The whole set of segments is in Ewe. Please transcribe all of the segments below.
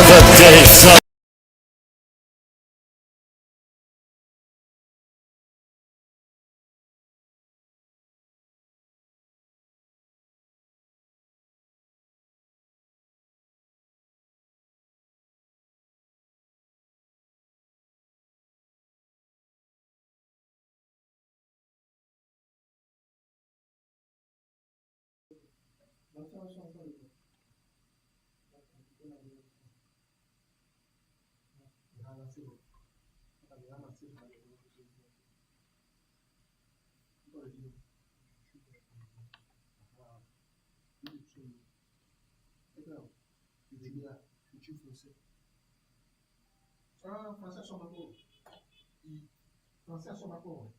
The days Ah, français Somako. Français Somako.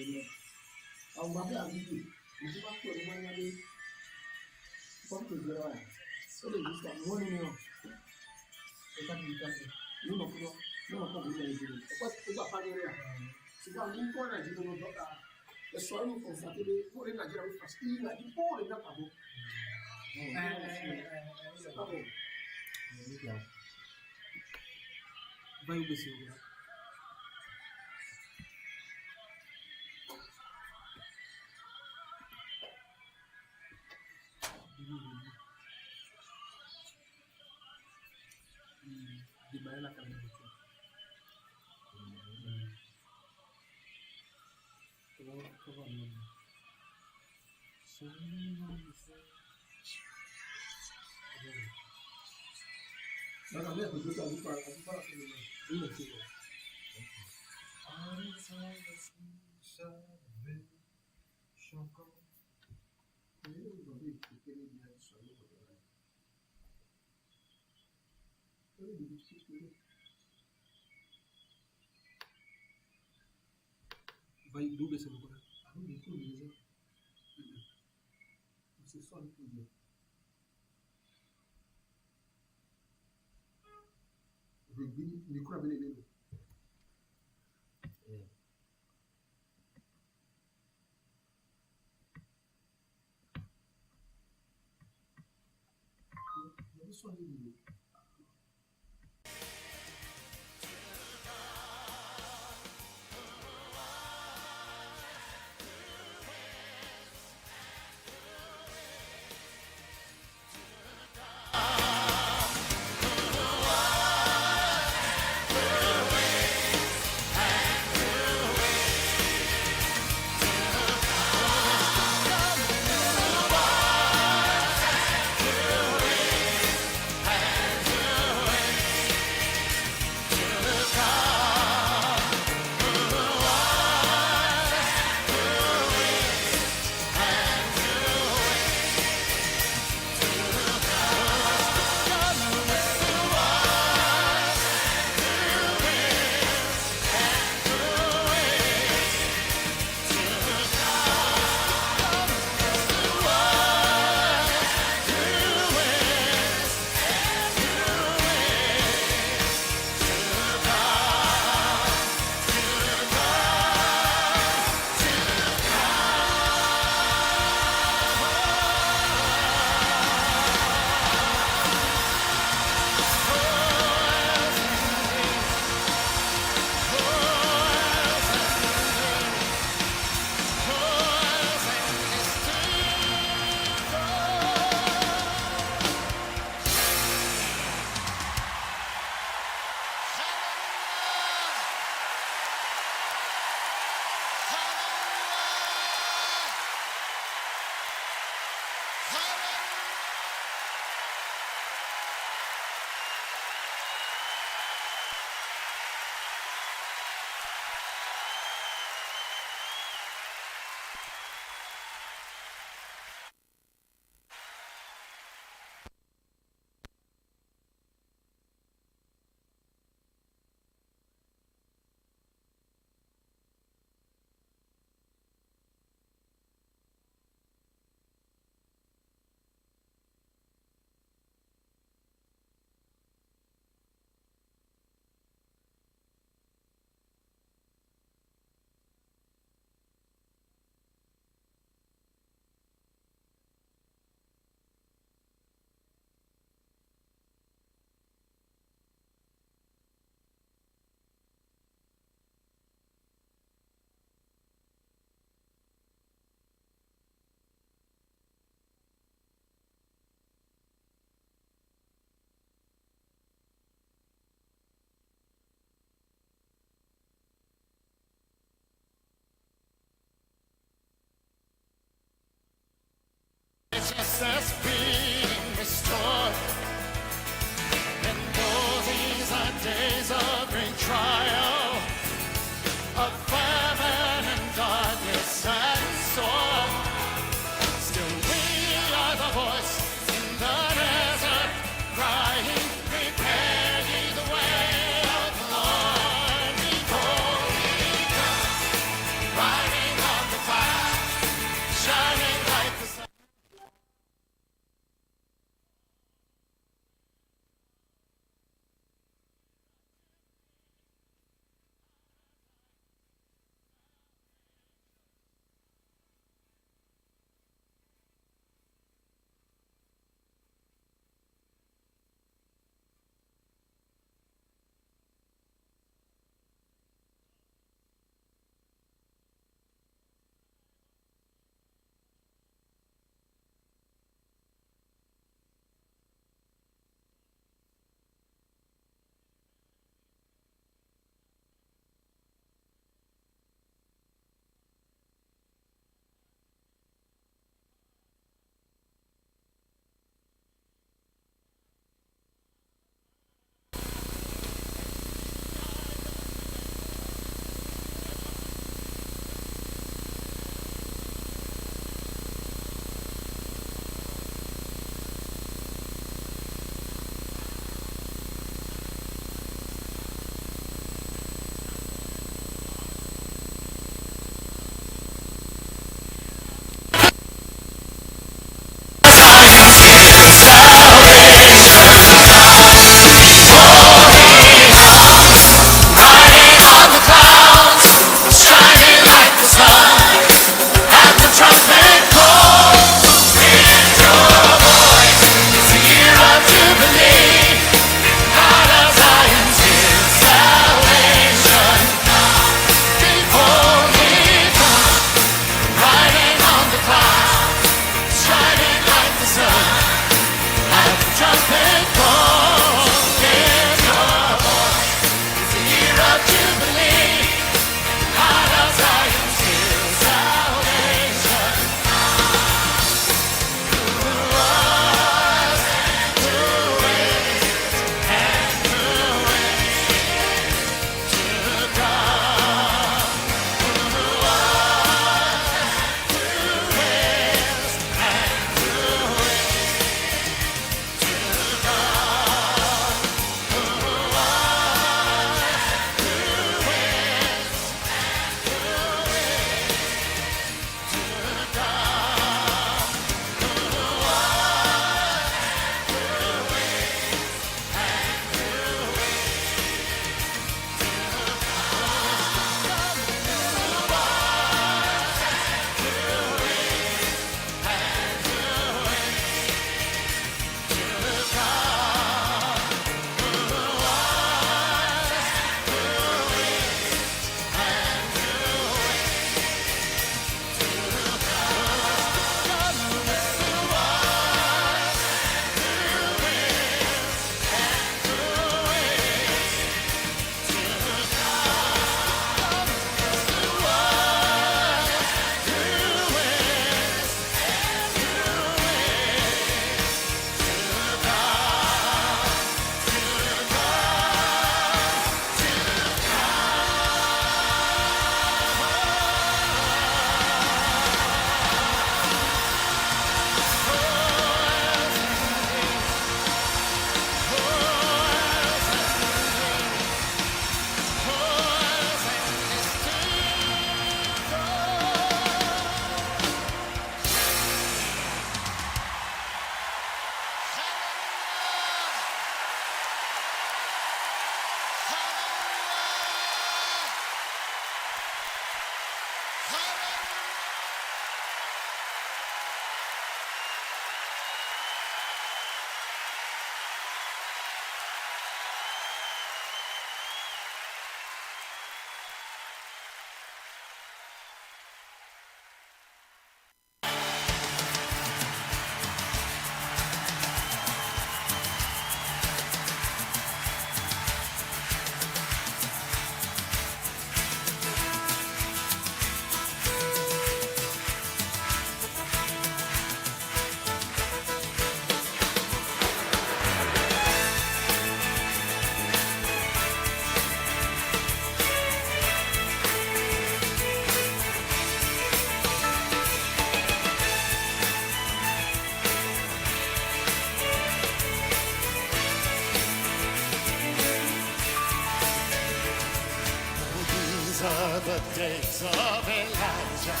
are the days of Elijah,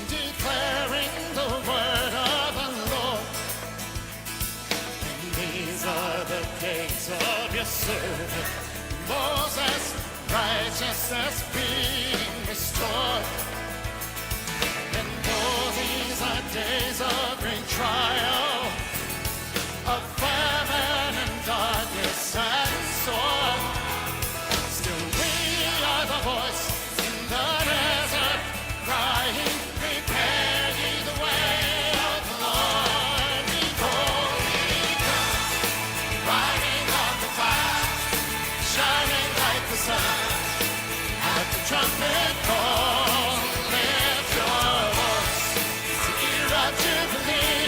declaring the word of the Lord. And these are the days of your servant Moses, righteousness being restored. And though these are days of great trial, of famine and darkness and sword, still we are the voice in the desert, crying, "Prepare ye the way of the Lord." Behold, he comes, riding on the cloud, shining like the sun. At the trumpet call, lift your voice. It's the year of Jubilee.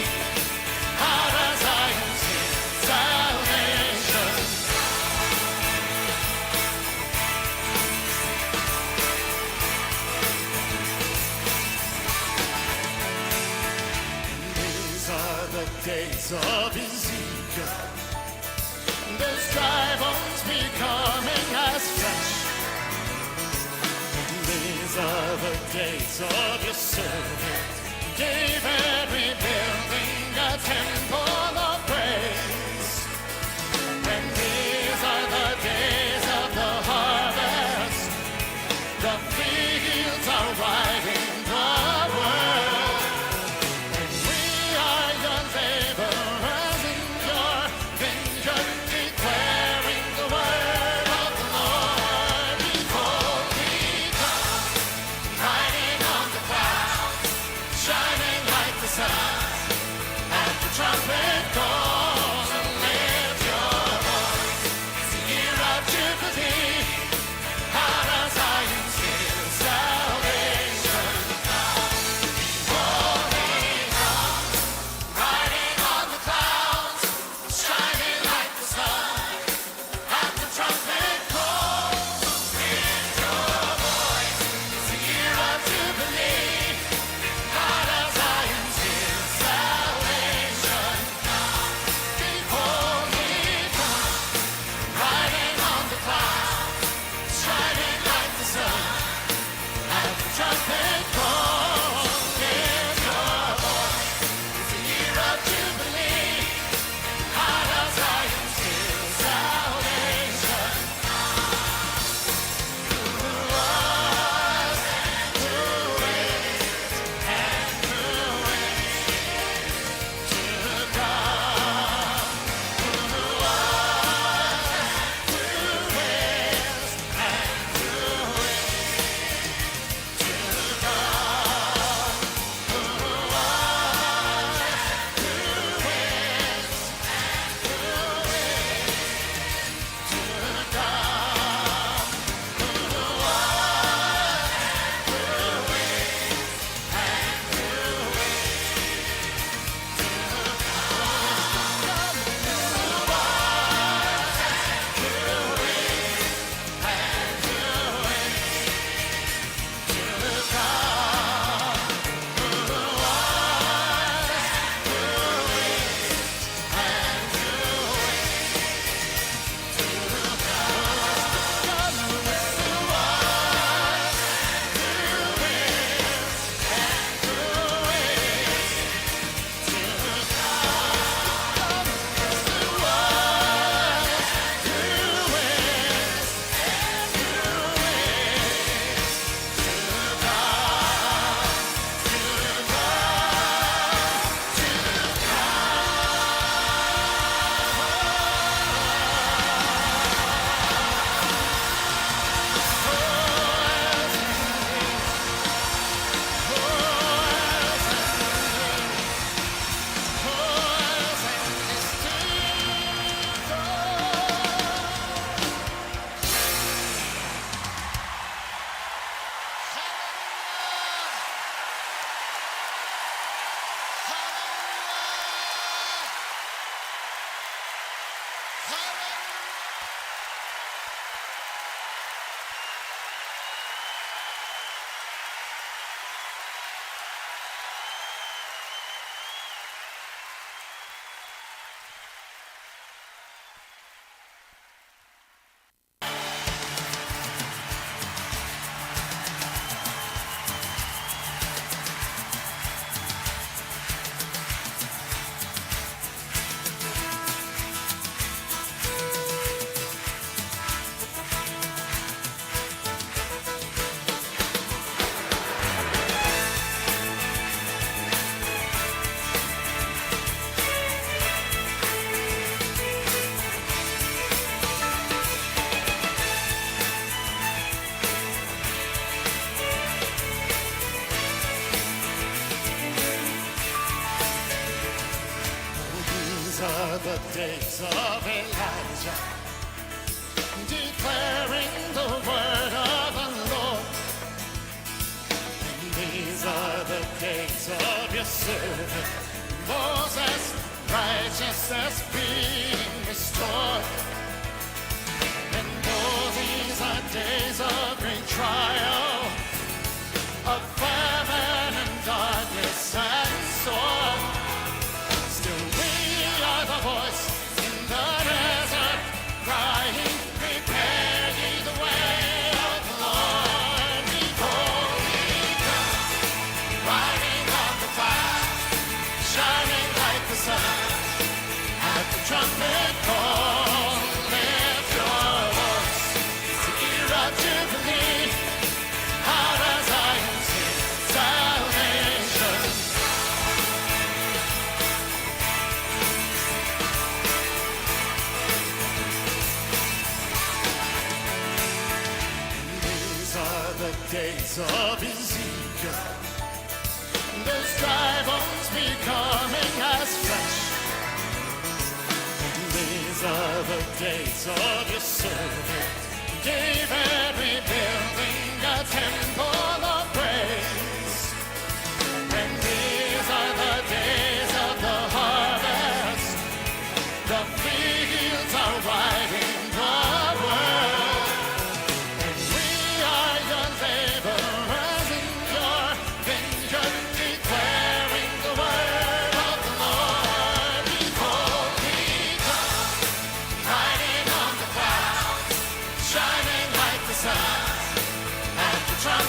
Elijah, declaring the word of the Lord. And these are the days of your servant Moses, righteousness being restored. And though these are days of great trial, of famine and darkness and sword, still we are the voice in the desert, crying, "Prepare ye the way of the Lord." Behold, he comes, riding on the cloud, shining like the sun. At the trumpet call, lift your voice. It's the year of Jubilee. Out of Zion sing salvation. These are the days of Ezekiel. Those dry bones becoming as flesh. These are the days of your servant David, rebuilding a temple of praise. And these are the days of the harvest. The fields are white in the world. And we are your laborers in your vineyard, declaring the word of the Lord. Behold, he comes, riding on the cloud, shining like the sun. At the trumpet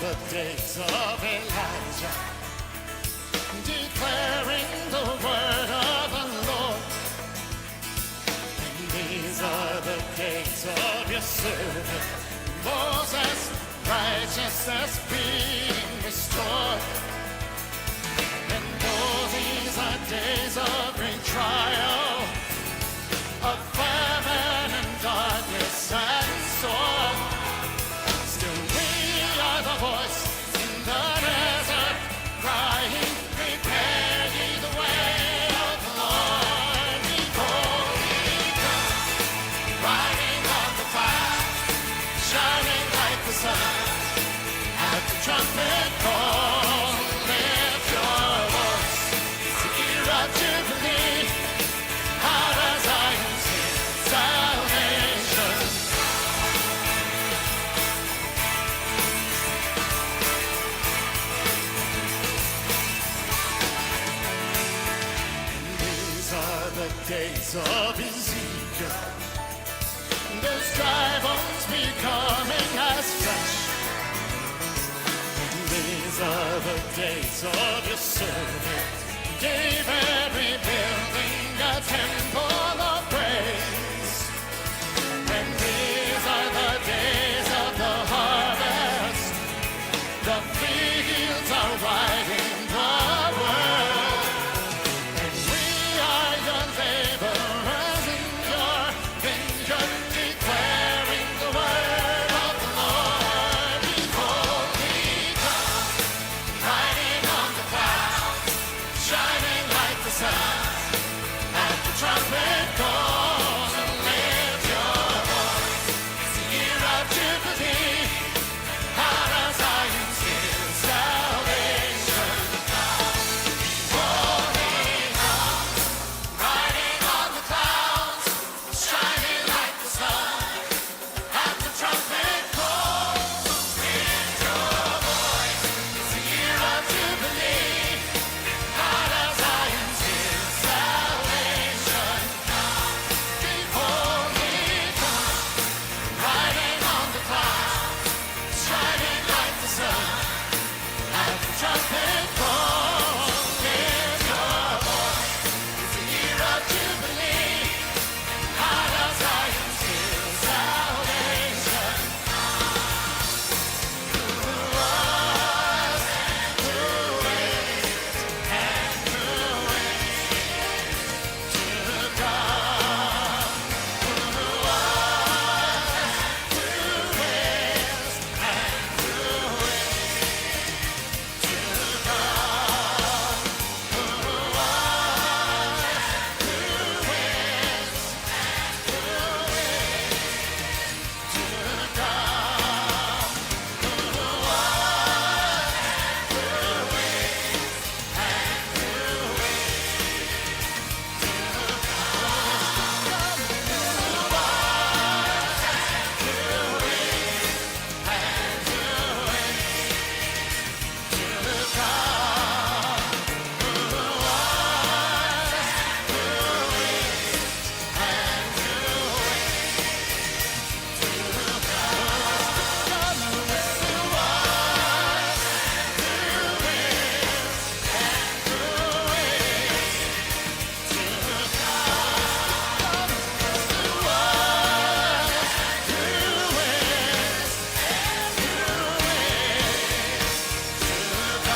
the days of Elijah, declaring the word of the Lord. And these are the days of your servant Moses, righteousness being restored. And though these are days of great trial, of famine and darkness and sword, still we are the voice in the desert, crying, prepare ye the way of the Lord. Behold, he comes, riding on the cloud, shining like the sun. At the trumpet call, lift your voice. It's the year of Jubilee. Out of Zion's hill, salvation. These are the days of Ezekiel. Those dry bones becoming as flesh. And these are the days of your servant David rebuilding a temple of praise. And these are the days of the harvest. The fields are white in the world. And we are your laborers in your vineyard, declaring the word of the Lord. Behold, he comes, riding on the cloud, shining like the sun. At the trumpet call, lift your voice. It's the year of Jubilee. Out of Zion's hill, salvation comes. Behold, he comes, riding on the clouds, shining like the sun. At the trumpet call, lift your voice. It's the year of Jubilee. Out of Zion's hill, salvation comes. Behold, he comes, riding on the clouds, shining like the sun. At the trumpet call, lift your voice. It's the year of Jubilee. Out of Zion's hill, salvation comes. Who was and who is and who is to come. Who was, who is, and who is to come. Who was, who is, and who is to come. Who was, who is, and who is to come. Who was, who is, and who is to come. Who was, who is, and who is to come. Who was, who is, and who is to come. Who was, who is, and who is to come. To come,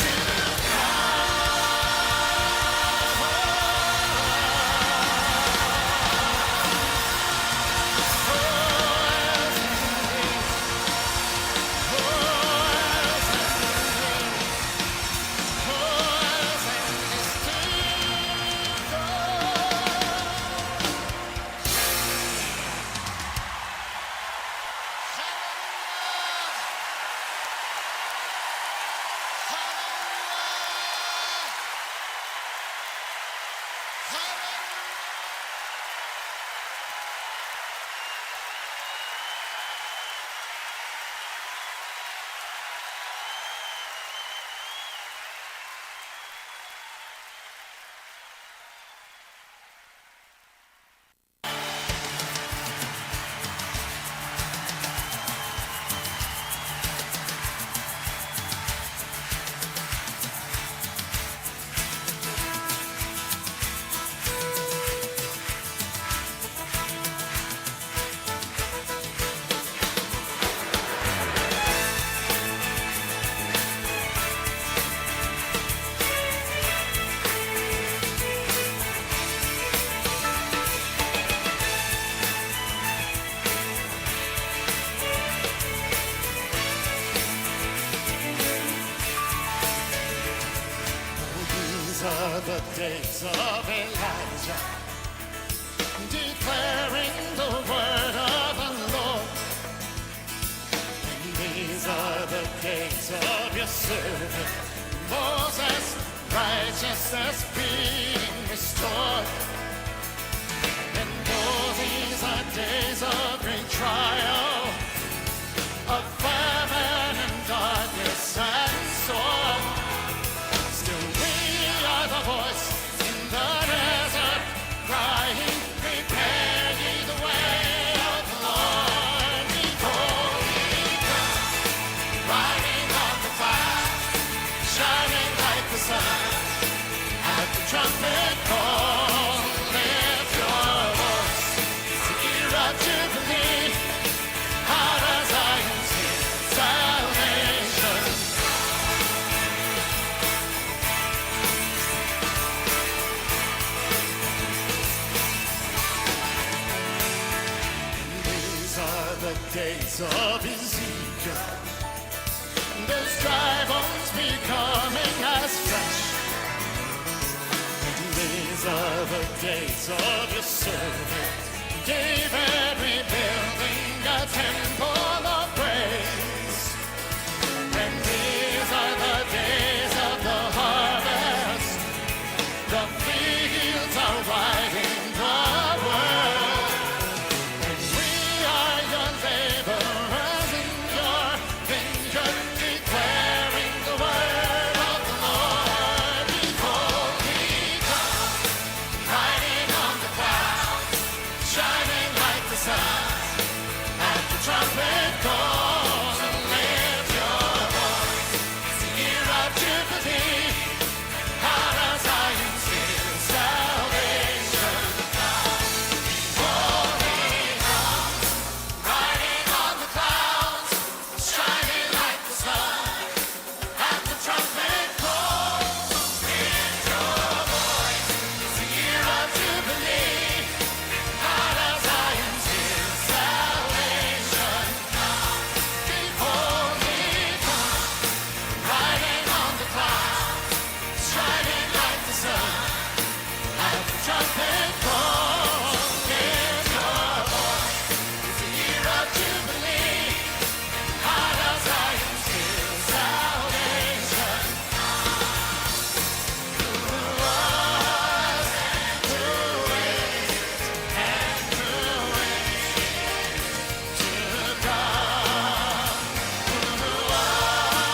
to days of Elijah, declaring the word of the Lord. And these are the days of your servant Moses, righteousness being restored. And though these are days of great trial, of famine and darkness and sword, still we are the voice in the desert, crying, Prepare ye the way of the Lord. Behold, he comes, riding on the cloud, shining like the sun. At the trumpet call, lift your voice. It's the year of Jubilee. Out of Zion's hill, salvation. These are the days of Ezekiel. Those dry bones becoming as flesh. And these are the days of your servant David rebuilding a temple of praise. And these are the days of the harvest. The fields are white in the world. And we are your laborers in your vineyard, declaring the word of the Lord. Behold, he comes, riding on the clouds, shining like the sun. At the trumpet call, lift your voice. It's the year of Jubilee. Out of Zion's hill, salvation Behold, he comes, riding on the clouds, shining like the sun. At the trumpet call, lift your voice. It's the year of Jubilee. Out of Zion's hill, salvation Behold, he comes, riding on the clouds, shining like the sun. At the trumpet call, lift your voice. It's the year of Jubilee. Out of Zion's hill, salvation. Who was and who is and who is to come. Who was and who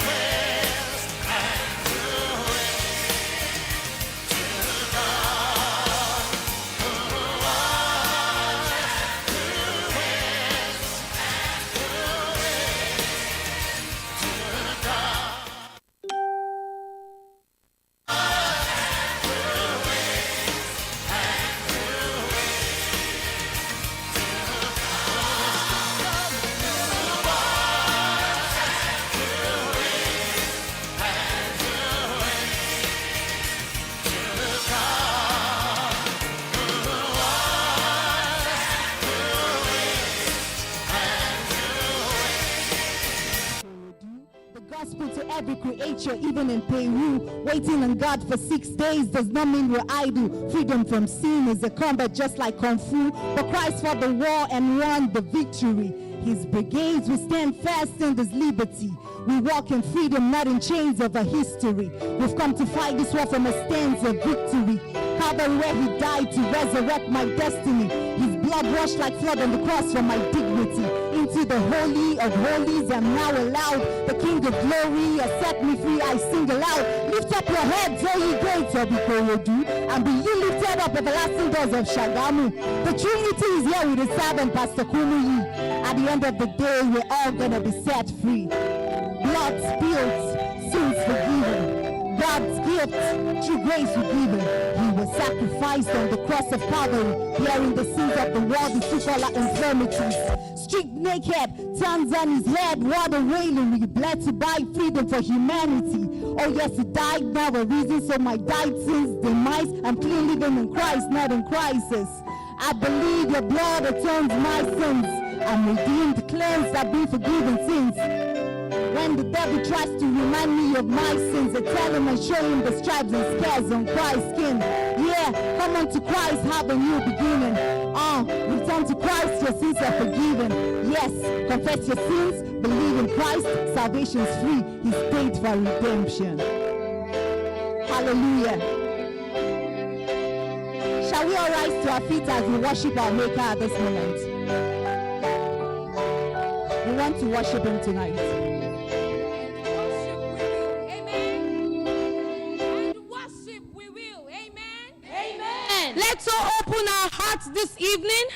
is and who is to come. Who was and who is and who is to come. The gospel to every creature, even in Peru. Waiting on God for 6 days does not mean we're idle. Freedom from sin is a combat just like Kung Fu. But Christ fought the war and won the victory. His brigades will stand fast in this liberty. We walk in freedom, not in chains of a history. We've come to fight this war from a stance of victory. Calvary where he died to resurrect my destiny. His blood washed like flood on the cross for my dignity. Into the holy of holies, I'm now allowed. The King of glory has set me free. I sing aloud. Lift up your heads, all ye gates of Ikorodu, and be ye lifted up, everlasting doors of Shagamu. The Trinity is here with his servant, Pastor Kumuyi. At the end of the day, we're all gonna be set free. Blood spilled, sins forgiven. God's gift, through grace we given. He was sacrificed on the cross of Calvary, bearing the sins of the world. He took all our infirmities. Stripped naked, thorns on his head, what a raillery. Bled to buy freedom for humanity. Oh yes, he died, now a reason, so my died sins demise. I'm clean living in Christ, not in crisis. I believe your blood atones my sins. I'm redeemed, cleansed, I've been forgiven since. When When the devil tries to remind me of my sins, I tell him and show him the stripes and scars on Christ's skin. Yeah, come unto Christ, have a new beginning. Return to Christ, your sins are forgiven. Yes, confess your sins, believe in Christ, salvation's free. He's paid for redemption. Hallelujah. Shall we all rise to our feet as we worship our Maker at this moment? We want to worship him tonight. Worship we will. Amen. And worship we will. Amen. Amen. Let's all open our hearts this evening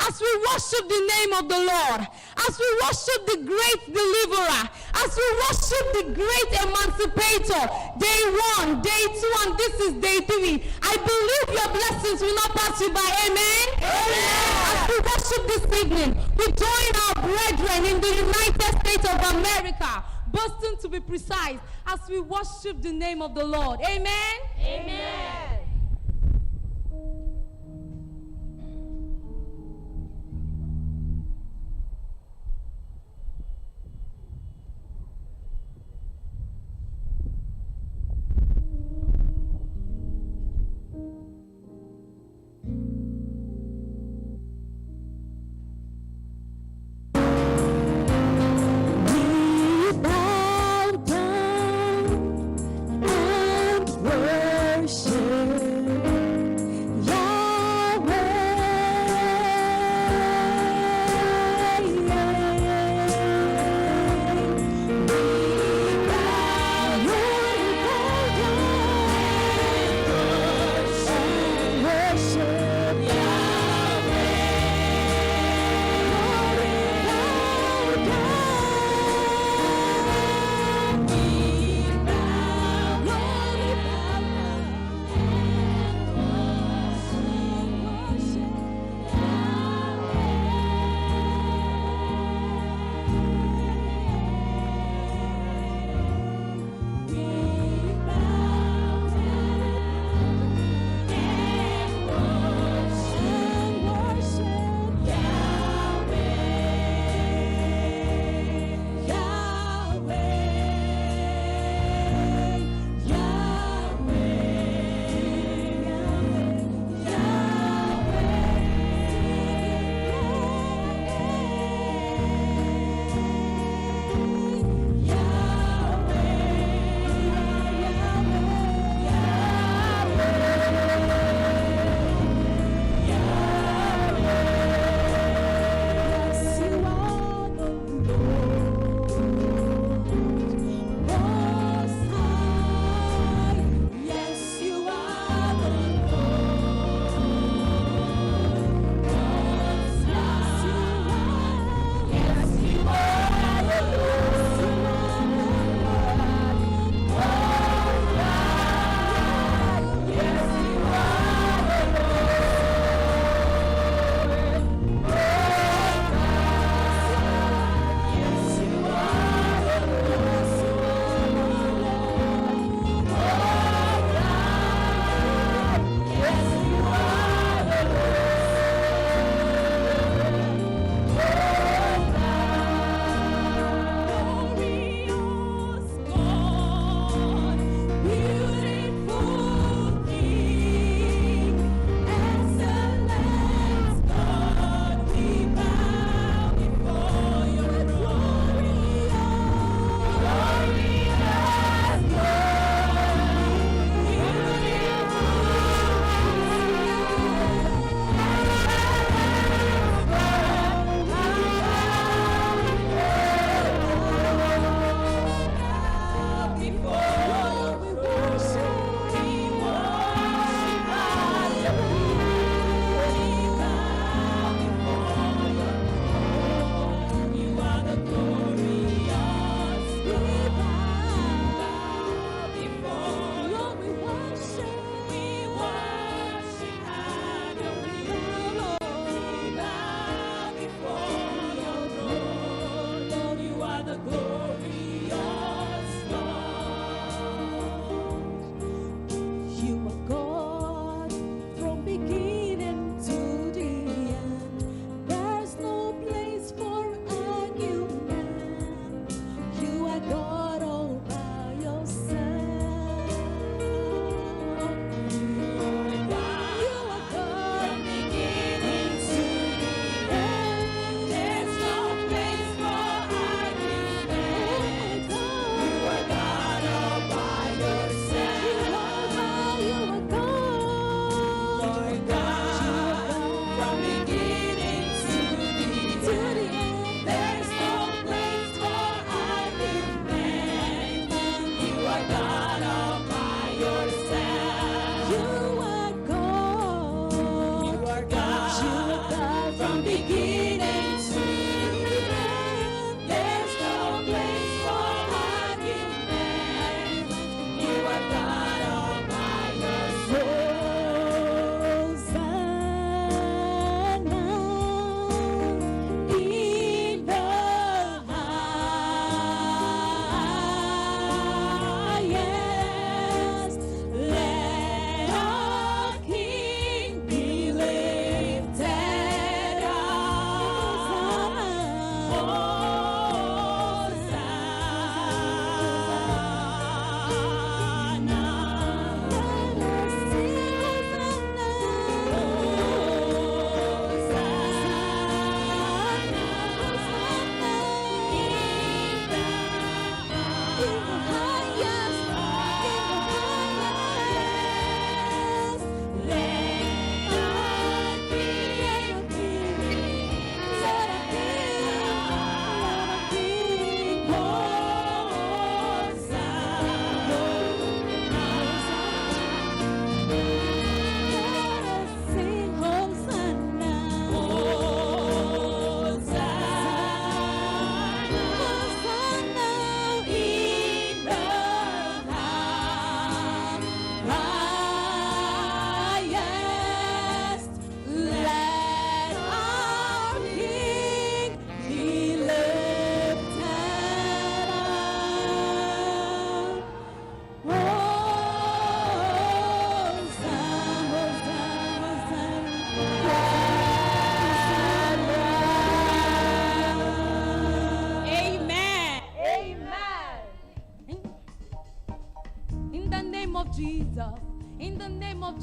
as we worship the name of the Lord, as we worship the great deliverer, as we worship the great emancipator. Day 1, day 2, and this is day 3. I believe your blessings will not pass you by. Amen. Amen. As we worship this evening, we join our brethren in the United States of America, Boston to be precise, as we worship the name of the Lord. Amen. Amen. We bow down and worship.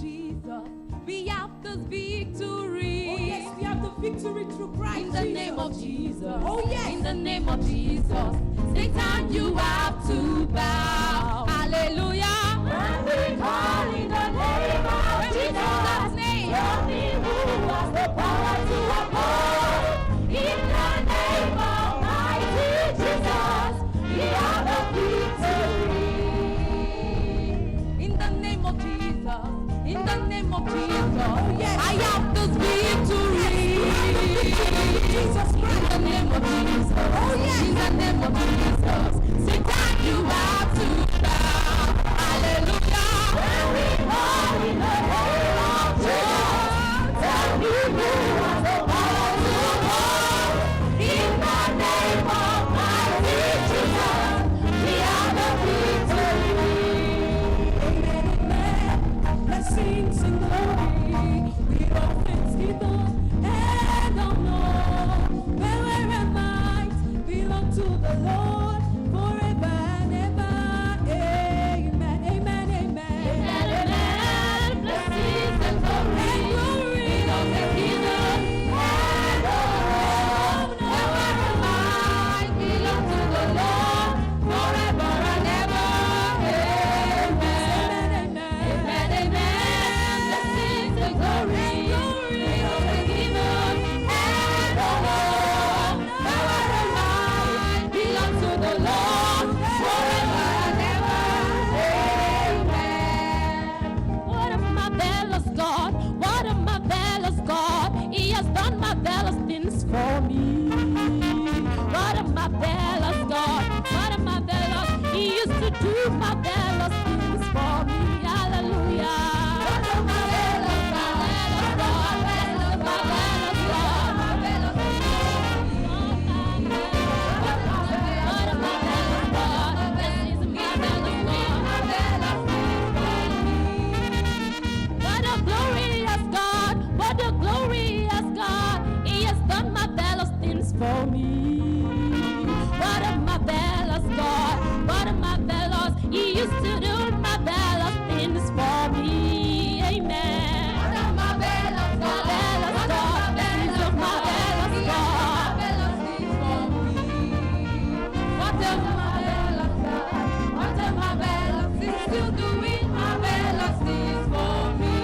Jesus, we have this victory. Oh yes, we have the victory through Christ In the Jesus. name of Jesus. Oh, yes. In the name of Jesus. Satan, you have to bow. Hallelujah. When we call in the name of When we call that Jesus, name. tell me who has the power to oppose. In the name of mighty Jesus, we have the victory. In the name of Jesus. In the name of Jesus. Oh, yes. I have this victory. Jesus In Christ. the name of Jesus. Oh, yes. In the name of Jesus. Satan, you have to bow. Hallelujah. When we call in the name of Jesus, tell me who has the power to oppose. In the name of mighty Jesus, we have the victory. Amen, amen. Blessings and glory. We all thanksgiving and honor. Power and might belong to the Lord forever and ever. Amen, amen, amen. Amen. Blessings and glory. And glory. Belong to Jesus and honor. Power and might belong to the Lord forever and ever. Amen. Amen, amen. Amen, amen. Blessings and glory. Belong to Jesus and honor. Power and might belong to the Lord forever and ever. Amen. What a marvelous God! What a marvelous God! He has done marvelous things for me. What a marvelous God! What a marvelous! He used to do marvelous things for me. Hallelujah! What a marvelous God! What a marvelous God! Marvelous What a marvelous God! This is marvelous God. What a glorious God! What a glorious God! He has done marvelous things for me. What a marvelous God! What a marvelous! He used to do marvelous things for me. Amen. What a marvelous God! Marvelous God! He's a marvelous God. Marvelous things for me. What a marvelous God! What a marvelous He's still doing marvelous things for me.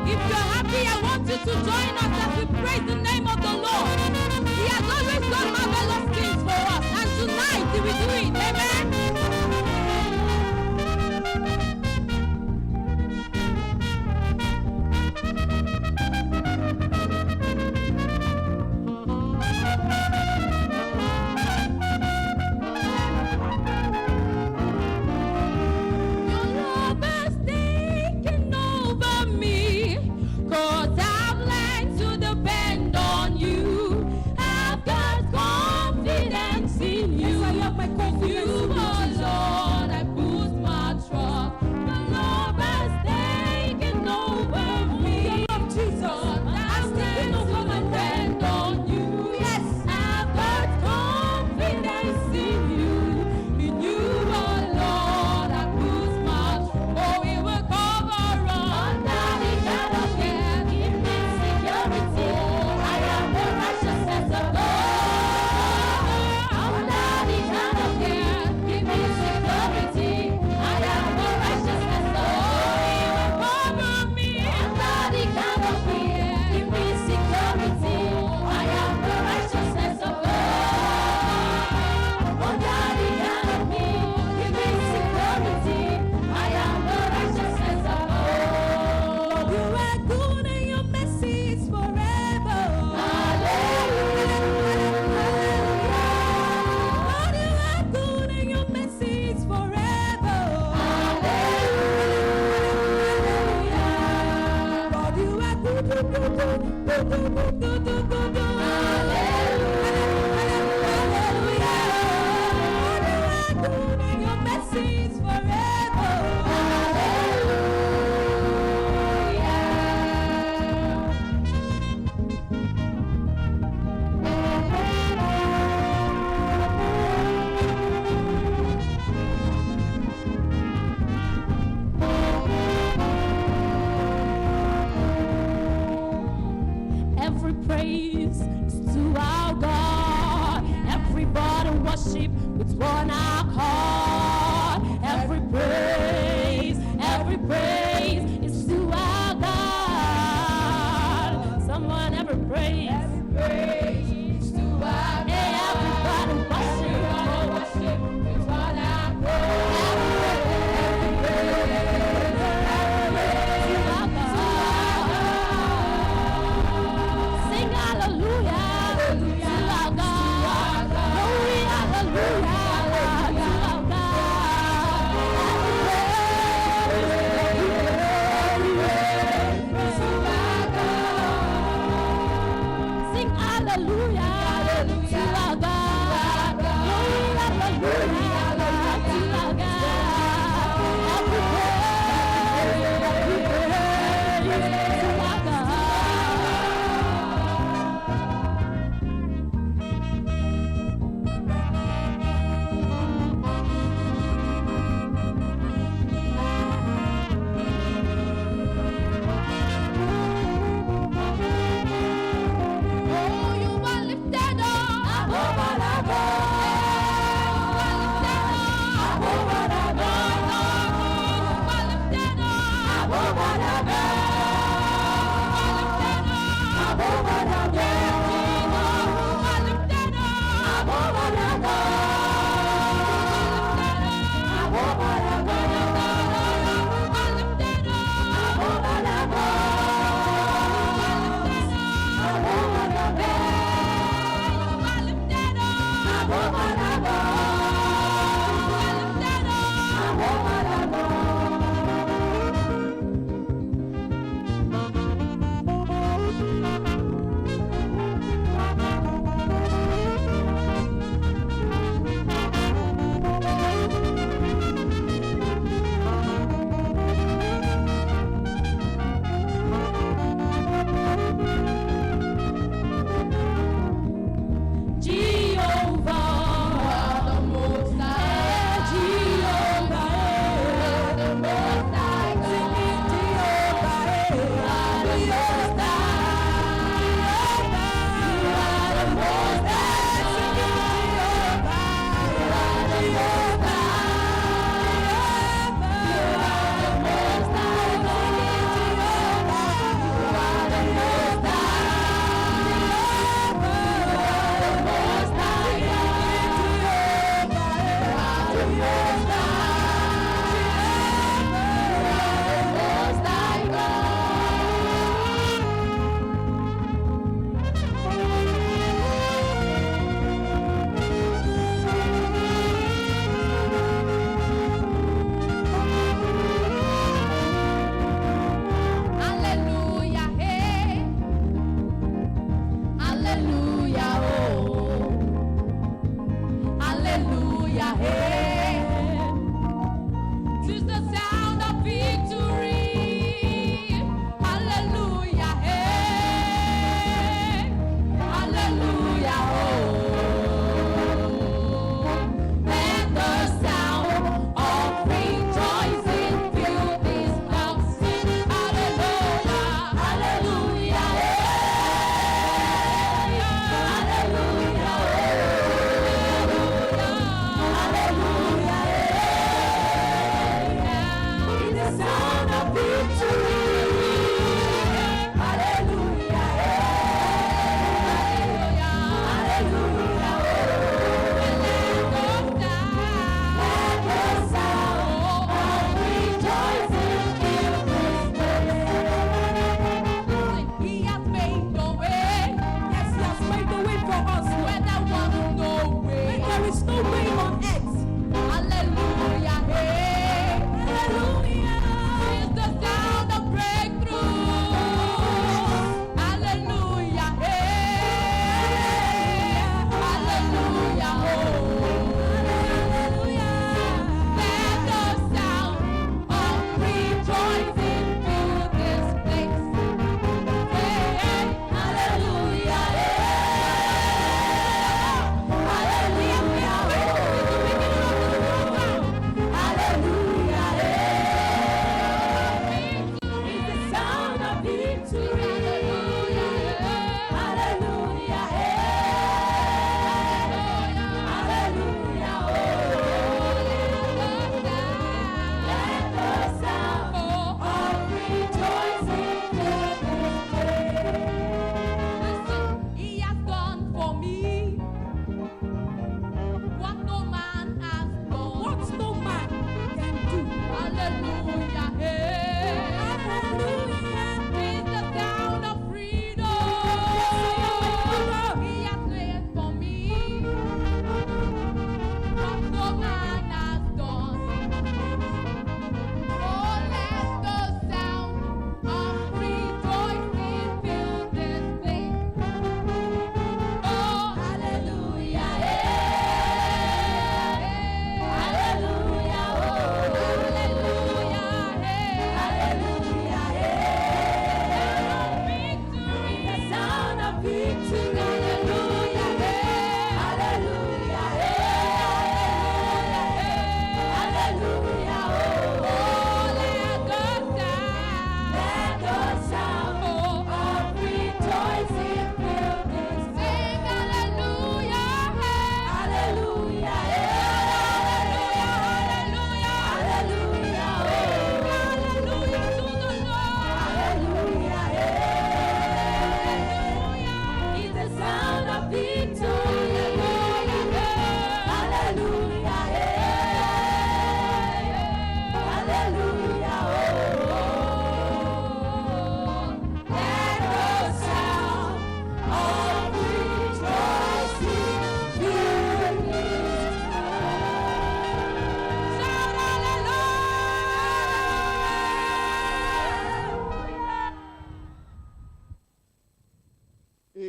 If you're happy, I want you to join us as we praise the name of the Lord. He has always done marvelous things for us, and tonight He will do it. Amen. Your love has taken over me, 'cause I've learned to With one accord, every praise is to our God. Someone, every praise. Every praise is to our God. Hey, everybody worship, worship with one accord. Every praise, every praise to our God. Sing hallelujah to our God. Glory, hallelujah.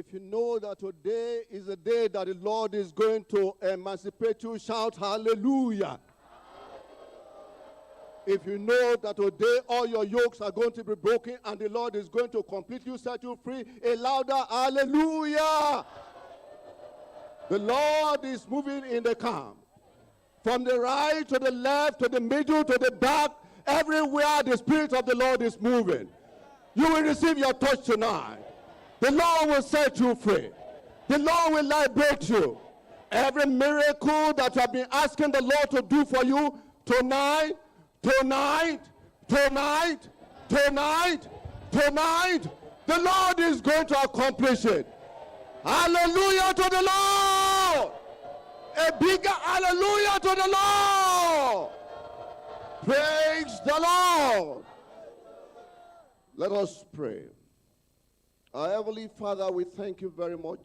If you know that today is the day that the Lord is going to emancipate you, shout hallelujah. If you know that today all your yokes are going to be broken and the Lord is going to completely set you free, a louder hallelujah. The Lord is moving in the camp. From the right to the left, to the middle, to the back, everywhere the Spirit of the Lord is moving. You will receive your touch tonight. The Lord will set you free. The Lord will liberate you. Every miracle that you have been asking the Lord to do for you tonight, tonight, tonight, tonight, tonight, the Lord is going to accomplish it. Hallelujah to the Lord. A bigger hallelujah to the Lord. Praise the Lord. Let us pray. Our Heavenly Father, we thank you very much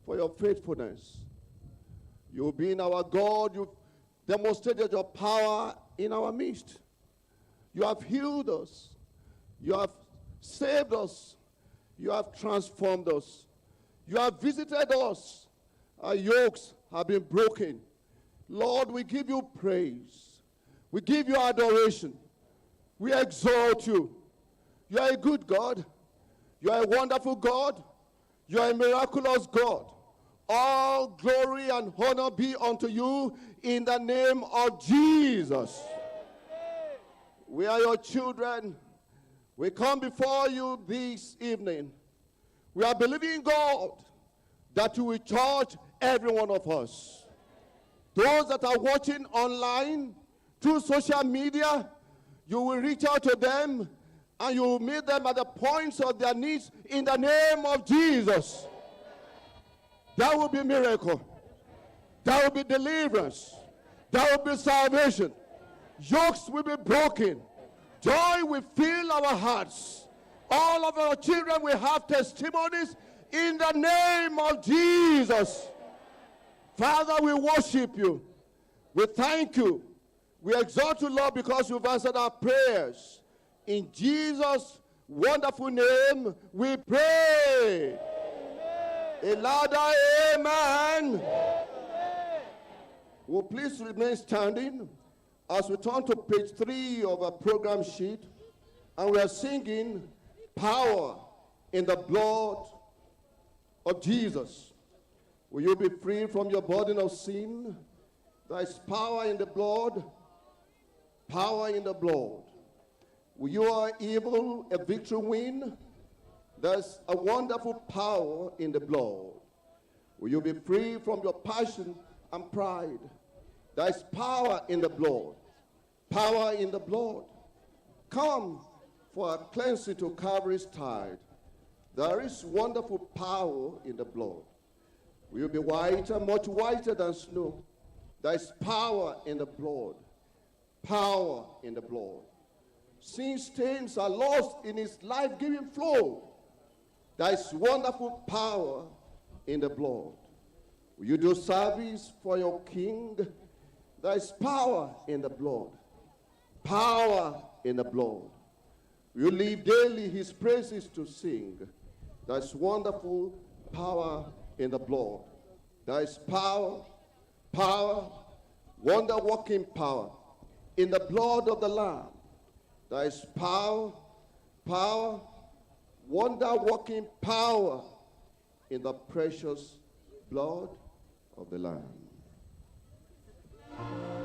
for your faithfulness. You've been our God. You've demonstrated your power in our midst. You have healed us. You have saved us. You have transformed us. You have visited us. Our yokes have been broken. Lord, we give you praise. We give you adoration. We exalt you. You are a good God. You are a wonderful God. You are a miraculous God. All glory and honor be unto you in the name of Jesus. We are your children. We come before you this evening. We are believing God that you will charge every one of us. Those that are watching online through social media, you will reach out to them and you will meet them at the points of their needs in the name of Jesus. That will be miracle. That will be deliverance. That will be salvation. Yokes will be broken. Joy will fill our hearts. All of our children will have testimonies in the name of Jesus. Father, we worship you. We thank you. We exalt you, Lord, because you've answered our prayers. In Jesus' wonderful name, we pray. A louder amen. Will please remain standing as we turn to page 3 of our program sheet, and we are singing Power in the Blood of Jesus. Will you be free from your burden of sin? There is power in the blood, power in the blood. Will you are evil, a victory win? There's a wonderful power in the blood. Will you be free from your passion and pride? There is power in the blood. Power in the blood. Come for a cleansing to Calvary's tide. There is wonderful power in the blood. Will you be whiter, much whiter than snow? There is power in the blood. Power in the blood. Sin stains are lost in its life giving flow. There is wonderful power in the blood. Will you do service for your king? There is power in the blood. Power in the blood. Will you live daily his praises to sing? There is wonderful power in the blood. There is power, power, wonder working power in the blood of the Lamb. There is power, power, wonder working power in the precious blood of the Lamb. Thank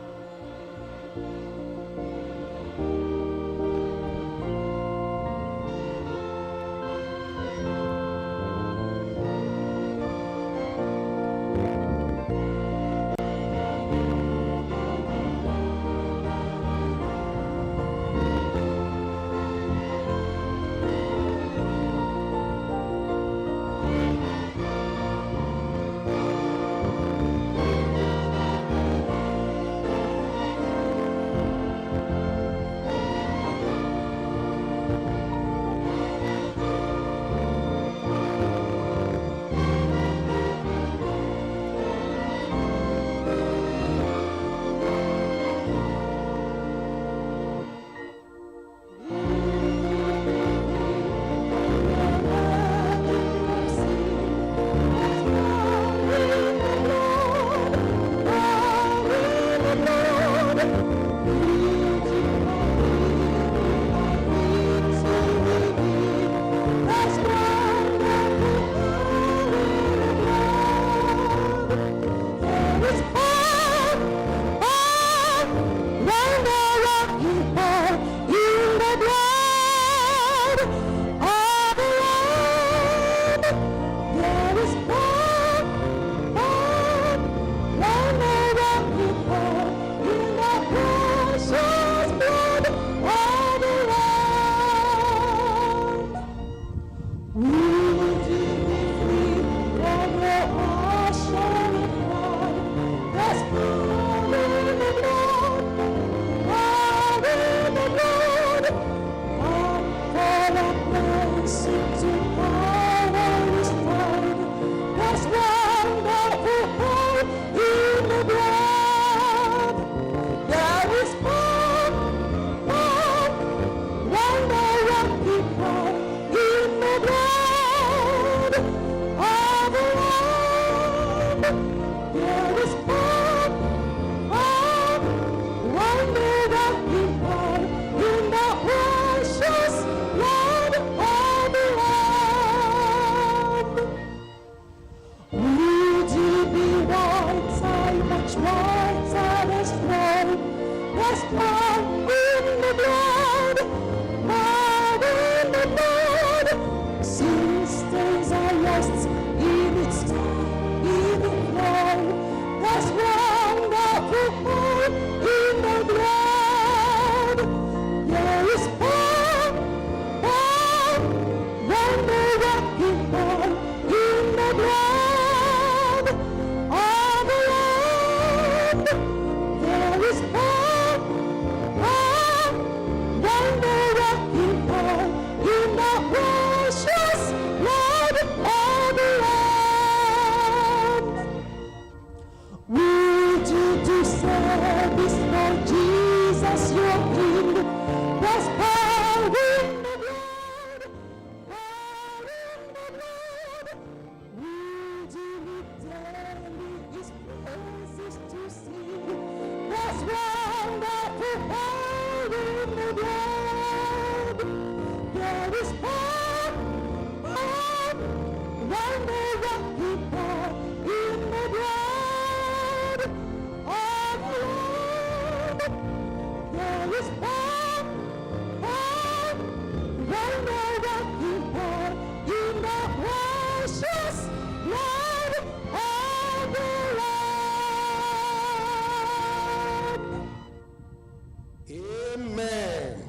Amen.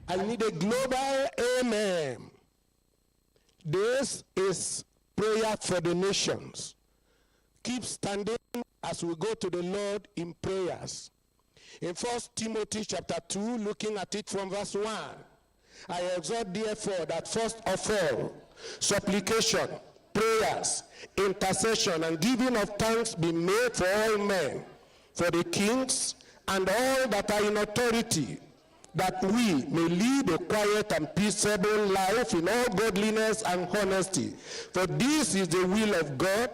I need a global amen. This is prayer for the nations. Keep standing as we go to the Lord in prayers. In 1 Timothy chapter 2, looking at it from verse 1, I exhort therefore that first of all, supplication, prayers, intercession, and giving of thanks be made for all men, for the kings and all that are in authority, that we may lead a quiet and peaceable life in all godliness and honesty. For this is the will of God,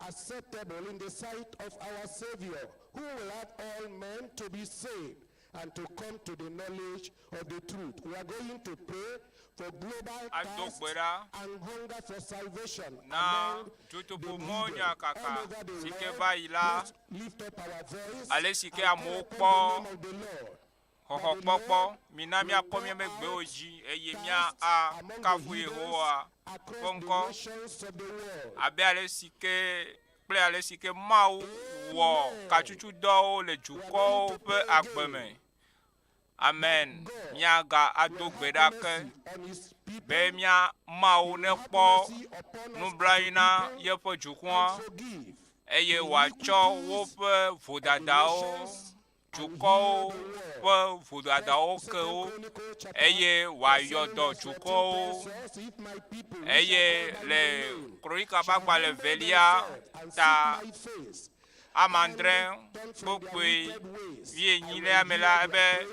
acceptable in the sight of our Savior, who will have all men to be saved and to come to the knowledge of the truth. We are going to pray for global thirst Ado gbe ɖa and hunger for salvation na among the dutoƒo heathen mɔnyakaka all over the si ke world. va yi la, Let's lift up our voice ale si ke and amewo call upon kpɔ the name of the Lord. xɔxɔkpɔkpɔ, mina míakɔ míaƒe gbewo dzi eye mía akafu Yehowa ƒe ŋkɔ abe ale si ke kple ale si ke Mawu wɔ katsutsudɔwo le dukɔwo ƒe agbe me. Amen. Míaga ado gbe ɖa ke be mía Mawu nekpɔ nublanui na yeƒe dukɔa eye wòatsɔ woƒe vodadawo, dukɔwo ƒe vodadawo ke wo eye wòayɔ dɔ dukɔwo. Eye le Kronika ƒe agbalẽ velia ta amãdre kpokpoe wuienyilia me la ebe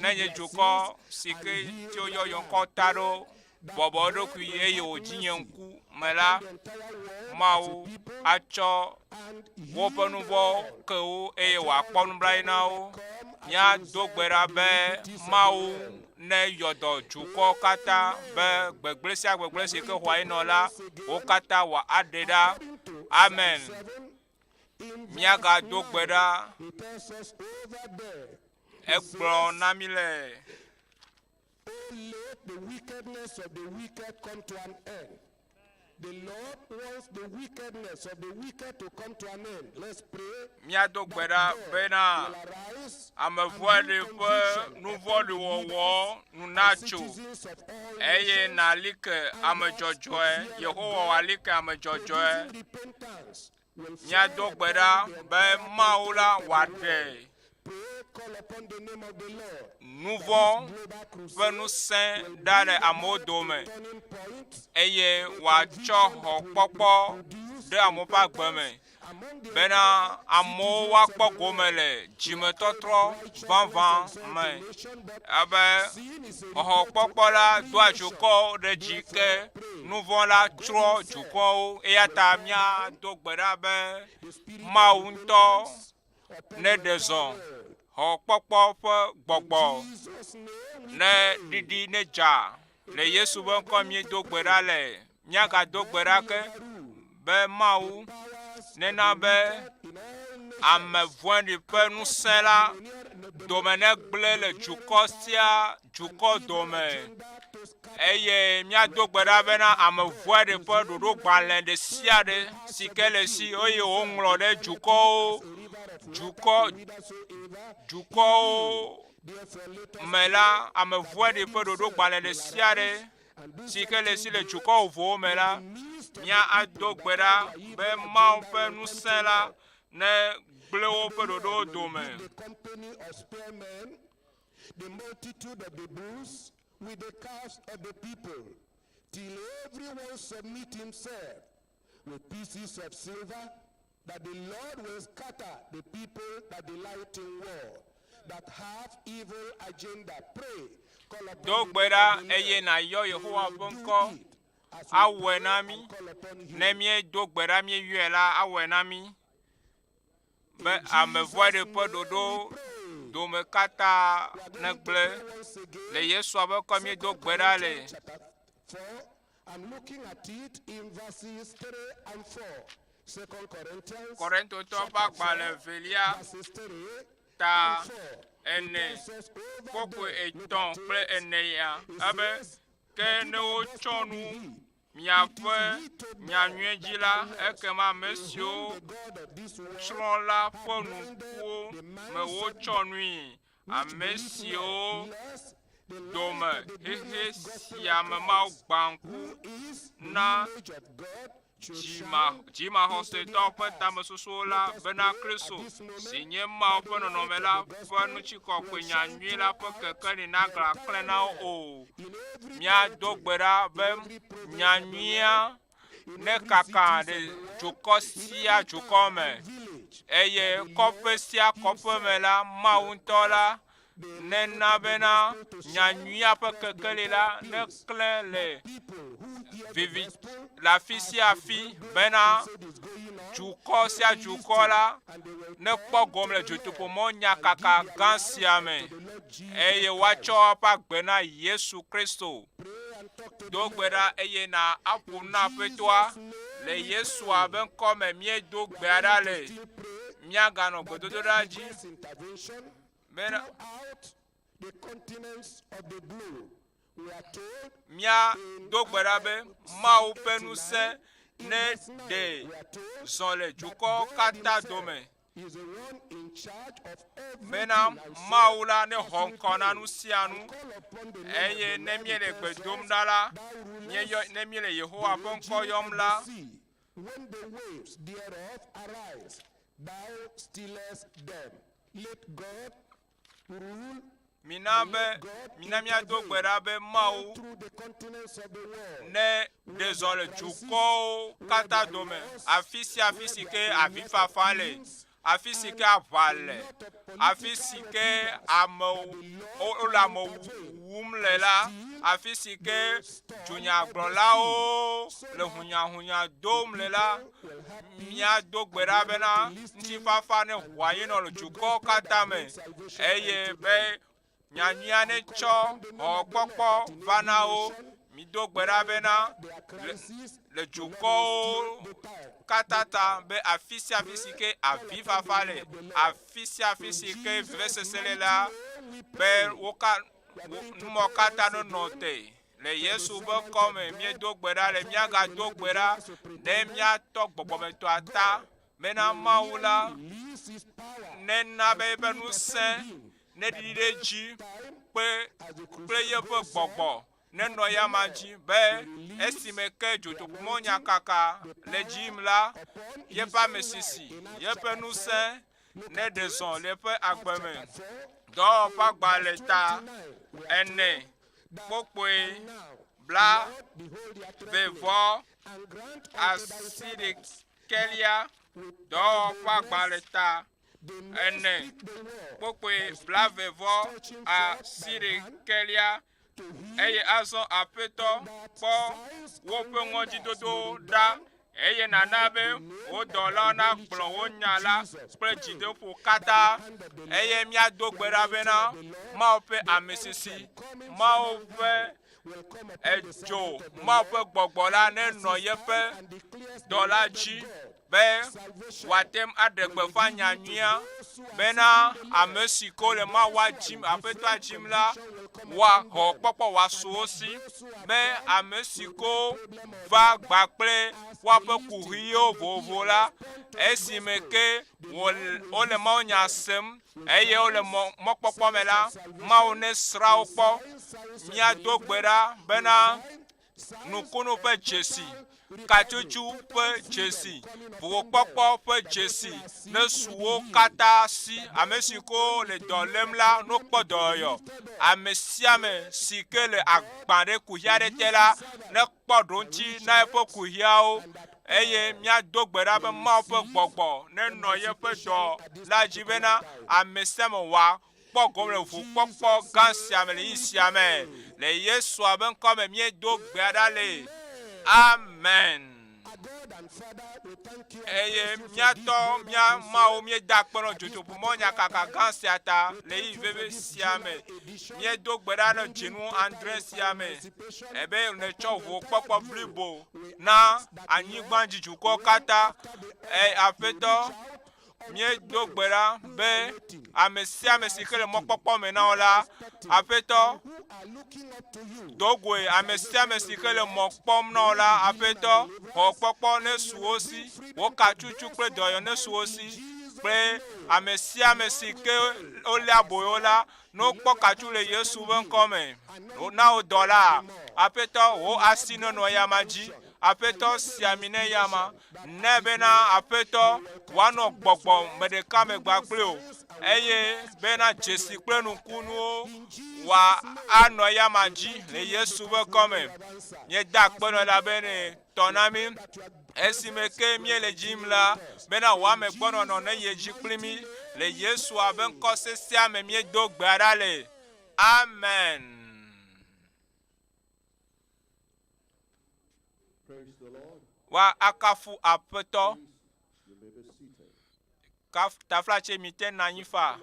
ne nye dukɔ si ke tso yɔyɔ ŋkɔ ta ɖo bɔbɔ eɖokui eye wòdzi nye ŋku me la, Mawu atsɔ woƒe nu vɔ̃wo ke wo eye wòakpɔ nublanui na wo. Míado gbe ɖa be Mawu neyɔ dɔ dukɔwo katã be gbegblẽ sia gbegblẽ si ke xɔa enɔ la, wo katã wòaɖe ɖa. Amen. Míagado gbe ɖa. Egblɔ na mí le Oh, let the wickedness of the wicked come to an end. The Lord wants the wickedness of the wicked to come to an end. Let's pray. Míado gbe ɖa bena ame vɔ̃ɖi ƒe nu vɔ̃ɖi wɔwɔ nu natso eye nàli ke ame dzɔdzɔe. Yehowa wòali ke ame dzɔdzɔe. Míado gbe ɖa be Mawu la wòaɖe nu vɔ̃ ƒe ŋusẽ ɖa le amewo dome eye wòatsɔ xɔkpɔkpɔ ɖe amewo ƒe agbe me bena amewo woakpɔ gome le dzimetɔtrɔ vavã me. Abe xɔxɔkpɔkpɔ la doa dukɔwo ɖe dzi ke nu vɔ̃ la tsrɔ̃ dukɔwo. Eya ta míado gbe ɖa be Mawu ŋutɔ neɖe zɔ xɔkpɔkpɔ ƒe gbɔgbɔ ne ɖiɖi nedza. Le Yesu ƒe ŋkɔ míedo gbe ɖa le. Míagado gbe ɖa ke be Mawu nena be ame vɔ̃ɖi ƒe ŋusẽ la dome negblẽ le dukɔ sia dukɔ dome. Eye míado gbe ɖa bena ame vɔ̃ɖi ƒe ɖoɖogbalẽ ɖe sia ɖe si ke le esi eye woŋlɔ ɖe dukɔwo, dukɔ, dukɔwo me la, ame vɔ̃ɖi ƒe ɖoɖogbalẽ ɖe sia ɖe si ke le esi le dukɔ vovovowo me la, míado gbe ɖa be Mawu ƒe ŋusẽ la negblẽ woƒe ɖoɖowo dome. The multitude of the bulls with the calves of the people, till everyone submit himself with pieces of silver, that the Lord will scatter the people that delight in war, that have evil agenda. Pray. Call upon Do the gbe name ɖa of the eye Lord. nàyɔ He Yehowa will ƒe do ŋkɔ it as we awɔe pray na and mí. call upon him. Ne míedo gbe ɖa míeyɔe la, awɔe na mí be ame vɔ̃ɖi ƒe ɖoɖo dome katã negblẽ. Le Yesua ƒe ŋkɔ míedo gbe ɖa le. I'm looking at it in verses 3 and 4. Second Corinthians Korintotɔwo ƒe agbalẽ evelia verses 3 ta and 4. ene kpukpui etɔ̃ kple enelia ebe ke ne wotsɔ nu miaƒe nyanyui dzi la, ekema ame siwo tsrɔ̃ la ƒe nukuwo me wotsɔ nui. Ame siwo dome xexe sia me Mawu gbã ŋku na dzima, dzimaxɔsetɔwo ƒe tamesusuwo la bena Kristo, si nye Mawu ƒe nɔnɔme la ƒe ŋutikɔkɔe nyanyui la ƒe kekeli nagaklẽ na wo o. Míado gbe ɖa be nyanyuia nekaka ɖe dukɔ sia dukɔ me eye kɔƒe sia kɔƒe me la, Mawu ŋutɔ la nena bena nyanyuia ƒe kekeli la neklẽ le vivi le afi sia afi bena dukɔ sia dukɔ la nekpɔ gome le dutoƒomɔ nyakaka gã sia me eye woatsɔ woƒe agbe na Yesu Kristo. Do gbe ɖa eye na aƒo nu na Aƒetɔa. Le Yesua ƒe ŋkɔ me míedo gbea ɖa le. Míaganɔ gbedodoɖa dzi bena míado gbe ɖa be Mawu ƒe ŋusẽ neɖe zɔ le dukɔwo katã dome bena Mawu la nexɔ ŋkɔ na nu sia nu eye ne míele gbe dom ɖa la, míeyɔ, ne míele Yehowa ƒe ŋkɔ yɔm la, When the waves thereof arise, thou stillest them. Let God rule mina be mina míado gbe ɖa be Mawu through the continents of the world. ne ɖe zɔ le dukɔwo katã dome, afi sia afi si ke avifafa le, afi si ke aʋa le, afi si ke amewo wole ame wum le la, afi si ke dunyagblɔlawo le hunyahunya dom le la, míado gbe ɖa bena ŋutifafa ne ʋu anyi nɔ le dukɔwo katã me eye be nyanyuia netsɔ xɔxɔkpɔkpɔ va na wo. Mido gbe ɖa bena le, le dukɔwo katã ta be afi sia afi si ke avifafa le, afi sia afi si ke vevesese le la, be wo ka, wo, numɔ katã nenɔ te. Le Yesu ƒe ŋkɔ me míedo gbe ɖa le míagado gbe ɖa ɖe míatɔ gbɔgbɔmetɔa ta bena Mawu la nena be eƒe ŋusẽ neɖiɖi ɖe edzi kple kple yeƒe gbɔgbɔ nenɔ eyama dzi be esime ke dzodoƒemɔnyakaka le edzi yim la, yeƒe amesisi, yeƒe ŋusẽ neɖe zɔ le eƒe agbe me. Dɔwɔƒe agbalẽ ta ene kpokpoe bla ve vɔ asiɖekɛlia dɔwɔƒe agbalẽ ta ene kpokpoe blave vɔ asiɖekɛlia eye azɔ Aƒetɔ kpɔ woƒe ŋɔdzidodowo ɖa eye nàna be wò dɔlawo nagblɔ wò nya la kple dzideƒo katã, eye míado gbe ɖa bena Mawu ƒe amesisi, Mawu ƒe edzo, Mawu ƒe gbɔgbɔ la nenɔ yeƒe dɔla dzi be wòate ŋu aɖe gbeƒã nya nyuia bena ame si ke wole Mawua dzim, Aƒetɔa dzim la, woaxɔ kpɔkpɔ wòasu wo si be ame si ke va gba kple woaƒe kuxiwo vovovo la, esime ke wole mawunya sem eye wole mɔkpɔkpɔ me la, Mawu nesra wo kpɔ. Míado gbe ɖa bena nukunu ƒe dzesi, katsutsu ƒe dzesi, ʋuwokpɔkpɔ ƒe dzesi nesu wo katã si. Ame si ko le dɔ lém la nokpɔ dɔyɔyɔ. Ame sia ame si ke le agbã ɖe kuxi aɖe te la nekpɔ ɖoŋtsi na eƒe kuxiawo eye míado gbe ɖa be Mawu ƒe gbɔgbɔ nenɔ yeƒe dɔ la dzi bena ame sia ame wòakpɔ gome le ʋukpɔkpɔ gã sia me le ɣeyiɣi sia me. Le Yesua ƒe ŋkɔ me míedo gbea ɖa le. Amen. Eye mía Tɔ, mía Mawu, míeda akpe nɔ dzodoƒemɔ nyakaka gã sia ta le ɣeyiɣi veve sia me. Míedo gbe ɖa le dzinu adre sia me ebe nètsɔ ʋukpɔkpɔ blibo na anyigbadzidukɔwo katã. Eye Aƒetɔ, Míedo gbe ɖa be ame sia ame si ke le mɔkpɔkpɔ me na wò la, Aƒetɔ, do goe ame sia ame si ke le mɔ kpɔm na wò la, Aƒetɔ, xɔ kpɔkpɔ nesu wo si, wò katsutsu kple dɔyɔ nesu wo si, kple ame sia ame si ke wolé aboyo la, ne wokpɔ katsu le Yesu ƒe ŋkɔ me. Na wò dɔla, Aƒetɔ, wò asi nenɔ eyama dzi. Aƒetɔ, si ami na eyama. Nɛ bena, Aƒetɔ, wòanɔ gbɔgbɔ me ɖeka me gba kpli wò, eye bena dzesi kple nukunuwo wòa anɔ eyama dzi le Yesu ƒe kɔme. Míeda akpe nɔ elabe tɔ na mí esime ke míele dzim la, bena wò amegbɔnɔnɔ neyi edzi kpli mí. Le Yesua ƒe ŋkɔ sesẽa me míedo gbea ɖa le. Amen. Woakafu Aƒetɔ. Taflatse mite nɔ anyi faa.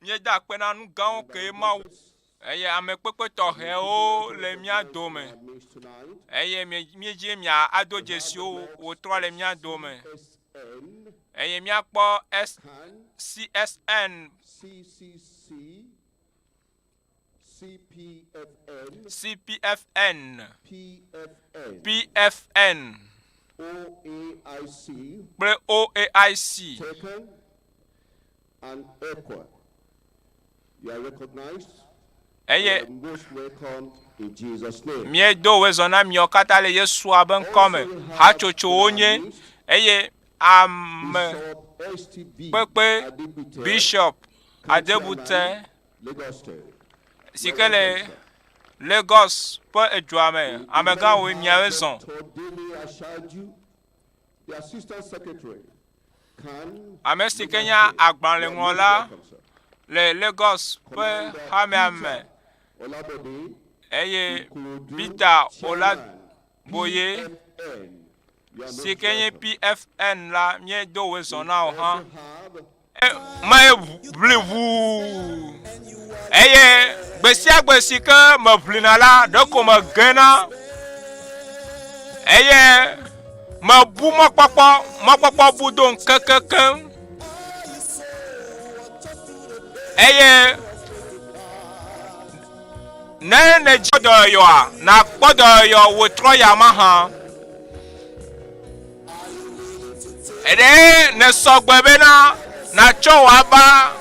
Míeda akpe na nu gãwo kee Mawu eye ame kpekpe tɔxɛwo le mía dome eye míedzi mia ado dzesiwo wòtrɔ le mía dome eye míakpɔ S CSN CPFN, PFN kple OAIC. Eye míedo wòezɔ na miawo katã le Yesua ƒe ŋkɔ me. Hatsotsowo nye eye ame kpekpe bishop Adebute si ke le Lagos ƒe edua me. Amegãwoe miawoe zɔ. Ame si ke nye agbalẽŋlɔla. le Lagos ƒe hamea me eye Peter Olaboye si ke nye PFN la míedo wòezɔ na wò hã. Meʋli ʋuu eye gbe sia gbe si ke meʋlina la, ɖeko megena eye mebu mɔkpɔkpɔ, mɔkpɔkpɔ bu dom kekekeŋ eye ne nèdzi dɔyɔyɔa, nàkpɔ dɔyɔyɔ wòtrɔ ya mahã. Ɖe nèsɔ gbe bena nàtsɔ wò aba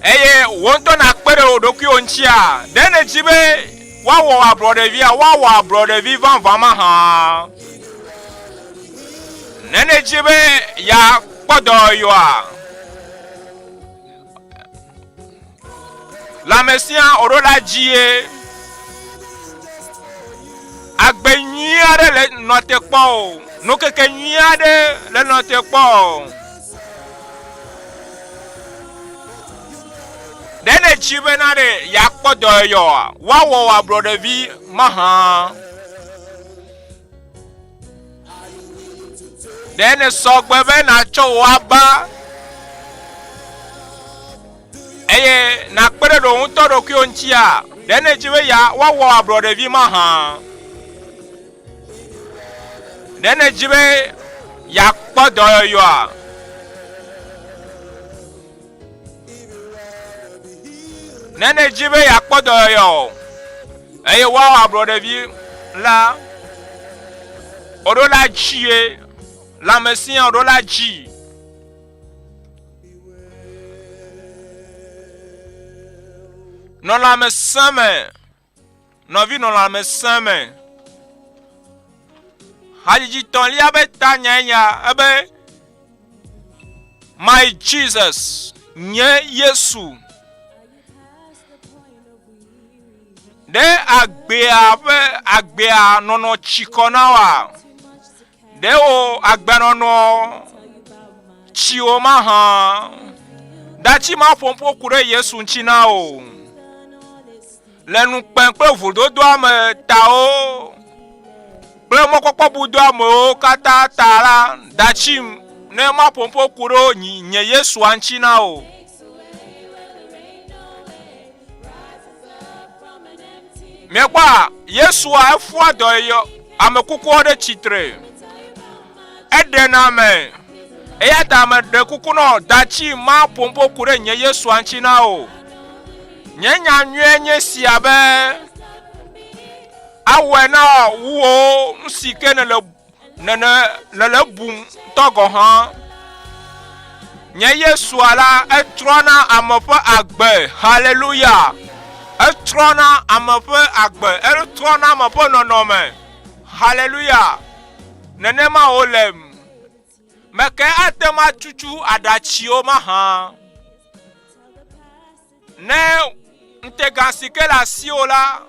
eye wò ŋutɔ nàkpe ɖe wò ɖokuiwò ŋutia? Ɖe nèdi be woawɔ wò ablɔɖevia? Woawɔ ablɔɖevi vavã mahã? Ne nèdi be yeakpɔ dɔyɔyɔa, Lãmesẽa wòɖo la dzie. Agbe nyui aɖe le nɔ te kpɔ o. Nukeke nyui aɖe le nɔ te kpɔ o. Ɖe nèdi bena ɖe yeakpɔ dɔyɔyɔa? Woawɔ wò ablɔɖevi mahã. Ɖe nèsɔ gbe be nàtsɔ wò aba eye nàkpe ɖe ɖo ŋutɔ ɖokuiwò ŋutia? Ɖe nèdi be ya woawɔ ablɔɖevi mahã? Ɖe nèdi be yeakpɔ dɔyɔyɔa? Ne nèdi be yeakpɔ dɔyɔyɔ o, eye woawɔ ablɔɖevi la, woɖo la dzie, lãmesẽa woɖo la dzi. Nɔ lãmesẽ me, nɔvi nɔ lãmesẽ me. Hadzidzi tɔ̃lia be tanyae nya ebe My Jesus, nye Yesu. Ɖe agbea ƒe agbea nɔnɔ tsi kɔ na woa? Ɖe wò agbenɔnɔ tsi wò mahã? Datsi ma ƒom ƒo ku ɖe Yesu ŋuti na wò. Le ŋukpe kple ʋudodoame tawo kple mɔkpɔkpɔbudoamewo katã ta la, datsim ne maƒo ƒo ku ɖo nye Yesua ŋuti na wò. Miekpɔa, Yesua efua dɔyɔyɔ ame kukuwo ɖe tsitre. Eɖena ame. Eya ta meɖe kuku nɔ datsi maƒo ƒo ku ɖe nye Yesua ŋuti na wò. Nye nya nyuie nye sia be awɔe na wò nu si ke nèle nèle nèle bum ŋutɔ gɔ̃ hã. Nye Yesua la, etrɔna ame ƒe agbe. Haleluya! Etrɔna ame ƒe agbe. Etrɔna ame ƒe nɔnɔme. Haleluya! Nenema wòle. Meke ate ŋu atutu aɖatsiwo mahã? Ne ŋutega si ke le asiwò la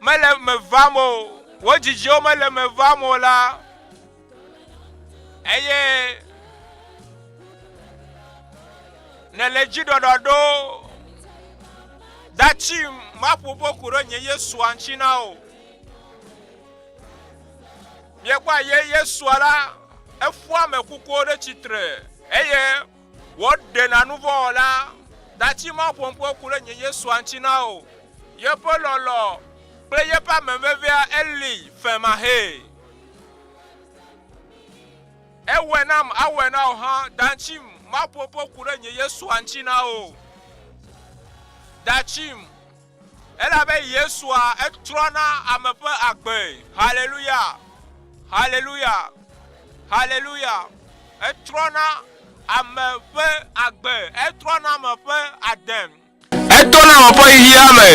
mele eme vam o, wò dzidziwo mele eme vam o la, eye nèle dziɖɔɖɔɖo datsi maƒo ƒo ku ɖe nye Yesua ŋuti na wò. Miekpɔa ye Yesua la, efɔa ame kukuwo ɖe tsitre eye wòɖena nuvɔ̃wɔla. Datsi ma ƒom ƒo ku ɖe nye Yesua ŋuti na wò. Yeƒe lɔlɔ̃ kple yeƒe amevevea eli femaxee. Ewɔe nam, awɔe na wò hã. Datsi ma ƒom ƒo ku ɖe nye Yesua ŋuti na wò. Datsi Elabe Yesua etrɔna ame ƒe agbe. Haleluya! Haleluya! Haleluya! Etrɔna ame ƒe agbe. Etrɔna ame ƒe ade. Etona ame ƒe xexea me.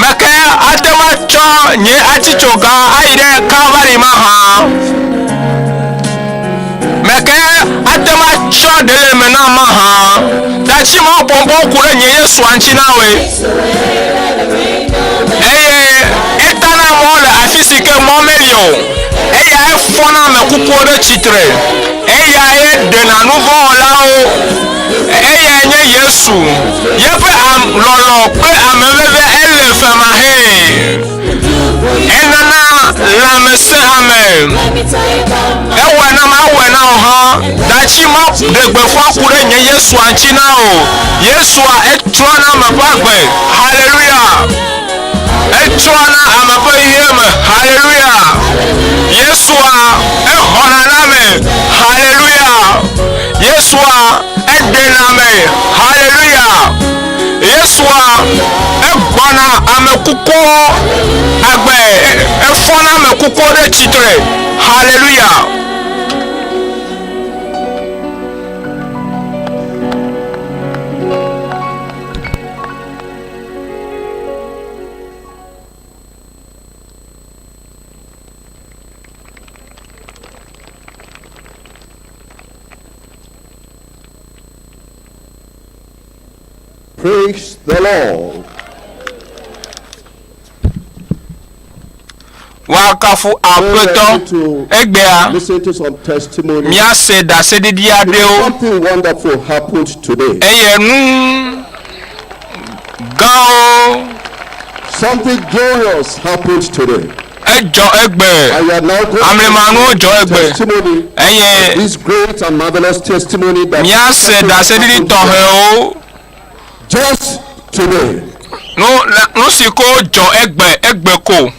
Meke ate ŋu atsɔ nye atitsoga ayi ɖe Kalvari mahã? Meke ate ŋu atsɔ ɖe le eme nam mahã? Datsi mawo pɔmpɔ ku ɖe nye Yesua ŋuti na woe. Eye etana mɔ le afi si ke mɔ meli o. Eya efɔna ame kukuwo ɖe tsitre. Eyae ɖena nuvɔ̃wɔlawo. Eyae nye. Yesu. Yeƒe lɔlɔ̃ kple ameveve ele femaxee. Enana lãmesẽ ame. Ewɔe na mawɔe na wò hã. Datsi ma ɖe gbeƒã ku ɖe nye Yesua ŋuti na wò. Yesua etrɔna ame ƒe agbe. Haleluya. Etrɔna ame ƒe ʋe me. Haleluya. Yesua exɔna na ame. Haleluya. Yesua eɖena ame. Haleluya. Yesua egbɔna ame kukuwo agbe. Efɔna ame kukuwo ɖe tsitre. Haleluya. Praise the Lord. Woakafu Aƒetɔ. Egbea, Listen to some testimony. míase ɖaseɖiɖi aɖewo Something wonderful happened today. eye nu gãwo Something glorious happened today. edzɔ egbe. And you are now going Amemanuwo dzɔ egbe. testimony. Eye This great and marvelous testimony that míase ɖaseɖiɖi tɔxɛwo. just today. Nu nu si ko dzɔ egbe egbe ko.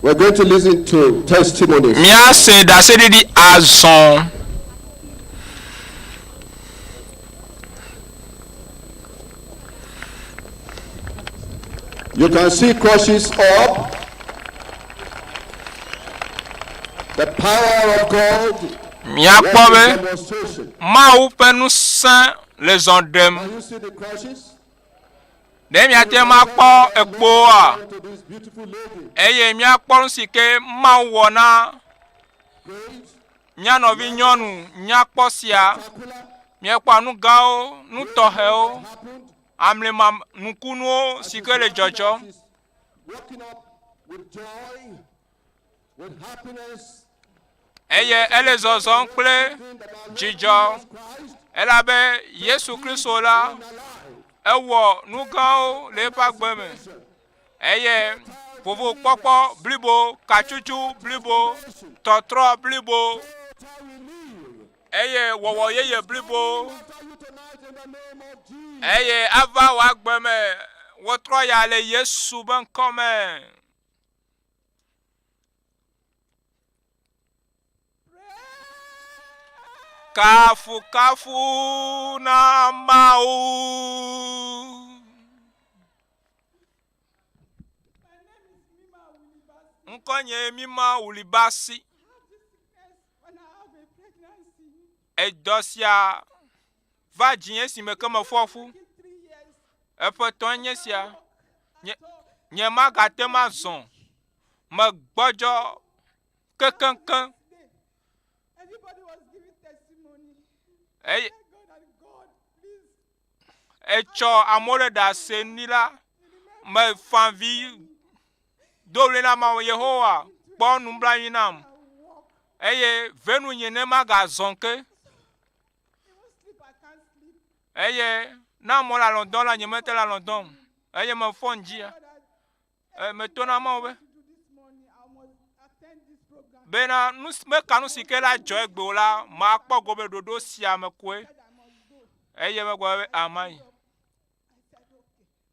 We're going to listen to testimonies. Míase ɖaseɖiɖi azɔ. You can see crosses up. The power of God. Míakpɔ be demonstration. Mawu ƒe ŋusẽ le zɔ ɖem. Can you see the crosses? Ɖe míate ŋu akpɔ ekpoa To this beautiful lady. eye míakpɔ nu si ke Mawu wɔ na Great, mía nɔvi nyɔnu nyakpɔ sia. spectacular, Míekpɔa nu gãwo, nu tɔxɛwo, happened. amlima nukunuwo si ke le dzɔdzɔm. She's waking up with joy, with happiness. Eye ele zɔzɔm kple dzidzɔ Christ elabe Yesu Kristo la ewɔ nu gãwo le eƒe agbe me. Eye vovokpɔkpɔ blibo, katsutsu blibo, tɔtrɔ blibo eye wɔwɔ yeye blibo you tonight in the name of Jesus. eye ava wò agbe me wotrɔ ya le Yesu be ŋkɔ me. Kafukafu na Mawu. Ŋkɔnye Mima Wulibasi. Edɔ sia va dzinye esime ke mefɔ fu. Eƒe tɔe nye sia. Nye, nye magate ŋu azɔ. Megbɔdzɔ kekeŋkeŋ. Everybody was giving testimony. Eye God and God, please etsɔ amewo ɖe ɖase ni la, mefa vi do ɣli na Mawu Yehowa kpɔ nublanui nam eye ve nunye ne magazɔ ke even sleep, I can't sleep. eye ne amewo le alɔ̃ dɔm la nye mete le alɔ̃ dɔm eye mefɔ ŋdzia e, meto na Mawu be To do this morning, I must attend this program. bena nu si- meka nu si ke la dzɔ egbe o la makpɔ go be ɖoɖo sia me koe I must go. eye megblɔ be amayi I said,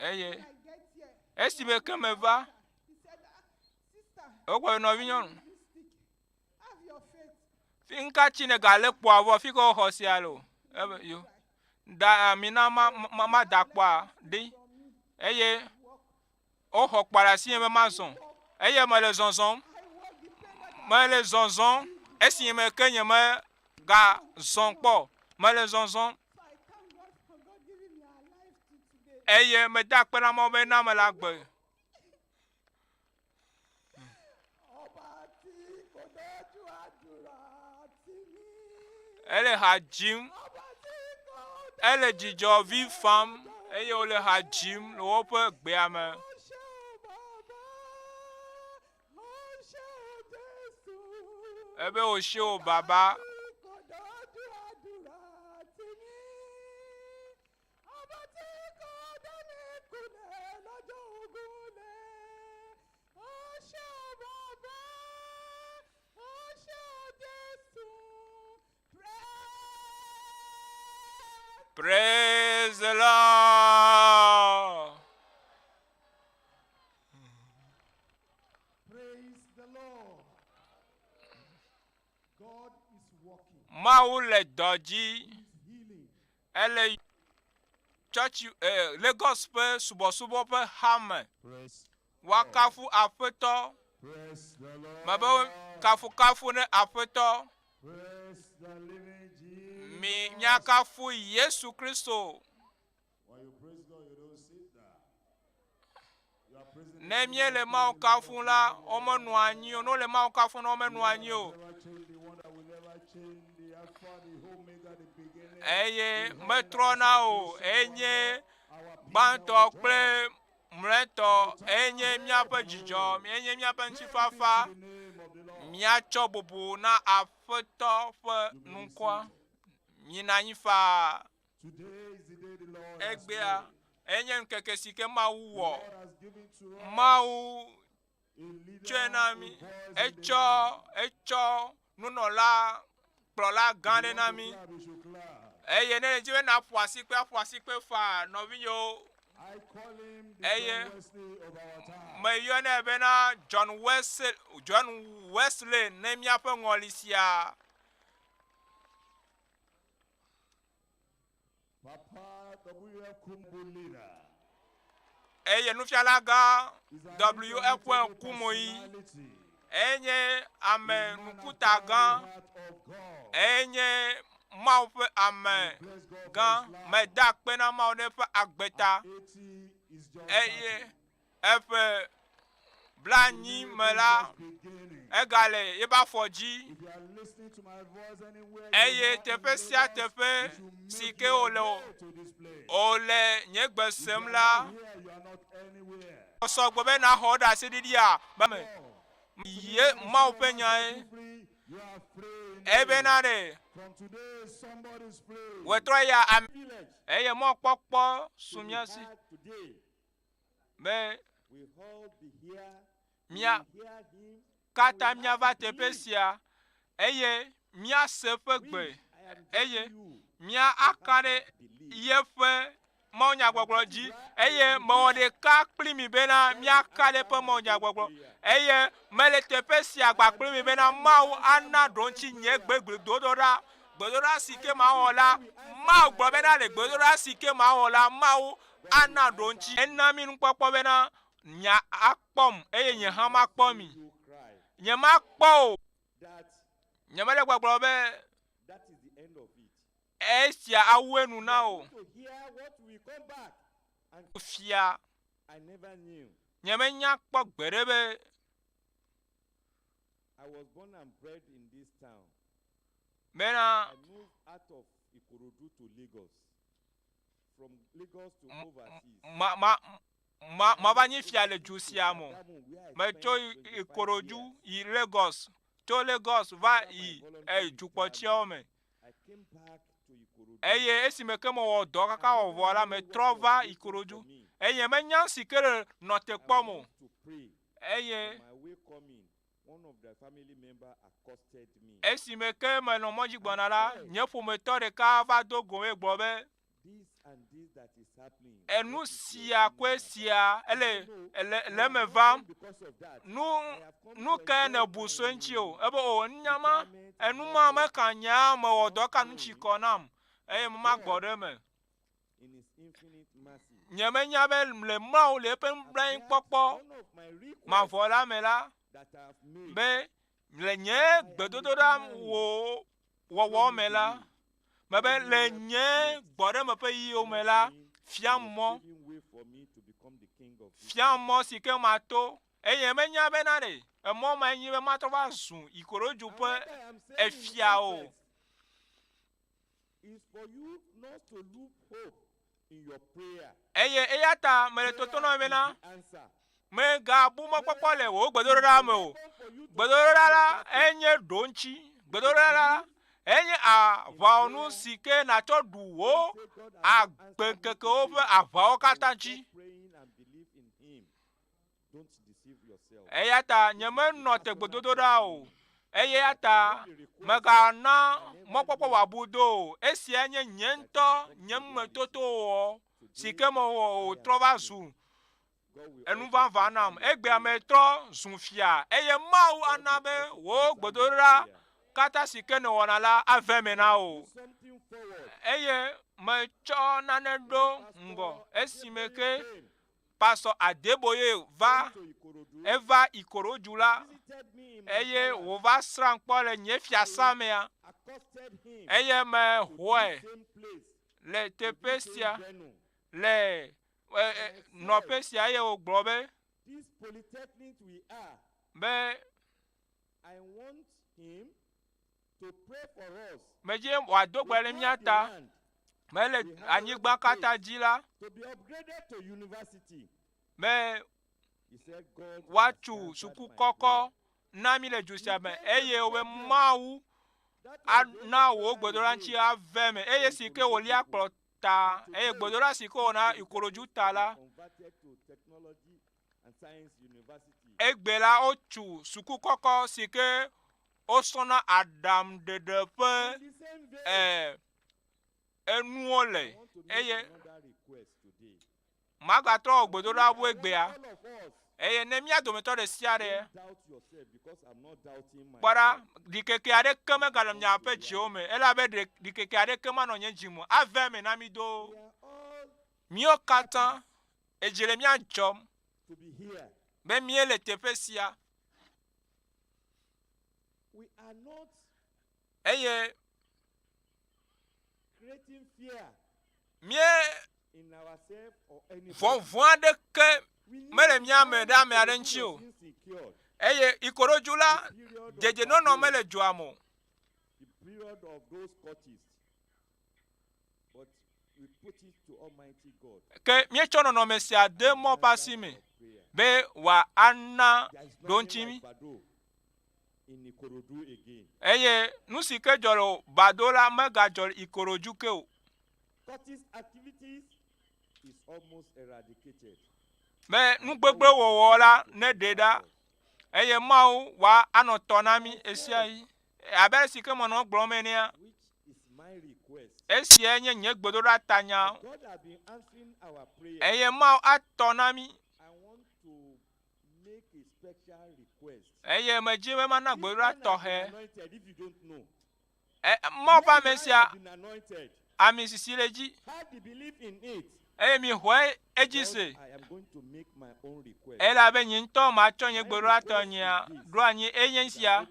okay. eye I get here. esime ke meva He said, ah, sister, wogblɔ be nɔvinyɔnu this stick. Have your faith. fi ŋka tsi ne gale kpoa vɔ fi ke woxɔ sia le o ebe yo da ami na ma ma ma da kpoa ɖi eye woxɔ kpoa le asinye be mazɔ eye mele zɔzɔm mele zɔzɔm esime ke nye me ga zɔ kpɔ mele zɔzɔm So I thank God for God giving me alive to today. eye meda akpe na Mawu be na mele agbe Ọba tí kò dojú àdúrà tì mí. ele ha dzim Ọba tí kò ele dzidzɔ vi fam eye wole ha dzim le woƒe gbea me ṣe o bàbá. Ó Ebe wòsi o baba. Praise the Lord. Praise the Lord. God is working. Mawu le dɔ dzi. He's healing. Ele tsɔtsi eh, Lagos ƒe subɔsubɔ ƒe hame. Praise, Woakafu Aƒetɔ. praise the Lord. Mebe kafukafu ne Aƒetɔ. Praise the living Jesus. Mi míakafu Yesu Kristo. When you praise God, you don't sit down. You are praising the Ne King míele of Mawu Kings, kafum la, womenɔa anyi o. Ne wole Mawu kafum la, womenɔa anyi o. never change, the one that will never change, the Alpha, the Omega, the beginning. Eye the end, metrɔna our o. salvation, Enye our peace, gbãtɔ our joy. kple mlɔetɔ. Enye míaƒe dzidzɔ. Enye míaƒe ŋutifafa. The name of the Lord. Míatsɔ bubu na Aƒetɔ ƒe ŋkɔa. Mína anyi faa. Today is the day the Lord has Egbea made. enye ŋkeke si ke Mawu The wɔ. Lord has given to us Mawu a leader, tsɔe na a mí. voice in the Etsɔ etsɔ nunɔla kplɔla gã If ɖe you na want to mí. clap, you should clap. Eye ne edzi be naƒo asikpe, aƒo asikpe faa nɔvinyewo. I call him the Eye John Wesley of our time. meyɔnɛ bena John Wesley, John Wesley ne míaƒe ŋɔli sia. Papa W.F. Kumbu leader. Eye nufiala gã Is an W.F. indomitable Kumoyi personality. enye ame A man ŋkuta after gã. the heart of God. Enye Mawu ƒe ame Bless God for gã. his life. Meda akpe na Mawu ɖe eƒe agbe ta. At 80 is just Eye starting. eƒe blanyi me la, Just beginning. egale eƒe afɔ dzi. If you are listening to my voice anywhere you Eye are in teƒe sia Lagos, teƒe you should si make ke your wòle way to this place. wòle nye gbe If you sem are la, not here, you are not anywhere. sɔgbɔ be naxɔ ɖaseɖiɖia be me. Ye Mawu ƒe nyae. Free, you are free indeed. Ebena ɖe From today, somebody's free. wòtrɔ ya ame Privilege eye mɔkpɔkpɔ su to be mía si had today. be We all be here. We mía will hear him. katã and we míava have to teƒe believe. sia eye míase eƒe gbe We, I am eye telling you, mía aka ɖe yeƒe mawunyagbɔgblɔ dzi eye mewɔ ɖeka kpli mi bena míaka ɖe eƒe mawunyagbɔgblɔ eye mele teƒe sia gba kpli mi bena Mawu ana ɖoŋtsi nye gbegbedodoɖa gbedodoɖa si ke mawɔ la Mawu gblɔ bena le gbedodoɖa si ke mawɔ la Mawu ana ɖoŋtsi ena mi nukpɔkpɔ bena nya akpɔm eye nye hã makpɔ mi you cry. nye makpɔ o That nye mele gbɔgblɔ be that is the end of it. esia awu enu na o To hear what will come back. And fia I never knew. nye menya kpɔ gbe ɖe be I was born and bred in this town. bena I moved out of Ikorodu to Lagos. From Lagos to overseas. ma ma ma mava nyi fia le du sia me o. Sagamu, where I Metso spent 25 Ikorodu years. yi Lagos tso Lagos va yi e dukpɔtsiawo me I came back to Ikorodu. eye esime ke mewɔ dɔ kaka wɔ vɔ la metrɔ va Ikorodu eye menya si ke le nɔ te I kpɔm o went to pray. eye On my way coming, one of the family member accosted me. esime ke menɔ mɔdzi gbɔna la nye ƒometɔ ɖeka va do go me gblɔ be This and this that is happening. enu what is your sia opinion koe about sia it? ele No, ele I le am eme not vam come because of that. nu I have come nu to ke enjoy nèbu so my eŋuti o ebe o nunyama retirement and enu ma all meka nyaa mewɔ dɔ ka nu Not tsi knowing kɔ nam eye memagbɔ ɖe eme in his infinite mercy. nye menya be le Mawu le eƒe nublanuikpɔkpɔ One of my requests mavɔ la me la that I have made be le nye gbedodoɖa wo wɔwɔ me la mebe le nye gbɔɖeme ƒe yiwo me la fiam mɔ paving way for me to become the king of this fiam mɔ si ke mato eye menya bena ɖe emɔ ma nyi be matrɔ va zu Ikorodu And ƒe what I am saying in efia o. essence is for you not to lose hope in your prayer. Eye eya ta mele toto na mi Prayer bena is the answer. Mègabu mɔkpɔkpɔ le wò gbedodoɖa me o. Gbedodoɖa la enye ɖoŋtsi. Gbedodoɖa la enye aʋawɔnu si ke nàtsɔ ɖu wò agbeŋkekewo ƒe aʋawo katã dzi. Eya ta nyemenɔ te gbedodoɖa o. Eya ta mègana mɔkpɔkpɔ wòabu do o. Esia nye nye ŋutɔ nye numetoto si ke mewɔ wòtrɔ va zu enu vavã nam. Egbea metrɔ zu fia eye Mawu ana be wò gbedodoɖa katã si ke nèwɔna la ave eme na wò. Eye metsɔ nane ɖo ŋgɔ esime ke Pastor Adeboye va, eva Ikorodu la eye wòva srãm kpɔ le nye fiasã mea eye mexɔe le teƒe sia le nɔƒe sia eye wògblɔ be be medzi wòado gbe ɖe mía ta mele anyigba katã dzi la be woatu suku kɔkɔ na mí le du sia me eye wobe Mawu ana wò gbedoɖa ŋuti ave eme eye si ke wòlia kplɔ ta eye gbedoɖa si ke wòna Ikorodu ta la, egbe la wotu suku kɔkɔ si ke wosrɔ̃na aɖaŋuɖeɖe ƒe eh, enuwo le eye Magatrɔ wɔ gbedoɖa ŋu egbea. Eye ne mía dometɔ ɖe sia ɖe kpɔ ɖa, ɖikeke aɖeke meganɔ miaƒe dziwo me, elabe ɖikeke aɖeke manɔ nye dzi me o. Ave eme na mí do. Míwo katã, edzi le mía dzɔm be míele teƒe sia. Eye Mía vɔvɔ̃ aɖeke mele mía me ɖe ame aɖe ŋuti o. Eye Ikorodu la, dedienɔnɔ mele dua me o. Ke míetsɔ nɔnɔme sia de mɔ ƒe asi me be wòana ɖoŋtsi mí. Eye nu si ke dzɔ le Bado la megadzɔ le Ikorodu ke o. Be nu gbegblẽ wɔwɔ la neɖe ɖa eye Mawu wa anɔ tɔ na mí ɣesiaɣi. Abe ale si ke menɔ egblɔm enea, esiae nye nye gbedoɖa tanya eye Mawu atɔ na mí. Eye medzi be mana gbedoɖa tɔxɛ. E, Mawu ƒe ame sia, ami sisi le edzi. Eye mixɔe edzi se. Elabe nye ŋutɔ matsɔ nye gbedoɖa tɔnyea ɖo anyi enye esia.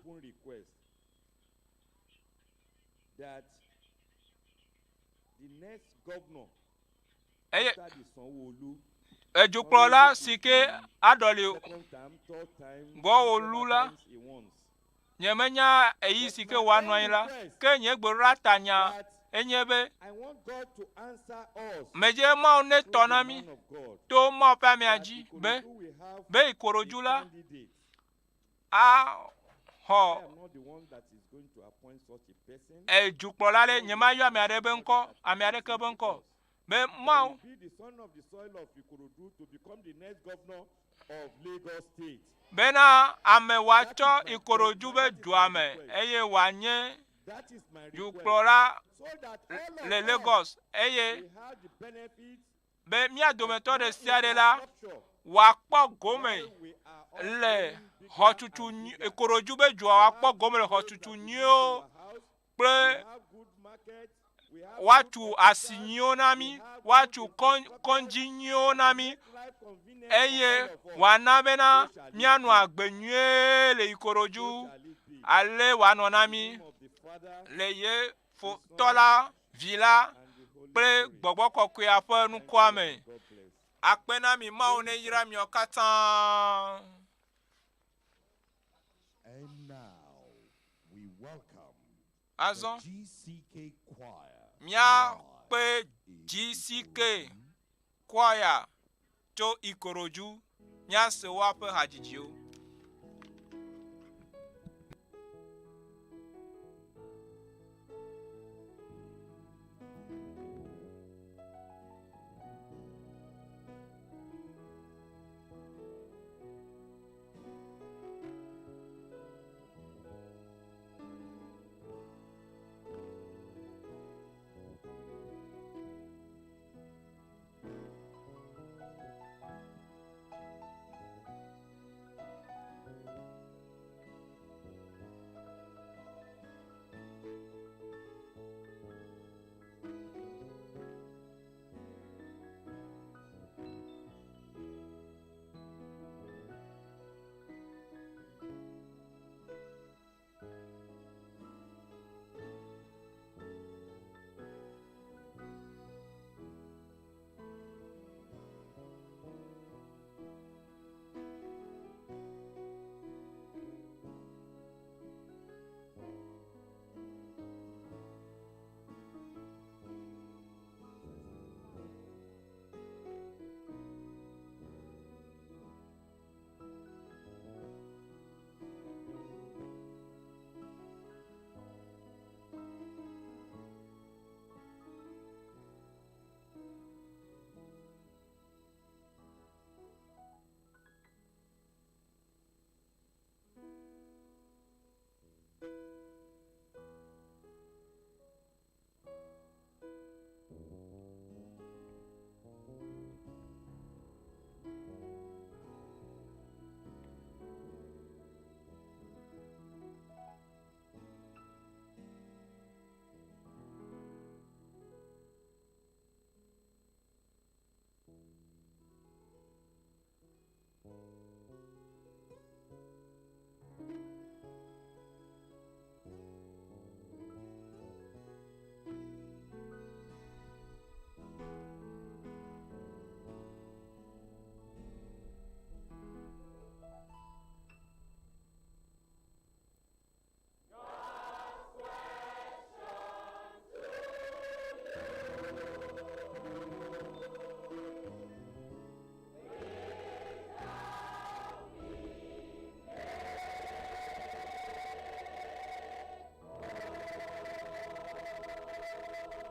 Eye edukplɔla si ke aɖɔli gbɔwò lu la, nyemenya ɣeyiɣi si ke wòanɔ anyi la, ke nye gbedoɖa tanya enye be, medze Mawu netɔ na mí to Mawu ƒe amea dzi be, be Ikorodu la axɔ edukplɔla ɖe, nyemayɔ ame aɖe be ŋkɔ, ame aɖeke be ŋkɔ o, be Mawu bena ame wòatsɔ Ikorodu be dua me eye wòanye dukplɔla le Lagos eye be mía dometɔ ɖe sia ɖe la wòakpɔ gome le xɔtutu Ikorodu be dua wòakpɔ gome le xɔtutu nyuiwo kple woatu asi nyuiwo na mí, woatu kɔdzi nyuiwo na mí, eye wòana bena míanɔ agbe nyuie le Ikorodu. Ale wòanɔ na mí le ye Tɔ la, Vi la, kple Gbɔgbɔ Kɔkɔea ƒe ŋkɔa me. Akpe na mi, Mawu neyra miawo katã. Azɔ míakpe GCK Choir tso Ikorodu. Míase woaƒe hadzidziwo.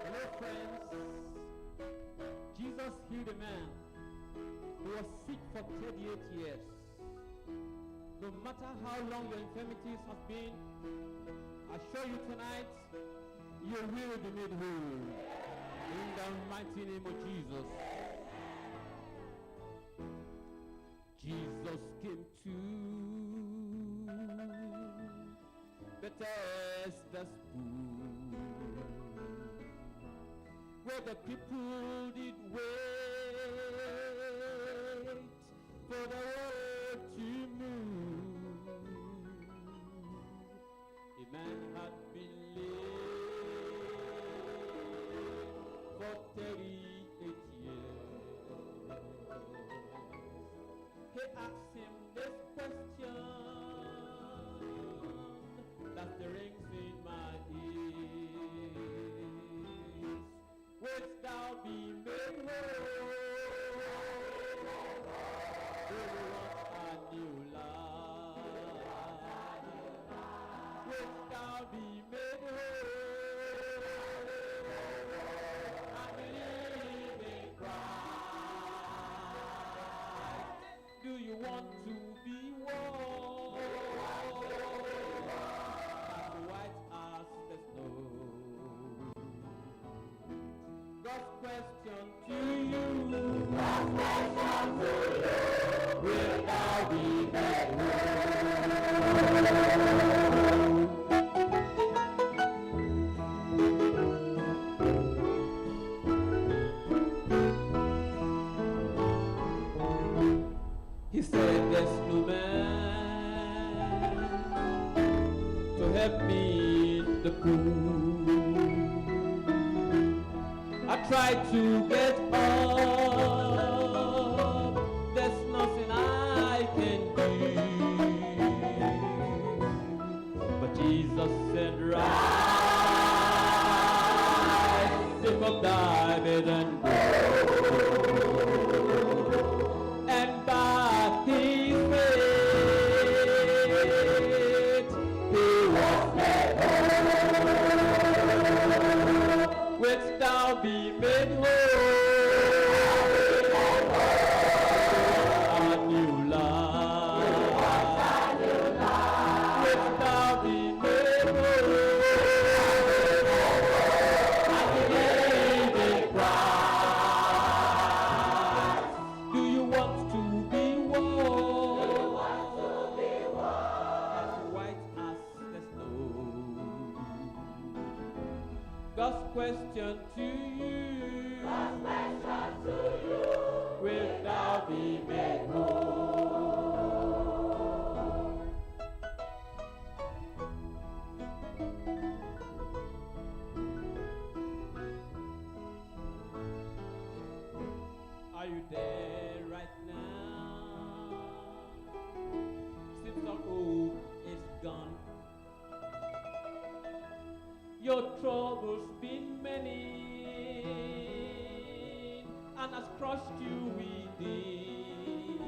Hello, friends. Jesus healed a man who was sick for 38 years. No matter how long your infirmities have been, I assure you tonight, you will be made whole. In the mighty name of Jesus. Jesus came to Bethesda's pool, where the people did wait for the road to move. A man had been lame for 38 years. He asked him this question that rings in my ears. Wilt thou be made whole? Do you want a new life? Wilt thou be made whole? And believe in Christ. Do you want to be warm? As white as the snow. God's question to you. God's question to you. Will thou be made whole? He said, There's no man to help me in the pool. I tried to get up, there's nothing I can do. But Jesus said, Rise, take up thy bed and go. And by God's question to you. God's question to you. Wilt thou be made whole? Are you there right now? Seems all hope is gone. Your troubles been many and has crushed you within.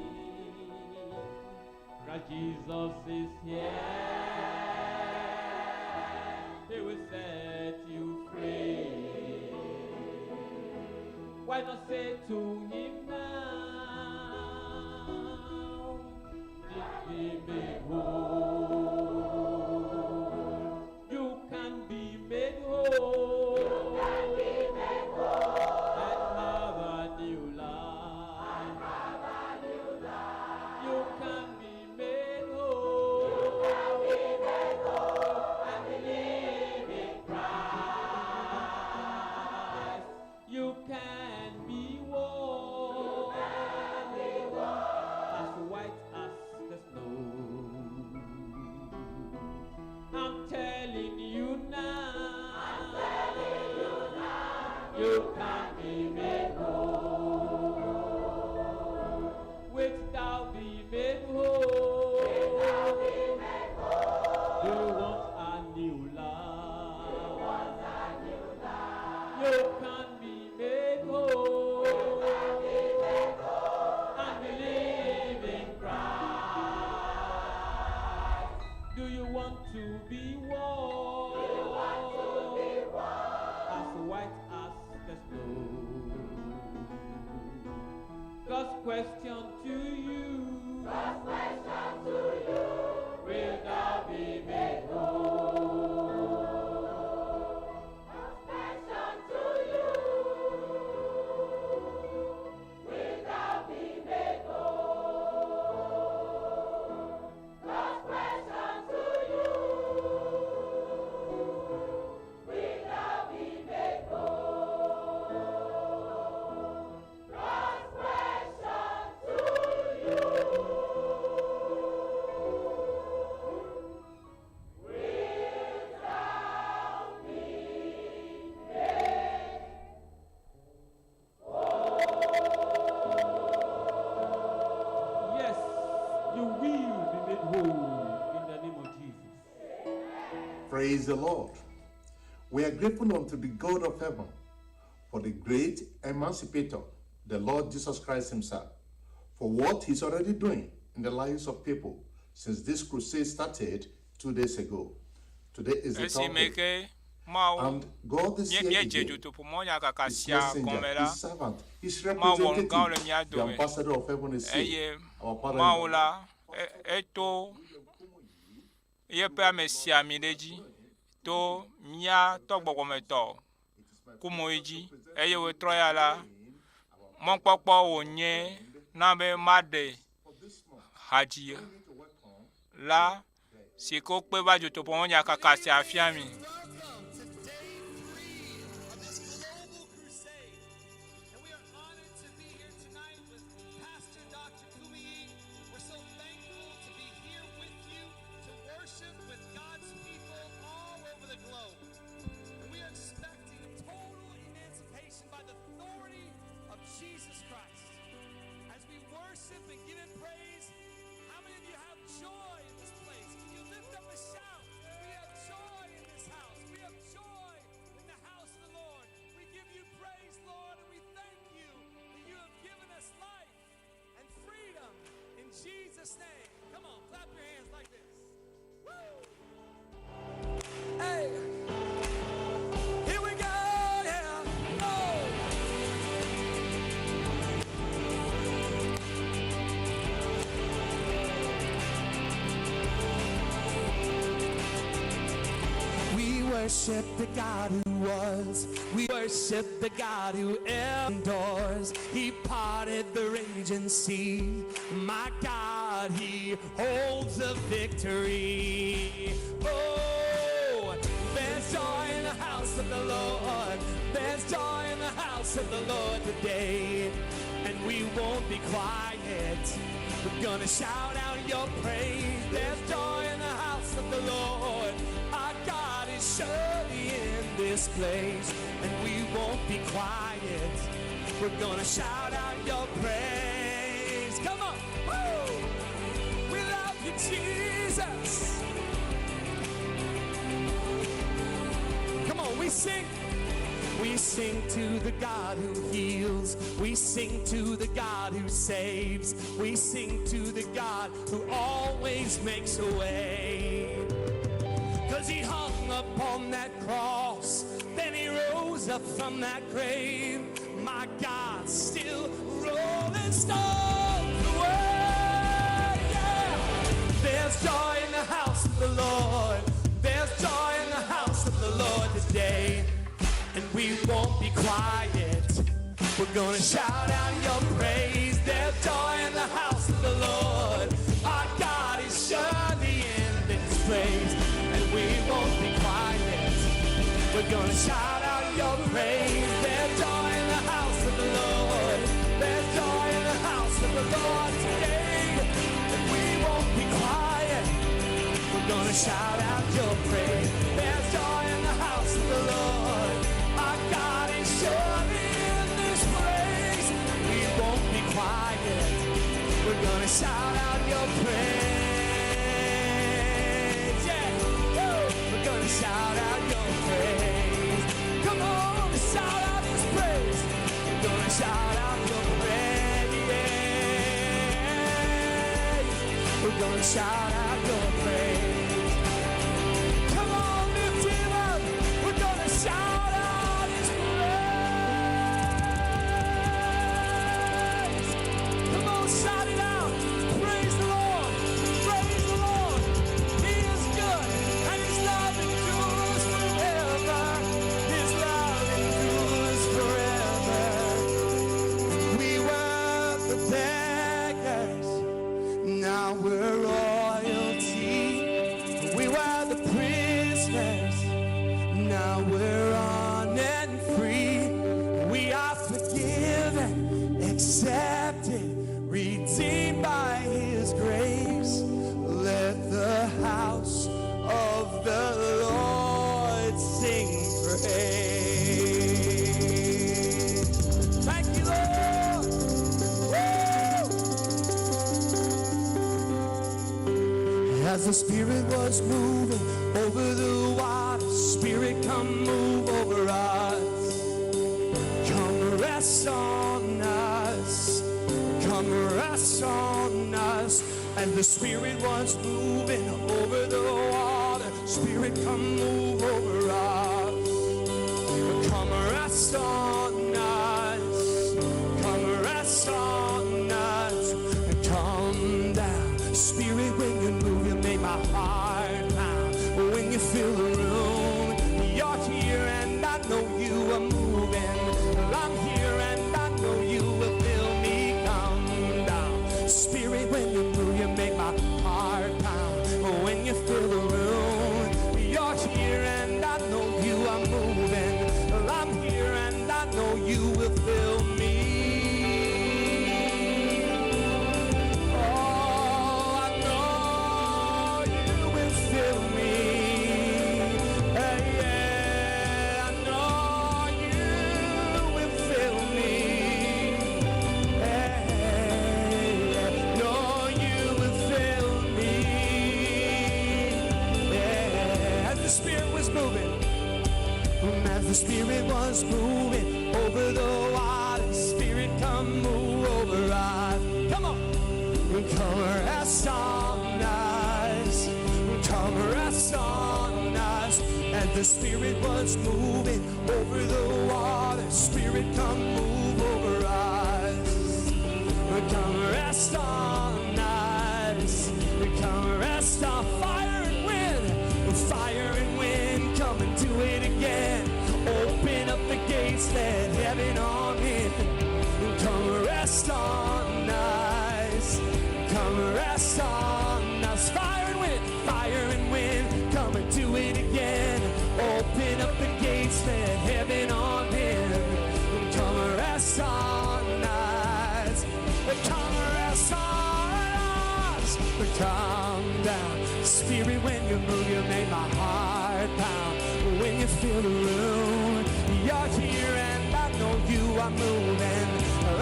Christ Jesus is here. He will set you free. Why not say to him now? Did be made whole. You can be made whole. You can be made whole. And have a new life. And have a new life. You can be made whole. You can be made whole. And believe in Christ. You can be whole. You can be whole. As white as the snow. I'm telling you now. I'm telling you now. You can be made whole. Wilt thou be made whole? Wilt thou be made whole? Do you want a new life? Do you want a new life? You can be made whole. You can be made whole. And believe in Christ. Do you want to be whole? Do you want to be whole? As white as the snow. God's question to you. God's question to you. Will thou be made whole? God's question to you. Will thou be made whole? God's question to you. Will thou be made whole? God's question to you. Will thou be made whole? Yes, you will be made whole in the name of Jesus. Praise the Lord. We are grateful unto the God of heaven for the great emancipator, the Lord Jesus Christ Himself, for what He's already doing in the lives of people since this crusade started 2 days ago. Today is the Esime third day. ke Mawu And God this mía year míedze again, dutoƒomɔ nyakaka His sia gɔme messenger, la, His servant, His Mawu wɔ nu gãwo le representative, mía the dome ambassador of heaven is here. eye Our Father in Mawu the la e- eto yeƒe ame sia ami ɖe dzi to mía tɔ gbɔgbɔmetɔ Kumuyi dzi eye wòtrɔ ya la, mɔkpɔkpɔ wònye na be maɖe hadzi la si ke wokpe va dutoƒomɔ nyakaka sia fia mi. Jesus Christ. As we worship and give him praise, how many of you have joy in this place? Can you lift up a shout? We have joy in this house. We have joy in the house of the Lord. We give you praise, Lord, and we thank you that you have given us life and freedom in Jesus' name. Come on, clap your hands like this. Woo! Hey! Here we go, yeah. Oh! We worship the God who was. We worship the God who endures. He parted the raging sea. My God, He holds the victory. Oh, there's joy in the house of of the Lord. There's joy in the house of the Lord today. And we won't be quiet. We're gonna shout out your praise. There's joy in the house of the Lord. Our God is surely in this place. And we won't be quiet. We're gonna shout out your praise. Come on. Woo! We love you, Jesus. Come on, we sing. We sing to the God who heals. We sing to the God who saves. We sing to the God who always makes a way. Cause he hung upon that cross, then he rose up from that grave. My God's still rolling stones away. Yeah. There's joy in the house of the Lord. There's joy in the house of the Lord today. And we won't be quiet. We're gonna shout out your praise. There's joy in the house of the Lord. Our God is surely in this place. And we won't be quiet. We're gonna shout out your praise. There's joy in the house of the Lord. There's joy in the house of the Lord today. And we won't be quiet. We're gonna shout out your praise. There's joy in the house of the Lord. Our God is surely in this place. We won't be quiet. We're gonna shout out your praise. Yeah. Woo! We're gonna shout out your praise. Come on, shout out his praise. We're gonna shout out your praise. We're gonna shout out your praise. Come on, lift him up. We're gonna shout out his praise. Come on, shout it out. Praise the Lord. Praise the Lord. He is good and his love endures forever. His love endures forever. We were the beggars. Now we're royalty. We were the prisoners. Now we're on and free. We are forgiven, accepted, redeemed by His grace. Let the house of the Lord sing praise. Thank you, Lord. Woo! As the Spirit was moving over the water, Spirit, come move over us. Come rest on us. Come rest on us. And the Spirit was moving over the water, Spirit, come move over us. Come rest on us. Come rest on us. And come down. Spirit, when you move, you make my heart pound. When you fill the room, you're here and I know you are moving. I'm here and I know you will fill me. Come down. Spirit, when you move, you make my heart pound. When you fill the room, you're here and I know you are moving. I'm here and I know you will fill me. Oh, I know you will fill me. Hey, yeah, I know you will fill me. Hey, I know you will fill me. Yeah, as the Spirit was moving. As the Spirit was moving over the water, Spirit, come move over us. Come on. Come rest on us. Come rest on us. And the Spirit was moving over the water, Spirit, come move over us. Come rest on us. Come rest on fire and wind. Fire and wind, come and do it again. Open up the gates, let heaven on in. Come rest on us. Come rest on us. Fire and wind, come and do it again. Open up the gates, let Come down. Spirit, when you move, you make my heart pound. When you feel the room, you're here and I know you are moving.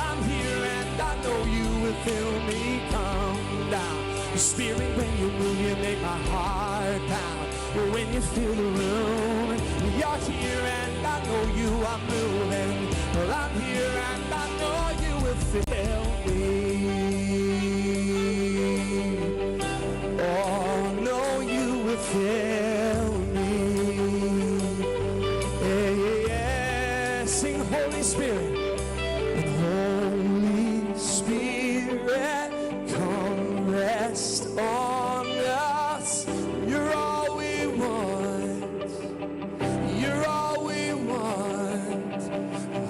I'm here and I know you will feel me. Come down. Spirit, when you move, you make my heart pound. When you feel the room, you're here and I know you are moving. I'm here and I know you will feel me. Oh, no, you will feel me. Yeah, yeah, yeah. Sing Holy Spirit. And Holy Spirit, come rest on us. You're all we want. You're all we want.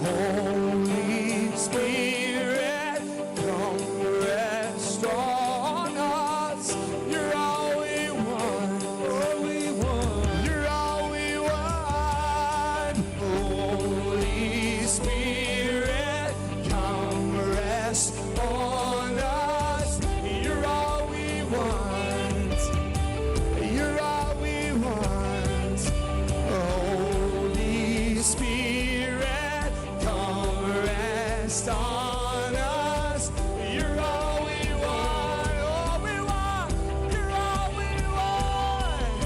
Holy Spirit, come rest on us. You're all we want. All we want. You're all we want. Holy Spirit, come rest on us. You're all we want. You're all we want. Holy Spirit, come rest on us. You're all we want. All we want. You're all we want.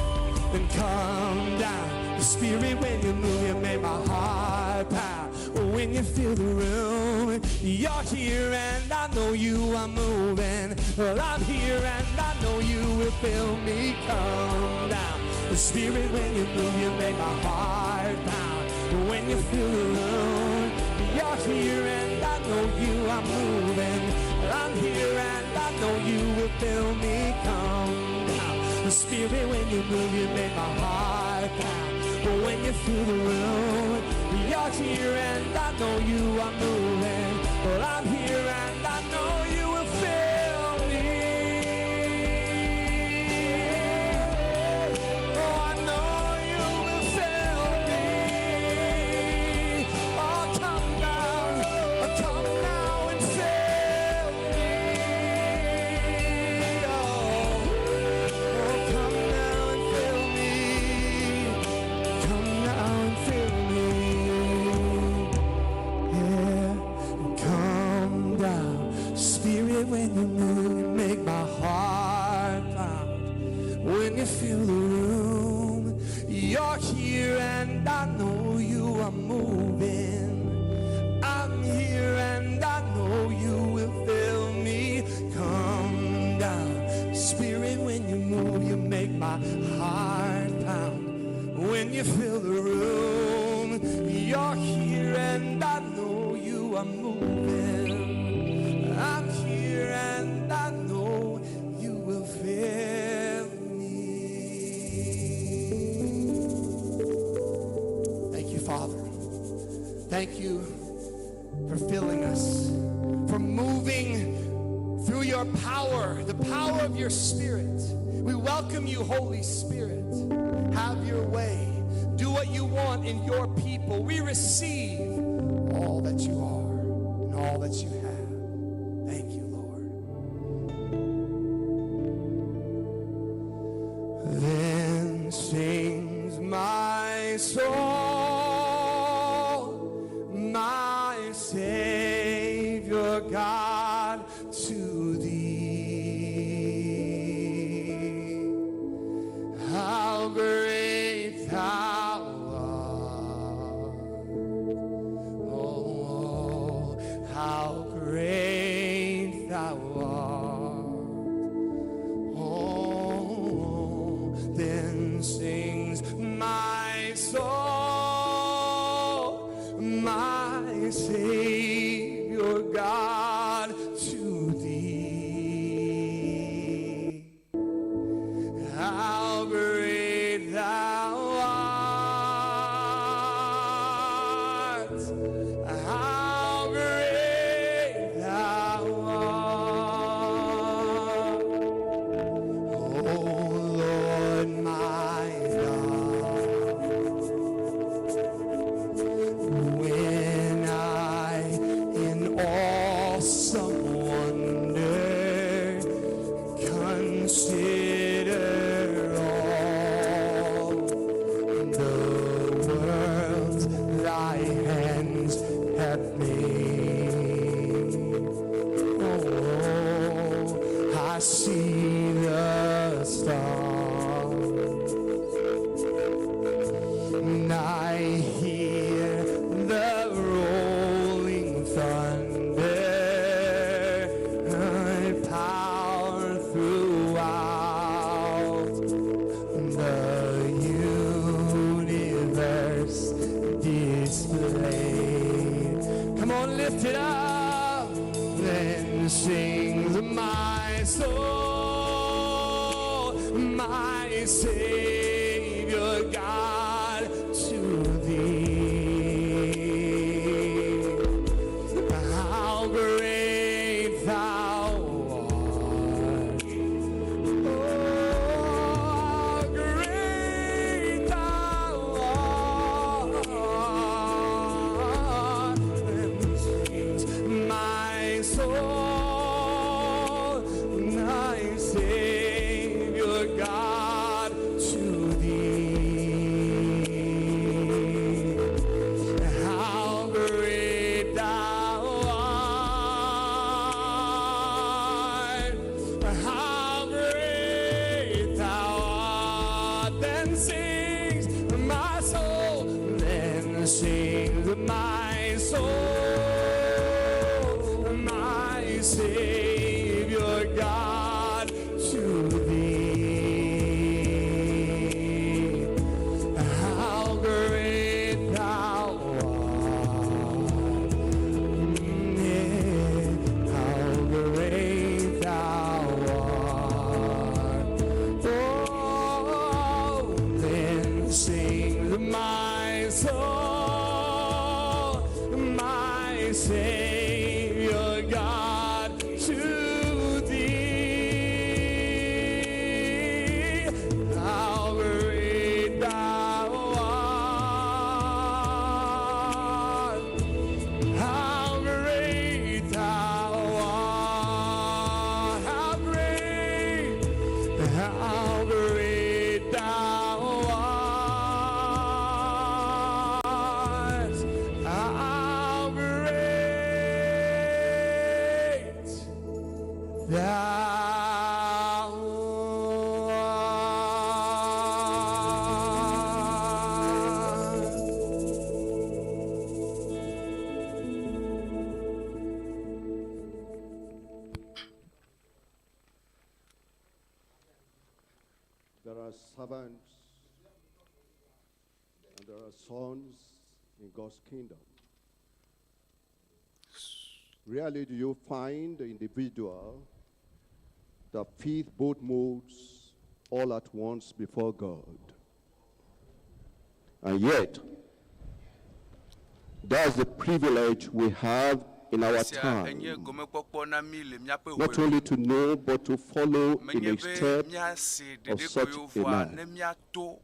And come down. The Spirit, when you move, you make my heart pound. When you feel the room, you're here and I know you are moving. Well, I'm here and I know you will feel me. Come down. The Spirit, when you move, you make my heart pound. When you feel the room, you're here and I know you are moving. I'm here and I know you will feel me. Come down. The Spirit, when you move, you make my heart pound. When you feel the room, you're here and I know you are moving. Well, I'm here and I know you will feel me. Oh, I know you will feel me. Oh, come down, oh, come now and fill me. Oh, oh, come now and fill me. Come now and fill me. Yeah, come down. Spirit, when you move, you make my heart pound. When you feel the room, you're here and I know you are moving. I'm here and I know you will fill me. Come down. Spirit, when you move, you make my heart pound. When you fill the room, you're here and I know you are moving. I'm here and I know you will fill me. Thank you, Father. Thank you for filling us, for moving through your power, the power of your Spirit. We welcome you, Holy Spirit. Have your way. Do what you want in your people. We receive all that you are and all that you have. Thank you, Lord. Then sings my soul, my Savior God, to thee. How great thou art. Oh, how great. Consider all the worlds thy hands have made. Oh, I see the stars. And I hear the rolling thunder, thy power throughout the universe displayed. Come on, lift it up. Then sings my soul, my Savior God, to thee. How great thou art. Oh, how great thou art. Then sings my soul, my Savior God, to thee. How great thou art! How great thou art! Then sings my soul, then sings my soul, my Savior God, to thee. How great thou art. Yeah, how great thou art. Oh, then sings my soul, my Savior God, to thee. How great thou art. How great thou art. How great, how great thou art. How great thou art. There are servants and there are sons in God's kingdom. Rarely do you find the individual that fit both modes all at once before God. And yet, that's the privilege we have in our Esia time. enye gomekpɔkpɔ na mí le míaƒe Not hoe only to know, but to follow in menye the be step míase of ɖeɖe such ko a yewo vɔa man. ne míato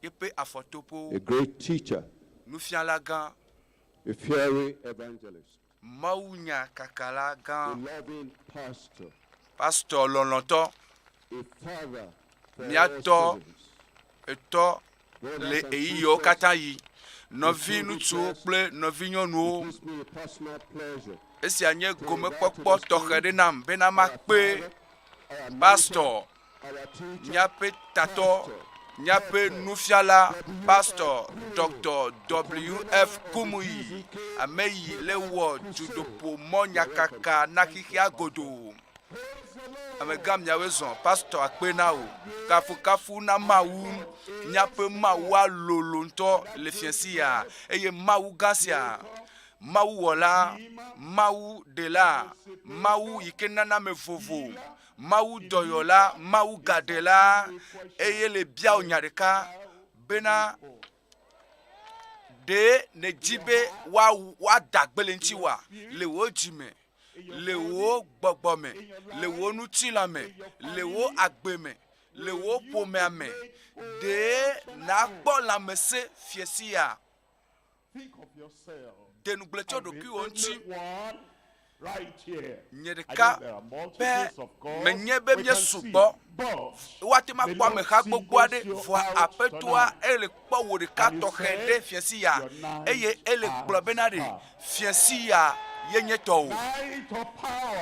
yeƒe afɔtoƒewo. A great teacher, Nufiala gã, a fiery evangelist, mawunya kakala gã, a loving pastor, pastor lɔlɔ̃tɔ, a father for all míatɔ seasons. etɔ le ɣeyiɣiwo katã yi. Nɔvi ŋutsuwo kple nɔvi nyɔnuwo, It gives me a personal pleasure esia nye gomekpɔkpɔ tɔxɛ ɖe nam bena makpe pastor, míaƒe tatɔ, míaƒe nufiala, pastor Dr. W. F. Kumuyi, ame yi le wɔ dutoƒo mɔnyakaka na xexea godoo. Amegã miawoe zɔ, pastor akpe na wò. Kafukafu na Mawu, míaƒe Mawua lolo ŋutɔ le fiẽ sia eye Mawu gã sia, Mawu wɔla, Mawu ɖela, Mawu yi ke nana ame vovo, Mawu dɔyɔla, Mawu gaɖela eye le bia wò nya ɖeka bena ɖe nèdi be woada gbe le ŋutiwòa le wò dzime, le wò gbɔgbɔ me, le wò ŋutilã me, le wò agbe me, le wò ƒomea me. Ɖe nàkpɔ lãmesẽ fiẽ sia. Think of yourself. De ŋugble tso ɖokuiwò ŋuti. One. Nye ɖeka pɛ menye be míesugbɔ. Woate ŋu akpɔ ameha gbogbo aɖe, vɔa Aƒetɔa ele kpɔ wò ɖeka tɔxɛ ɖe fiẽsi ya eye ele gblɔ bena ɖe fiẽsi ya ye nye tɔwò.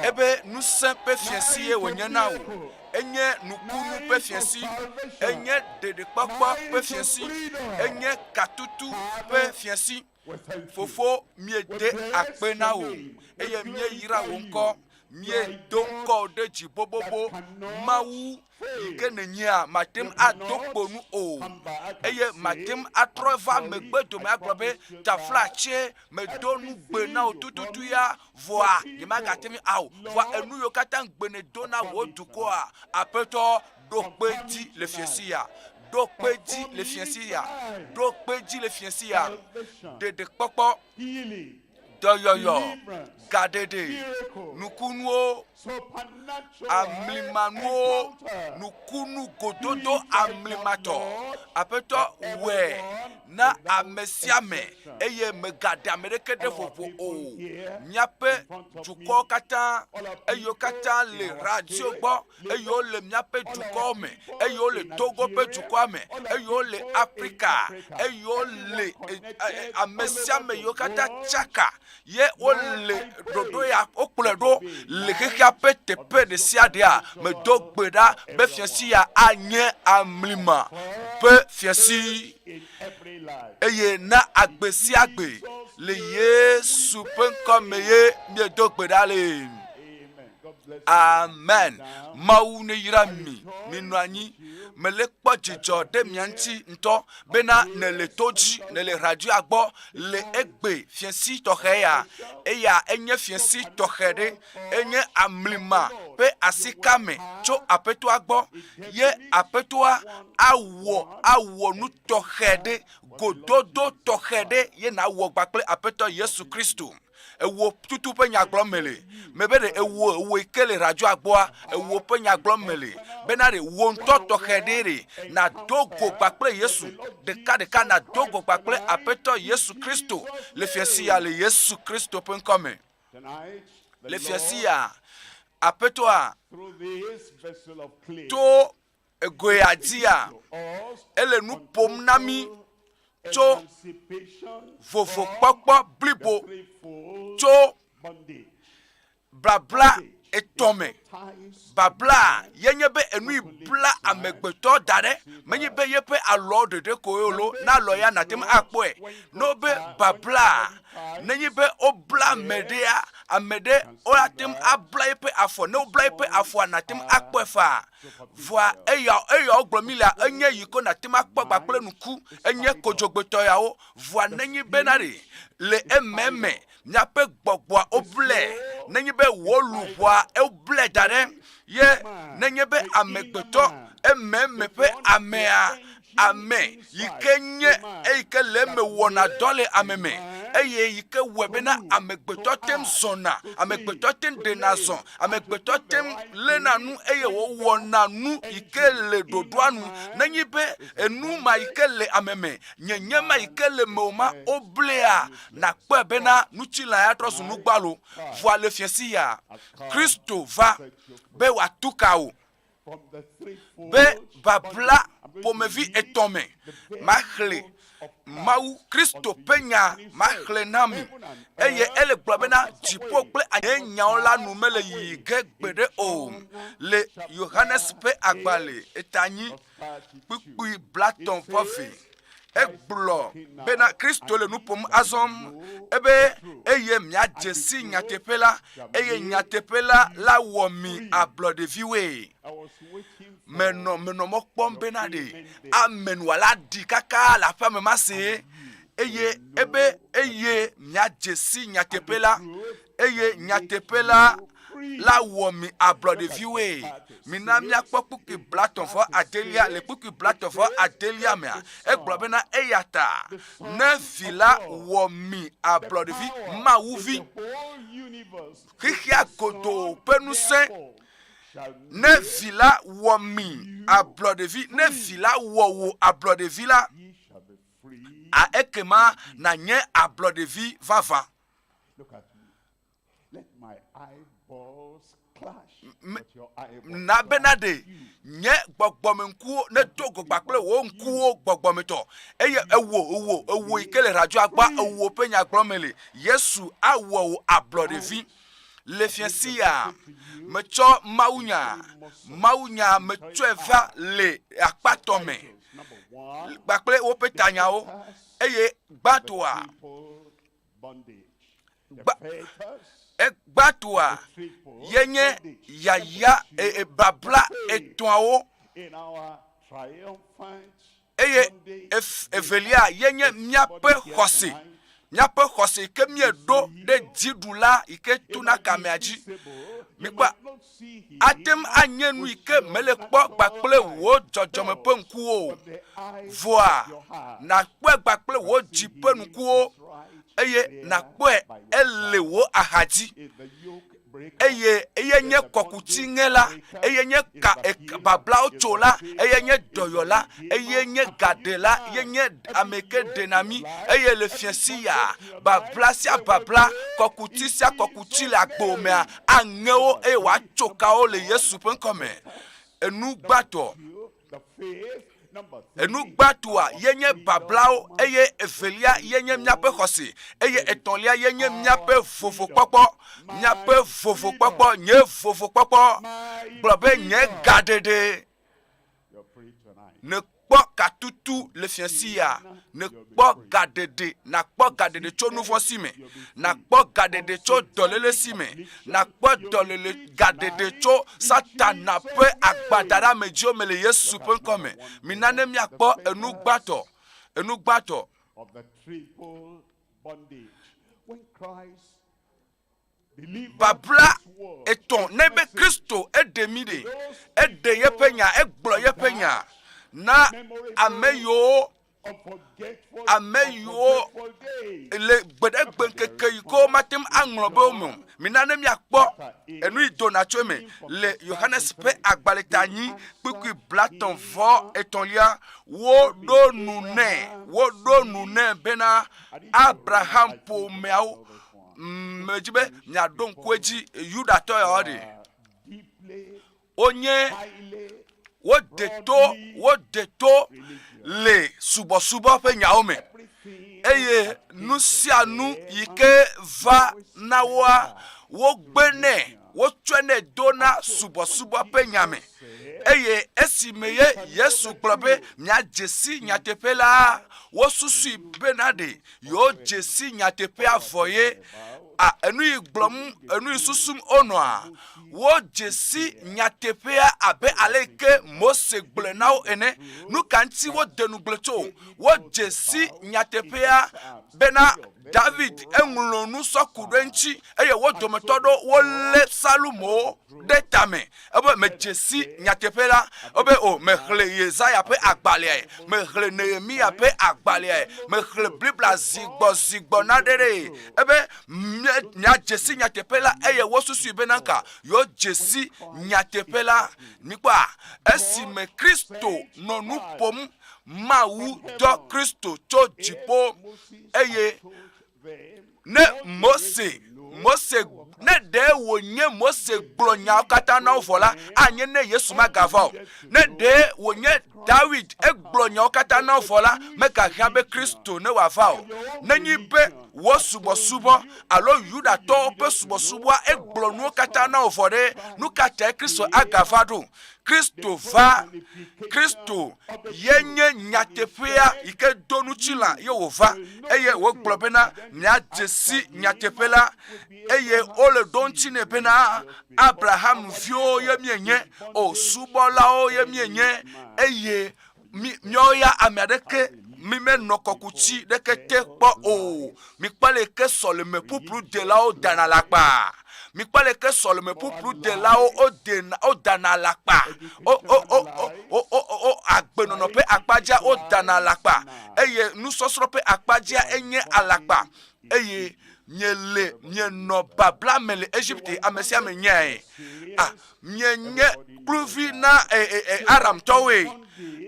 Ebe ŋusẽ ƒe fiẽsi ye wònye na wò. Enye nukunu ƒe fiẽsi, enye ɖeɖekpɔkpɔ ƒe fiẽsi, enye katutu ƒe fiẽsi. Fofo, míede akpe na wò eye míeyra wò ŋkɔ. Míedo ŋkɔwò ɖe dzi bobobo. Mawu yi ke nènyea, màte ŋu ado kpo nu o, eye màte ŋu atrɔ va megbe dome agblɔ be, Taflatse, medo nugbe na wò tututu ya, vɔa nyemagate ŋui ao. Vɔa enu yiwo katã ŋugbe nèdo na wò dukɔa, Aƒetɔ, Ɖo kpe edzi le fiẽsi ya. Ɖo kpe edzi le fiẽsi ya. Ɖo kpe edzi le fiẽsi ya. Ɖeɖekpɔkpɔ, dɔyɔyɔ, gaɖeɖe, nukunuwo, amlimanuwo, nukunu gododo amlimatɔ. Aƒetɔ wɔe na ame sia ame eye mègaɖe ame ɖeke ɖe vovo o. Míaƒe dukɔwo katã, eyiwo katã le radio gbɔ, eye wole míaƒe dukɔwo me, eye wole Togo ƒe dukɔa me, eye wole Afrika, eye wole ame sia ame yiwo katã tsaka ye wole ɖoɖo ya wokplɔe ɖo le xexea ƒe teƒe ɖe sia ɖea, medo gbe ɖa be fiasi ya anye amlima ƒe fiasi eye na agbe sia agbe le Yesu ƒe ŋkɔ me ye míedo gbe ɖa le. Amen. Mawu neyra mi. Minɔ anyi. Mele kpɔ dzidzɔ ɖe mia ŋuti ŋutɔ bena nèle to dzi, nèle radioa gbɔ le egbe fiẽsi tɔxɛ ya. Eya enye fiẽsi tɔxɛ ɖe. Enye amlima ƒe asikame tso Aƒetɔa gbɔ. Ye Aƒetɔa awɔ, awɔ nu tɔxɛ ɖe, gododo tɔxɛ ɖe ye nawɔ kpakple Aƒetɔ Yesu Kristo. Ewo tutu ƒe nya gblɔm mele. Mebe ɖe ewo, ewo yi ke le radioa gbɔa, ewo ƒe nya gblɔm mele. Bena ɖe wò ŋutɔ tɔxɛ ɖee ɖe, nàdo go kpakple Yesu ɖekaɖeka, nàdo go kpakple Aƒetɔ Yesu Kristo le fiẽsi ya le Yesu Kristo ƒe ŋkɔ me. Le fiẽsi ya, Aƒetɔa to egoea dzia, ele nu ƒom na mí tso vovokpɔkpɔ blibo tso blabla etɔ̃ me. Babla ye nye be enu yi bla amegbetɔ da ɖe, menye be yeƒe alɔ ɖeɖe koe o lo, ne alɔ ya nàte ŋu akpɔe. Ne wobe babla, nenye be wobla ame ɖea, ame ɖe woate ŋu abla eƒe afɔ. Ne wobla eƒe afɔa, nàte ŋu akpɔe faa. Vɔa eya eya wogblɔ mi lea, enye yi ko nàte ŋu akpɔ kpakple ŋku, enye kodzogbetɔ yawo. Vɔa nenye bena ɖe le ememe miaƒe gbɔgbɔa woblae, nenye be wò luʋɔa woblae da ɖe ye nenye be amegbetɔ ememe ƒe amea ame yi ke nye eyi ke le eme wɔna dɔ le ame me eye yi ke wɔe bena amegbetɔ te ŋu zɔna, amegbetɔ te ŋu ɖena zɔ, amegbetɔ te ŋu léna nu eye wòwɔna nu yi ke le ɖoɖoa nu. Nenye be enu ma yi ke le ame me, nyenye ma yi ke le mewò ma, woblea, nàkpɔe bena ŋutilã ya trɔ zu nu gbɔlo. Vɔa le fiẽsi ya, Kristo va be wòatu ka wò. be babla ƒomevi etɔ̃ me maxlẽ Mawu Kristo ƒe nya maxlẽ na mi. Eye ele gblɔ bena dziƒo kple anyi nyawo la nu mele yiyi ge gbeɖe o. Le Yohanes ƒe agbalẽ etanyi kpukpui blatɔ̃ vɔ ve. Egblɔ bena Kristo le nu ƒom azɔ ebe eye miadze si nyateƒe la, eye nyateƒe la la wɔ mi ablɔɖeviwoe. Menɔ menɔ mɔ kpɔm bena ɖe amen wòala ɖi kaka le aƒea me masee eye ebe eye miadze si nyateƒe la, eye nyateƒe la la wɔ mi ablɔɖeviwoe. Mina míakpɔ kpukpui blatɔ̃ vɔ adelia. Le kpukpui blatɔ̃ vɔ adelia mea, egblɔ bena, Eya ta ne Vi la wɔ mi ablɔɖevi, Mawuvi, xexea godoo ƒe ŋusẽ, ne Vi la wɔ mi ablɔɖevi, ne Vi la wɔ wò ablɔɖevi la, a ekema nànye ablɔɖevi vavã. Na bena ɖe nye gbɔgbɔmeŋkuwo nedo go kpakple wò ŋkuwo gbɔgbɔmetɔ. Eye ewò, ewò, ewò yi ke le radioa gbɔa, ewò ƒe nya gblɔm mele. Yesu awɔ wò ablɔɖevi. Le fiẽ sia, metsɔ mawunya, mawunya metsɔe va le akpatɔ me kpakple woƒe tanyawo eye gbãtɔa, gba, egbãtɔa ye nye yaya e, e, babla etɔ̃awo eye evelia ye nye míaƒe xɔse, míaƒe xɔse yi ke míeɖo ɖe dziɖula yi ke tona kamea dzi. Mikpɔa, ate ŋu anye nu yi ke mele kpɔ kpakple wò dzɔdzɔme ƒe ŋkuwo o, vɔa nàkpɔe kpakple wò dzi ƒe ŋkuwo eye nàkpɔe ele wò axa dzi. Eye eye nye kɔkuti ŋe la, eye nye ka bablawo tso la, eye nye dɔyɔla, eye nye gaɖela, ye nye ame ke ɖena mí, eye le fiẽ si ya, babla sia babla, kɔkuti sia kɔkuti le agbo mea, aŋe wo eye wòatso kawo le Yesu ƒe ŋkɔ me. Enu gbãtɔ. Enu gbãtɔa ye nye bablawo eye evelia ye nye míaƒe xɔse eye etɔ̃lia ye nye míaƒe vovokpɔkpɔ. Míaƒe vovokpɔkpɔ, nye vovokpɔkpɔ gblɔ be nye gaɖeɖe. Nèkpɔ katutu le fiẽ sia. Nèkpɔ gaɖeɖe, nàkpɔ gaɖeɖe tso nuvɔ̃ si me, nàkpɔ gaɖeɖe tso dɔléle si me, nàkpɔ dɔléle gaɖeɖe tso Satana ƒe agbadaɖeamedziwo me le Yesu ƒe ŋkɔ me. Mina ne míakpɔ enu gbãtɔ, enu gbãtɔ. Babla etɔ̃ ne be Kristo eɖe mí ɖe, eɖe yeƒe nya, egblɔ yeƒe nya na ame yiwo ame yiwo le gbeɖegbe ŋkeke yi ke womate ŋu aŋlɔ be wo me o. Mina ne míakpɔ enu yi dona tso eme le Yohanes ƒe agbalẽ ta nyi kpukpui blatɔ̃ vɔ etɔ̃lia. Woɖo nu nɛ, woɖo nu nɛ bena Abraham ƒomeawo Medzi be miaɖo ŋku edzi Yudatɔ yawo ɖe. Wonye wode to wode to le subɔsubɔ ƒe nyawo me eye nu sia nu yi ke va na woa wogbe nɛ wotsɔe nɛ do na subɔsubɔ ƒe nya me eye esime ye Yesu gblɔ be miadze si nyateƒe la wosusui bena ɖe Yewodze si nyateƒea vɔ ye. A, enu yi gblɔm, enu yi susum wonɔa, wodze si nyateƒea abe ale yi ke Mose gblɔe na wo ene. Nu ka ŋuti wode ŋugble tso? Wodze si nyateƒea bena David eŋlɔ nu sɔ ku ɖe eŋuti eye wo dometɔ ɖewo wolé psalmowo ɖe tame. Ebe medze si nyateƒe la. Ebe o, mexlẽ Yesaya ƒe agbalẽae, mexlẽ Nehemiya ƒe agbalẽae, mexlẽ Biblia zi gbɔ zi gbɔ naɖe ɖee. Ebe miadze si nyateƒe la eye wosusui bena ka yewodze si nyateƒe la. Mikpɔa, esime Kristo nɔ nu ƒom, Mawu dɔ Kristo tso dziƒo eye Ne Mose, Mose, ne ɖe wònye Mose gblɔ nyawo katã na wo vɔ la, anye ne Yesu magava o. Ne ɖe wònye Dawid egblɔ nyawo katã na wo vɔ la, megahiã be Kristo ne wòava o. Nenye be wò subɔsubɔ alo Yudatɔwo ƒe subɔsubɔa egblɔ nuwo katã na wò vɔ ɖe, nu ka tae Kristo agava ɖo? Kristo va. Kristo ye nye nyateƒea yi ke do ŋutilã ye wòva eye wògblɔ bena miadze si nyateƒe la eye wole ɖo ŋuti nɛ bena Abraham viwo ye mienye o subɔlawo ye mienye eye míawo ya ame aɖeke mi menɔ kɔkuti ɖeke te kpɔ o. Mikpɔ le ke sɔleme ƒuƒlu delawo dana le akpa. Mikpɔ le ke sɔleme ƒuƒlu delawo wodena wodana alakpa. O o o o o o o o agbenɔnɔ ƒe akpa dzia wodana alakpa eye nusɔsrɔ̃ ƒe akpa dzia enye alakpa eye miele mienɔ babla me le Egipte ame sia ame nyae. Ah, mienye kluvi na e, e, e, Aramtɔwoe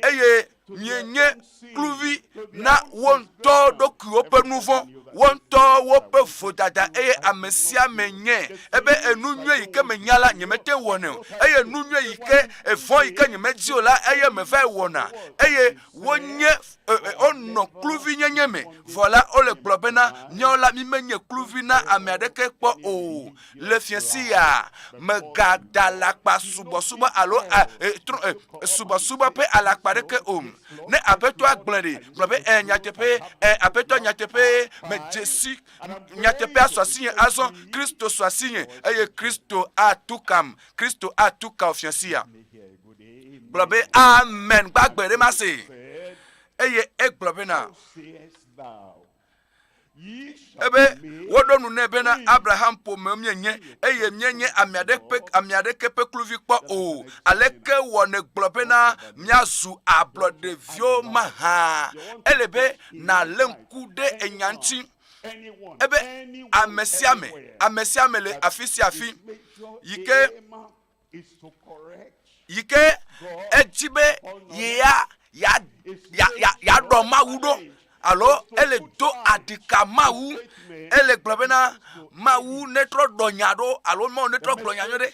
eye. Mienye kluvi na wo ŋutɔ ɖokuiwo ƒe nu vɔ̃, wo ŋutɔ woƒe vodada eye ame sia ame nye ebe enu nyui yi ke menya la nyemete ŋu wɔnɛ o eye nu nyui yi ke evɔ̃ yi ke nyemedi o la eye mevae wɔna eye wonye wonɔ kluvinyenye me vɔ la wole gblɔ bena míawo la mímenye kluvi na ame aɖeke kpɔ o. Le fiẽ sia, mègada alakpa subɔsubɔ alo a, e, trɔ, e, subɔsubɔ ƒe alakpa aɖeke o. Ne Aƒetɔa gblɔe ɖi, gblɔ be, Ẽ, nyateƒee, ẽ, Aƒetɔ, nyateƒee, medze si, nyateƒea su asinye azɔ, Kristo su asinye, eye Kristo atu kam, Kristo atu ka wò fiẽ sia. Gblɔ be, Amen, gbagbe ɖe mase. Eye egblɔ bena, Ebe woɖo nu nɛ bena, Abraham ƒomewo míenye, eye míenye ame aɖeke ƒe kluvi kpɔ o. Aleke wɔ nègblɔ bena míazu ablɔɖeviwo mahã? Ele be nàlé ŋku ɖe enya ŋuti. Ebe ame sia ame, ame sia ame le afi sia afi yi ke yi ke edzi be yea ya ya ya yeaɖɔ Mawu ɖo alo ele do aɖika Mawu ele gblɔ bena Mawu netrɔ ɖɔ nya ɖo alo Mawu netrɔ gblɔ nya nyuie ɖe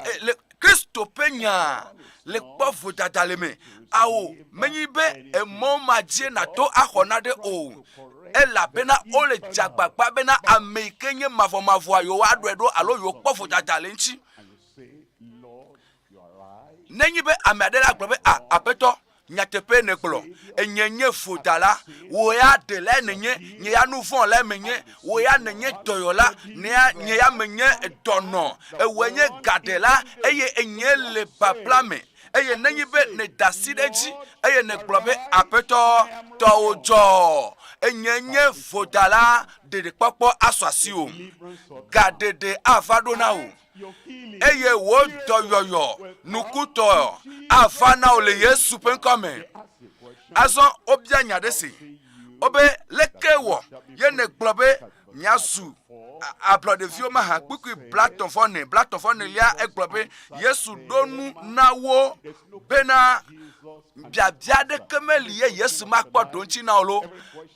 e, le Kristo ƒe nya le kpɔ vodada le me ao menyi be emɔ ma dzie nàto axɔ naɖe o elabena wole dzagbagba bena ame yi ke nye mavɔmavɔa yewoaɖɔe ɖo alo yewokpɔ vodada le eŋuti. Nenye be ame aɖe la gblɔ be, A, Aƒetɔ, nyateƒee nègblɔ. Enye nye vodala. Wò ya ɖelae nènye. Nye ya nu vɔ̃ lae menye. Wò ya nènye dɔyɔla. Nye nye ya menye dɔnɔ. Ewòe nye gaɖela eye enye le babla me. Eye nenye be nèda asi ɖe edzi eye nègblɔ be, Aƒetɔ, tɔwò dzɔ. Enye nye vodala. Ɖeɖekpɔkpɔ asu asiwò. Gaɖeɖe ava ɖo na wò. eye wò dɔyɔyɔ nukutɔ ava na wò le Yesu ƒe ŋkɔ me. Azɔ wobia nya ɖe si, wobe leke wɔ ye nègblɔ be miazu ablɔɖeviwo mahã? Kpukpui blatɔ̃ vɔ ene, blatɔ̃ vɔ enelia egblɔ be Yesu ɖo nu na wo bena biabia aɖeke meli ye Yesu makpɔ ɖoŋtsi na o lo.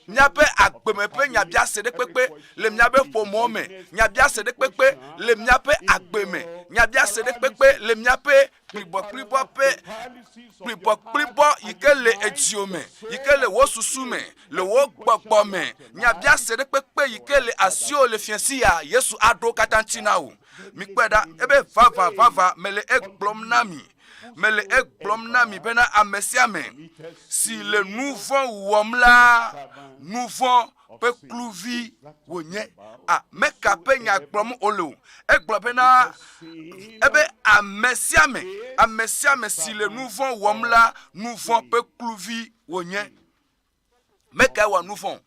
Míaƒe agbeme ƒe nyabiase ɖe kpekpe le míaƒe ƒomewo me, nyabiase ɖe kpekpe le míaƒe agbe me, nyabiase ɖe kpekpe le míaƒe kplibɔkplibɔ ƒe kplibɔkplibɔ yi ke le edziwò me, yi ke le wò susu me, le wò gbɔgbɔ me, nyabiase ɖe kpekpe yi ke le asiwò le fiẽsi ya, Yesu aɖo wo katã ŋuti na wò. Mikpɔe ɖa, ebe vavã, vavã, mele egblɔm na mi, mele egblɔm na mi bena ame sia ame si le nu vɔ̃ wɔm la, nu vɔ̃ ƒe kluvi wònye. A, meka ƒe nya gblɔm wòle o. Egblɔ bena, ebe ame sia ame, ame sia ame si le nu vɔ̃ wɔm la, nu vɔ̃ ƒe kluvi wònye. Mekae wɔ nu vɔ̃?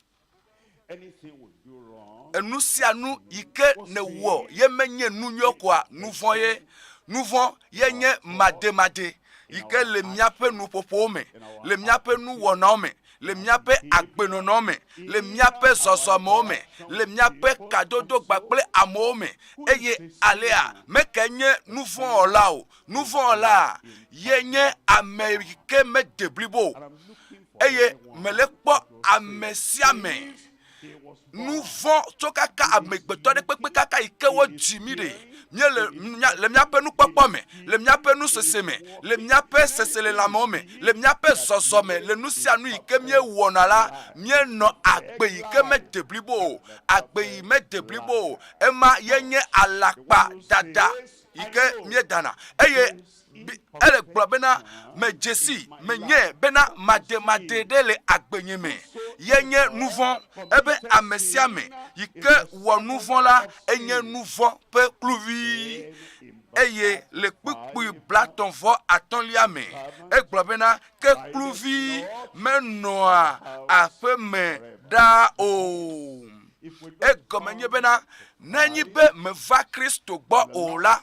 Enu sia nu yi ke nèwɔ ye menye nu nyui koa, nu vɔ̃ ye. Nu vɔ̃ ye nye mademade yi ke le míaƒe nuƒoƒowo me, le míaƒe nuwɔnawo me, le míaƒe agbenɔnɔ me, le míaƒe zɔzɔmewo me, le míaƒe kadodo kpakple amewo me. Eye alea, mekae nye nu vɔ̃ wɔla o? Nu vɔ̃ wɔla ye nye ame yi ke mede blibo o. Eye mele kpɔ ame sia ame nu vɔ̃ tso kaka amegbetɔ ɖe kpekpe kaka yi ke wodzi mí ɖe. Míele le míaƒe nukpɔkpɔ me, le míaƒe nusese me, le míaƒe seselelãmewo me, le míaƒe zɔzɔ me, le nu sia nu yi ke míewɔna la, míenɔ agbe yi ke mede blibo o. Agbe yi mede blibo o, ema ye nye alakpa dada yi ke míedana. Eye ele gblɔ bena, Medze sii, menyae bena mademade ɖe le agbenye me ye nye nuvɔ̃. Ebe ame sia ame yi ke wɔ nuvɔ̃ la, enye nuvɔ̃ ƒe kluvi. Eye le kpukpui blatɔ̃ vɔ atɔ̃lia me, egblɔ bena, Ke kluvi menɔa aƒeme ɖaa o. Egɔme nye bena, Nenye be meva Kristo gbɔ o la,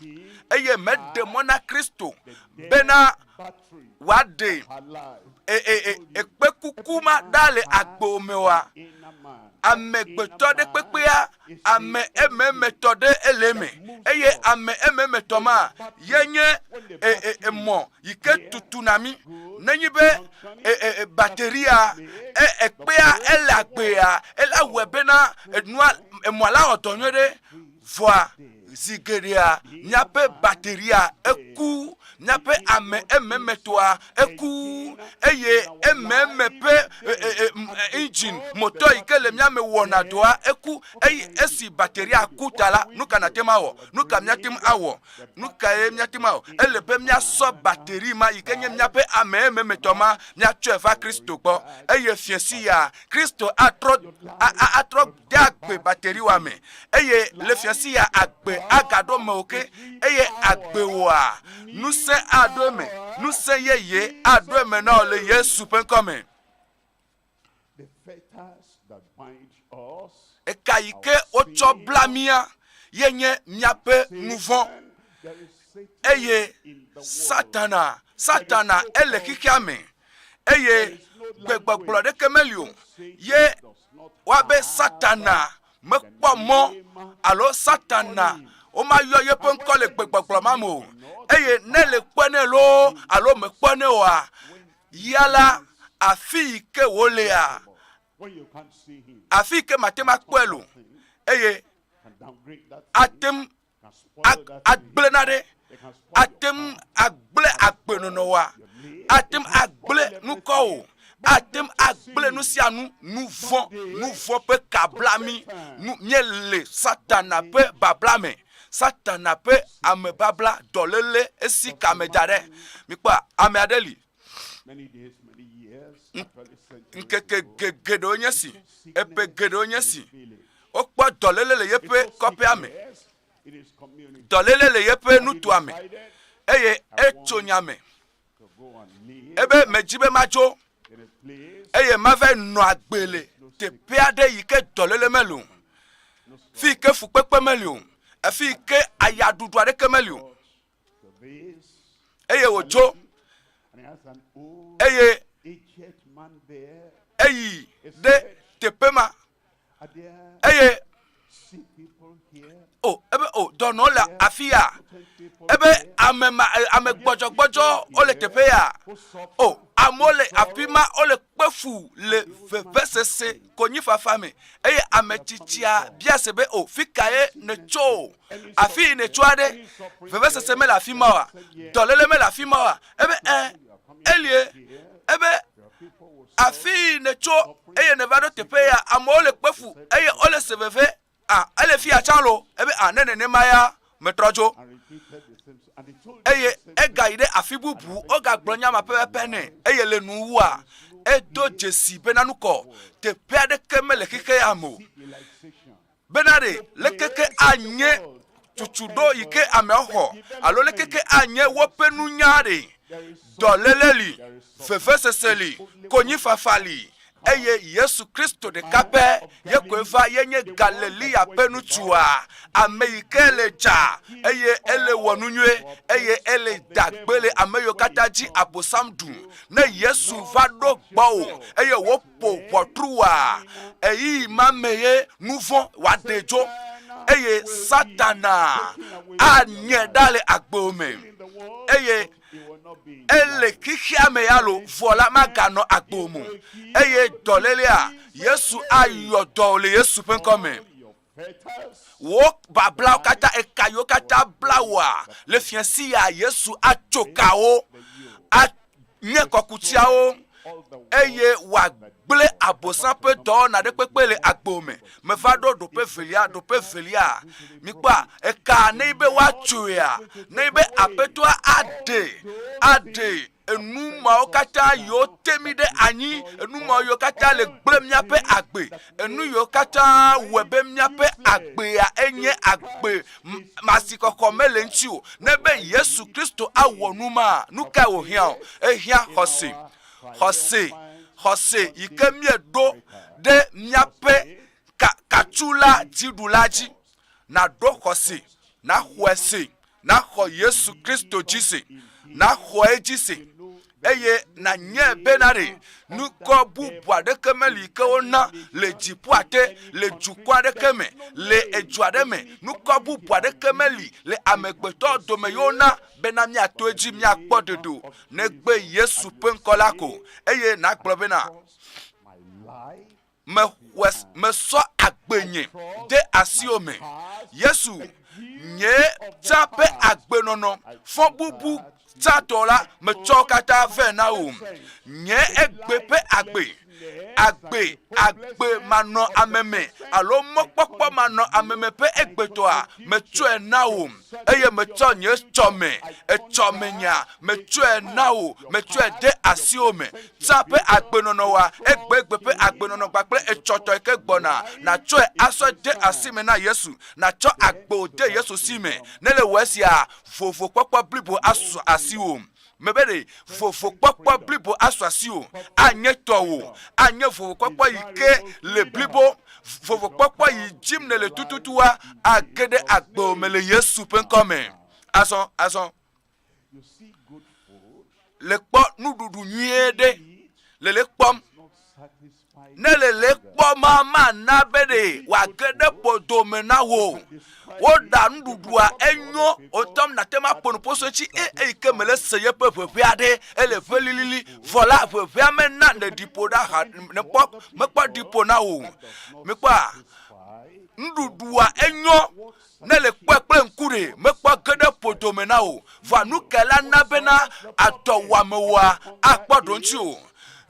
eye meɖe mɔ na Kristo bena wòaɖe e, e, e, ekpekuku ma ɖa le agbo me oa, amegbetɔ ɖe kpekpea, ame ememetɔ ɖe ele eme, eye ame ememetɔ ma ye nye e, e, emɔ yi ke tutuna mí. Nenye be e, e, e, bateria e, ekpea ele agbea, ele awɔe bena enua emɔa la wɔ dɔ nyuie ɖe. Vɔa zi geɖea míaƒe bateria eku, míaƒe ame ememetɔa eku, eye ememe ƒe engine motɔ yi ke le mía me wɔna dɔa eku. Eye esi bateria ku ta la, nu ka nàte ŋu awɔ? Nu ka míate ŋu awɔ? Nu kae míate ŋu awɔ? Ele be míasɔ bateri ma yi ke nye míaƒe ame ememetɔ ma míatsɔe va Kristo gbɔ. Eye fiẽsi ya Kristo atrɔ atrɔ de agbe bateriwa me eye le fiasi ya agbe agaɖo mewò ke eye agbewoa ŋusẽ aɖo eme, ŋusẽ yeye aɖo eme na wò le Yesu ƒe ŋkɔ me. Eka yi ke wotsɔ bla mía ye nye míaƒe nuvɔ̃ eye Satana, Satana ele xexea me eye gbegbɔgblɔ ɖeke meli o ye woabe Satana mekpɔ mɔ alo Satana womayɔ yeƒe ŋkɔ le gbegbɔgblɔ ma me o. Eye ne le kpɔe nɛ loo alo mekpɔe nɛ oa, ya la, afi yi ke wòlea, afi yi ke mate ŋu akpɔe le o. Eye ate ŋu agblẽ nane, ate ŋu agblẽ agbenɔnɔ wa, ate ŋu agblẽ nukɔwò, ate ŋu agblẽ nu sia nu, nu vɔ̃, nu vɔ̃ ƒe kabla mí, nu míele Satana ƒe babla me, Satana ƒe amebabla, dɔléle, esi kame da ɖe. Mikpɔa, ame aɖe li, ŋkeke geɖewo nye si, eƒe geɖewo nye si, wokpɔ dɔléle le yeƒe kɔƒea me, dɔléle le yeƒe nutoa me, eye etso nya me ebe medzi be madzo eye mava nɔ agbe le teƒe aɖe yi ke dɔléle meli o, fi yi ke fukpekpe meli o, afi yi ke ayaɖuɖu aɖeke meli o. Eye wòdzo eye eyi ɖe teƒe ma eye o ebe o dɔnɔ le afi ya ebe ame ma ame gbɔdzɔgbɔdzɔ wole teƒe ya o amewo le afi ma wole kpe fu le vevesese konyifafa me eye ame tsitsia bia se be o fi kae nètso afi yi nètso aɖe vevesese mele afi ma oa dɔléle mele afi ma oa ebe ɛ elie ebe Afi yi nètso eye nèva ɖo teƒe ya, amewo le kpe fu eye wole se veve. A, ele fi ya tsã lo. Ebe, a, ne nenema ya, metrɔ dzo. Eye egayi ɖe afi bubu, wogagblɔ nya ma pɛpɛpɛ nɛ. Eye le nuwuwua, edo dzesi bena nukɔ, teƒe aɖeke mele xexe ya me o. Bena ɖe leke ke anye tutuɖo yi ke ameawo xɔ alo leke ke anye woƒe nunya ɖe, dɔléle li, vevesese li, konyifafa li, eye Yesu Kristo ɖeka pɛ ye koe va, ye nye Galilea ƒe ŋutsua, ame yi ke le dza, eye ele wɔ nu nyui, eye ele da gbe le ame yiwo katã dzi Abosam ɖu. Ne Yesu va ɖo gbɔwò eye wò ƒo ʋɔtrua, ɣeyiɣi ma me ye nu vɔ̃ wòaɖe dzo eye Satana anye ɖa le agbewò me. Eye ele xexea me ya lo, vɔ la maganɔ agbewò me o. Eye dɔlélea, Yesu ayɔ dɔ le Yesu ƒe ŋkɔ me. Wò bablawo katã, eka yiwo katã bla wòa le fiasi ya, Yesu atso kawo, anye kɔkutiawo, eye wòagblẽ Abosam ƒe dɔwɔna ɖe kpekpe le agbo me. Meva ɖo ɖoƒe velia, ɖoƒe velia. Mikpɔa, eka ne be woatsoea, ne be Aƒetɔa aɖe, aɖe enu mawo katã yiwo te mí ɖe anyi, enu mawo yiwo katã le gblẽ míaƒe agbe, enu yiwo katã wɔe be míaƒe agbea enye agbe masikɔkɔ mele ŋuti o. Ne be Yesu Kristo awɔ nu ma, nu kae wòhiã o? Ehiã xɔse. Xɔse, xɔse yi ke míeɖo ɖe míaƒe ka, katsula dziɖula dzi. Nàɖo xɔse, nàxɔe se, nàxɔ Yesu Kristo dzi se, nàxɔe dzi se, eye nànyae bena ɖe nukɔ bubu aɖeke meli yi ke wona le dziƒoa te, le dukɔ aɖeke me, le edu aɖe me, nukɔ bubu aɖeke meli le amegbetɔ dome yi wona bena míato edzi míakpɔ ɖeɖe o, negbe Yesu ƒe ŋkɔ la ko. Eye nàgblɔ bena, Mexɔe, mesɔ agbenye de asiwò me. Yesu, nye tsã ƒe agbenɔnɔ, fɔbubu tsãtɔ la, metsɔ wo katã vɛ na wò. Nye egbe ƒe agbe, agbe, agbe manɔ ame me alo mɔkpɔkpɔ manɔ ame me ƒe egbetɔa, metsɔe na wò. Eye metsɔ nye tsɔme, etsɔmenya, metsɔe na wò, metsɔe de asiwò me. Tsã ƒe agbenɔnɔ wa, egbegbe ƒe agbenɔnɔ kpakple etsɔtɔ yi ke gbɔna, nàtsɔe asɔ de asi me na Yesu, nàtsɔ agbewò de Yesu si me. Ne le wɔ esia, vovokpɔkpɔ blibo asu asiwò. Mebe ɖe, vovokpɔkpɔ blibo asu asiwò, anye tɔwò, anye vovokpɔkpɔ yi ke le blibo, vovokpɔkpɔ yi dzim nèle tututua, age ɖe agbewò me le Yesu ƒe ŋkɔ me. Azɔ, azɔ. Le kpɔ nuɖuɖu nyuie ɖe le le kpɔm. Ne le le kpɔ ma mana be ɖe wòage ɖe ƒodo me na wò. Woɖa nuɖuɖua enyo wòtɔm nàte ŋu aƒo nuƒo so etsi e eyi ke mele se yeƒe ʋeʋẽ aɖe ele ʋe lilili vɔ la ʋeʋẽa mena nèɖi ƒo ɖa ha nekpɔ mekpɔ ɖi ƒo na wò. Mikpɔa nuɖuɖua enyo Ne le kpɔe kple ŋku ɖe, mekpɔ ge ɖe ƒodo me na wò. Vɔa nu kae la na bena adɔwɔame wòa akpɔ ɖoŋtsi o?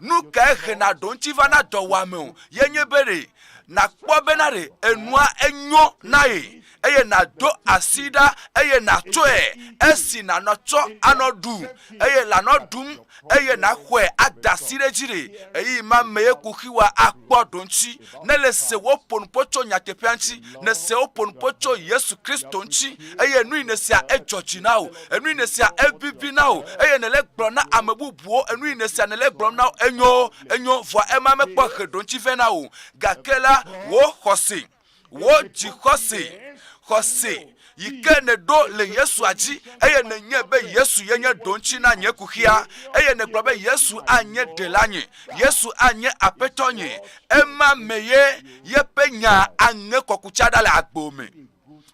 Nu kae hena ɖoŋtsi va na dɔwɔame o? Ye nye be ɖe nàkpɔ bena ɖe enua enyo na ye, eye nàdo asi ɖa eye nàtsɔe esi nànɔ tsɔ anɔ ɖu eye lanɔ ɖum eye nàxɔe ada asi ɖe edzi ɖe, ɣeyiɣi ma mee kuxiwoa akpɔ ɖoŋtsi. Ne le se woƒo nuƒo tso nyateƒea ŋuti, ne se woƒo nuƒo tso Yesu Kristo ŋuti, eye nu yi nèsea edzɔ dzi na wò, enu yi nèsea evivi na wò, eye nèle gblɔm na ame bubuwo, enu yi nèsea nèle gblɔm na wo, enyo, enyo, vɔa ema mekpɔ he ɖoŋtsi vɛ na wò o. Gake la, wò xɔse, Wò dzixɔse, xɔse yi ke nèɖo le Yesua dzi eye nènyae be Yesu ye nye ɖoŋtsi na nye kuxia eye nègblɔ be Yesu anye ɖela nye, Yesu anye Aƒetɔ nye, ema me ye yeƒe nya aŋe kɔkutsa ɖa le agbewò me.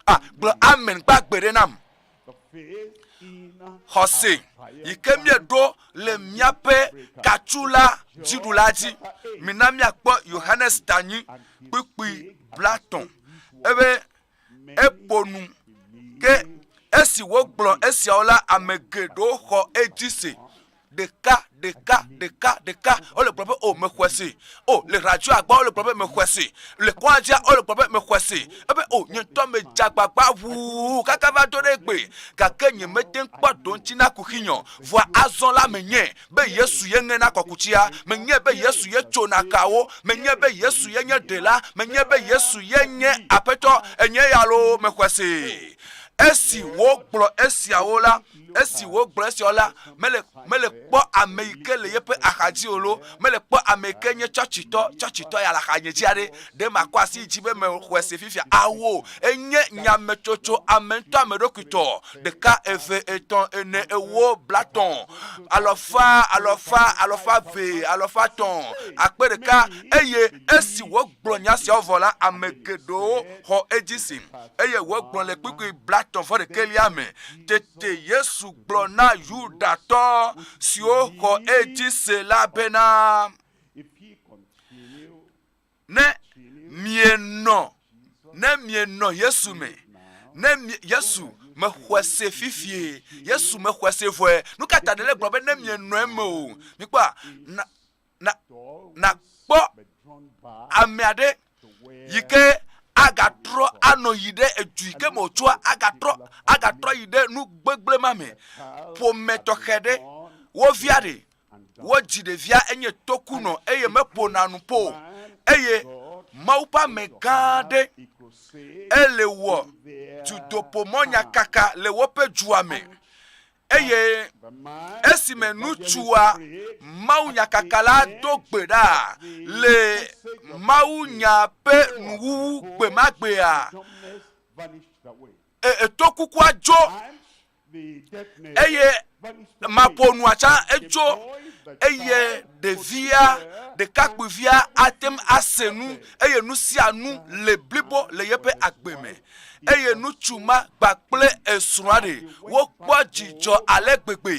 Ah, gblɔ amen gbagbe ɖe nam. Xɔse yi ke míeɖo le míaƒe katsula dziɖula dzi. Mina míakpɔ Yohanes tanyi kpukpui blatɔ̃. Ebe eƒo nu ke esi wogblɔ esiawo la, ame geɖewo xɔ edzi se. Ɖeka, ɖeka, ɖeka, ɖeka. Wole gblɔ be, o, mexɔe se. O, le radioa gbɔ, wole gblɔ be, mexɔe se. Le kɔadzia, wole gblɔ be, mexɔe se. Ebe, o, nye ŋutɔ medze agbagba ʋuu kaka va do ɖe egbe, gake nyemete ŋu kpɔ ɖoŋtsi na kuxinye o. Vɔa azɔ la, menyae be Yesu ye ŋena kɔkutsia. Menyae be Yesu ye tsona kawo. Menyae be Yesu ye nye Ɖela. Menyae be Yesu ye nye Aƒetɔ. Enye ya loo, mexɔe se. Esi wogblɔ esiawo la, Esi wògblɔ esiawo la, mele, mele kpɔ ame yi ke le yeƒe axa dzi o lo, mele kpɔ ame yi ke nye tsɔtsitɔ, tsɔtsitɔ ya le axanye dzi aɖe. Ɖe makɔ asi yi dzi be mexɔe se fifia? Awo, enye nyametsotso ame ŋutɔ ame ɖokui tɔ. Ɖeka, eve, etɔ̃, ene, ewo, blatɔ̃, alɔfa, alɔfa, alɔfa eve, alɔfa tɔ̃, akpe ɖeka. Eye esi wògblɔ nya siawo vɔ la, ame geɖewo xɔ edzi se. Eye wògblɔ le kpukpui blatɔ̃ vɔ ɖekɛlia me, Tete Yesu gblɔ na Yudatɔ siwo xɔ edzi se la bena, Ne mienɔ, ne mienɔ Yesu me, ne mi, Yesu mexɔe se fifie, Yesu mexɔe se vɔe. Nu ka ta nèle gblɔ be ne mienɔ eme o? Mikpɔa, na, na, nakpɔ ame aɖe yi ke agatrɔ anɔ yi ɖe edu yi ke me wòtsoa, agatrɔ, agatrɔ yi ɖe nu gbegblẽ ma me. Ƒome tɔxɛ ɖe, wo via ɖe, wodzi ɖevia enye tokunɔ eye meƒona nu ƒo o. Eye Mawu ƒe ame gã aɖe ele wɔ dutoƒomɔnyakaka le woƒe dua me. Eye esime ŋutsua mawunyakaka la do gbe ɖa le mawunya ƒe nuwuwu gbemagbea, E, eto kukua dzo eye maƒonua tsã etso eye ɖevia ɖekakpuivia ate ŋu ase nu eye nu sia nu le blibo le yeƒe agbe me eye ŋutsu ma kpakple esrɔ̃a ɖe wokpɔ dzidzɔ ale gbegbe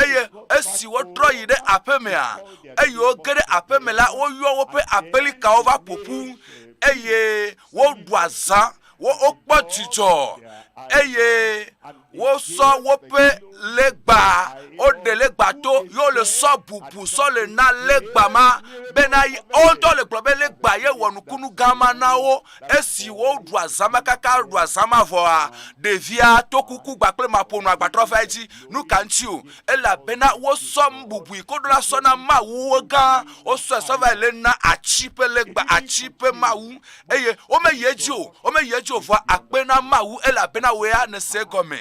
eye esi wotrɔ yi ɖe aƒemea eye woge ɖe aƒeme la woyɔ woƒe aƒelikawo va ƒoƒu eye woɖu azã wo wokpɔ dzidzɔ eye wosɔ woƒe legba woɖe legba to ye wole sɔ bubu sɔ le na legba ma bena wo ŋutɔ le gblɔ be legba ye wɔ nukunu gã ma na wo esi woɖu azã ma kaka ɖu azã ma vɔa ɖevia to kuku gba kple maƒonu agbatrɔ va edzi nu ka ŋuti o elabena wosɔ nu bubu yi ke woɖo la sɔ na mawuwo gã wosɔe sɔ va yi le na atsi ƒe legba atsi ƒe mawu eye womeyi edzi o, womeyi edzi o, vɔa akpe na Mawu elabena wò ya nèse egɔme.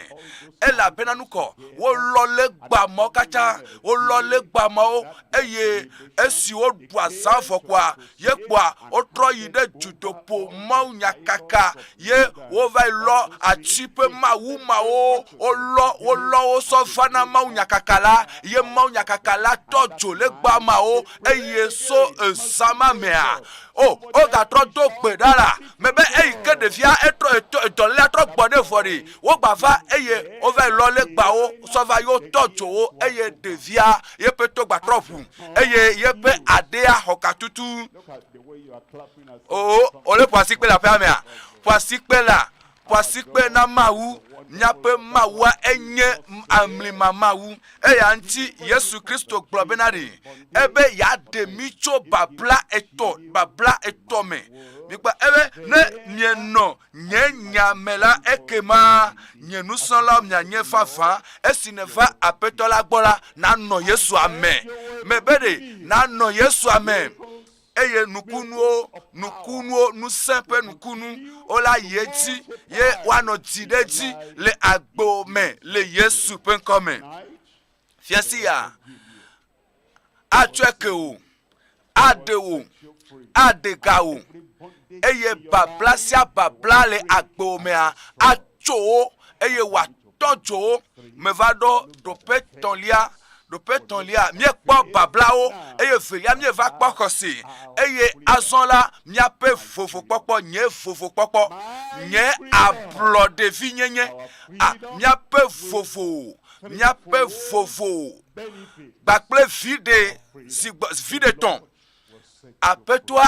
Elabena nukɔ, wolɔ legba mawo katã, wolɔ legba mawo eye esi woɖu azã vɔ kɔa, ye kpɔa wotrɔ yi ɖe dutoƒo mawunyakaka ye wova yi lɔ atsi ƒe mawu mawo, wolɔ wolɔ wo sɔ va na mawunyakaka la ye mawunyakaka la tɔ dzo legba mawo eye so ezã ma mea O, wogatrɔ do gbe ɖa la, mebe eyi ke ɖevia etrɔ etɔ edɔlélea trɔ gbɔ ɖe vɔ ɖi, wogba va eye wova yi lɔ legbawo sɔ va yewo tɔ dzo wo eye ɖevia yeƒe to gba trɔ ʋu eye yeƒe aɖea xɔ ka tutu. O, wole ƒo asikpe le aƒea mea? Ƒo asikpe la, Ƒo asikpe na Mawu, míaƒe Mawua enye amlima Mawu. Eya ŋuti Yesu Kristo gblɔ bena ɖe ebe yeaɖe mí tso babla etɔ, babla etɔ me. Mikpɔ ebe ne mienɔ nye nya me la, ekema nye nusrɔ̃lawo mianye vavã. Esi nèva Aƒetɔ la gbɔ la, nanɔ Yesua me. Mebe ɖe nanɔ Yesua me. eye nukunuwo, nukunuwo, ŋusẽ ƒe nukunu, wola yi edzi ye woanɔ dzi ɖe edzi le agbo me le Yesu ƒe ŋkɔ me. Fiasi ya atsɔe ke wò, aɖe wò, aɖe ga wò, eye babla sia babla le agbo mea atso wo eye wòatɔ dzo wo. Meva ɖo ɖoƒe tɔ̃lia. Ɖoƒe etɔ̃lia, míekpɔ bablawo, eye evelia, míeva kpɔ xɔse, eye azɔ la, míaƒe vovokpɔkpɔ, nye vovokpɔkpɔ, nye ablɔɖevinyenye, a, míaƒe vovo, míaƒe vovo, kpakple viɖe zi gbɔ, viɖe tɔ̃. Aƒetɔa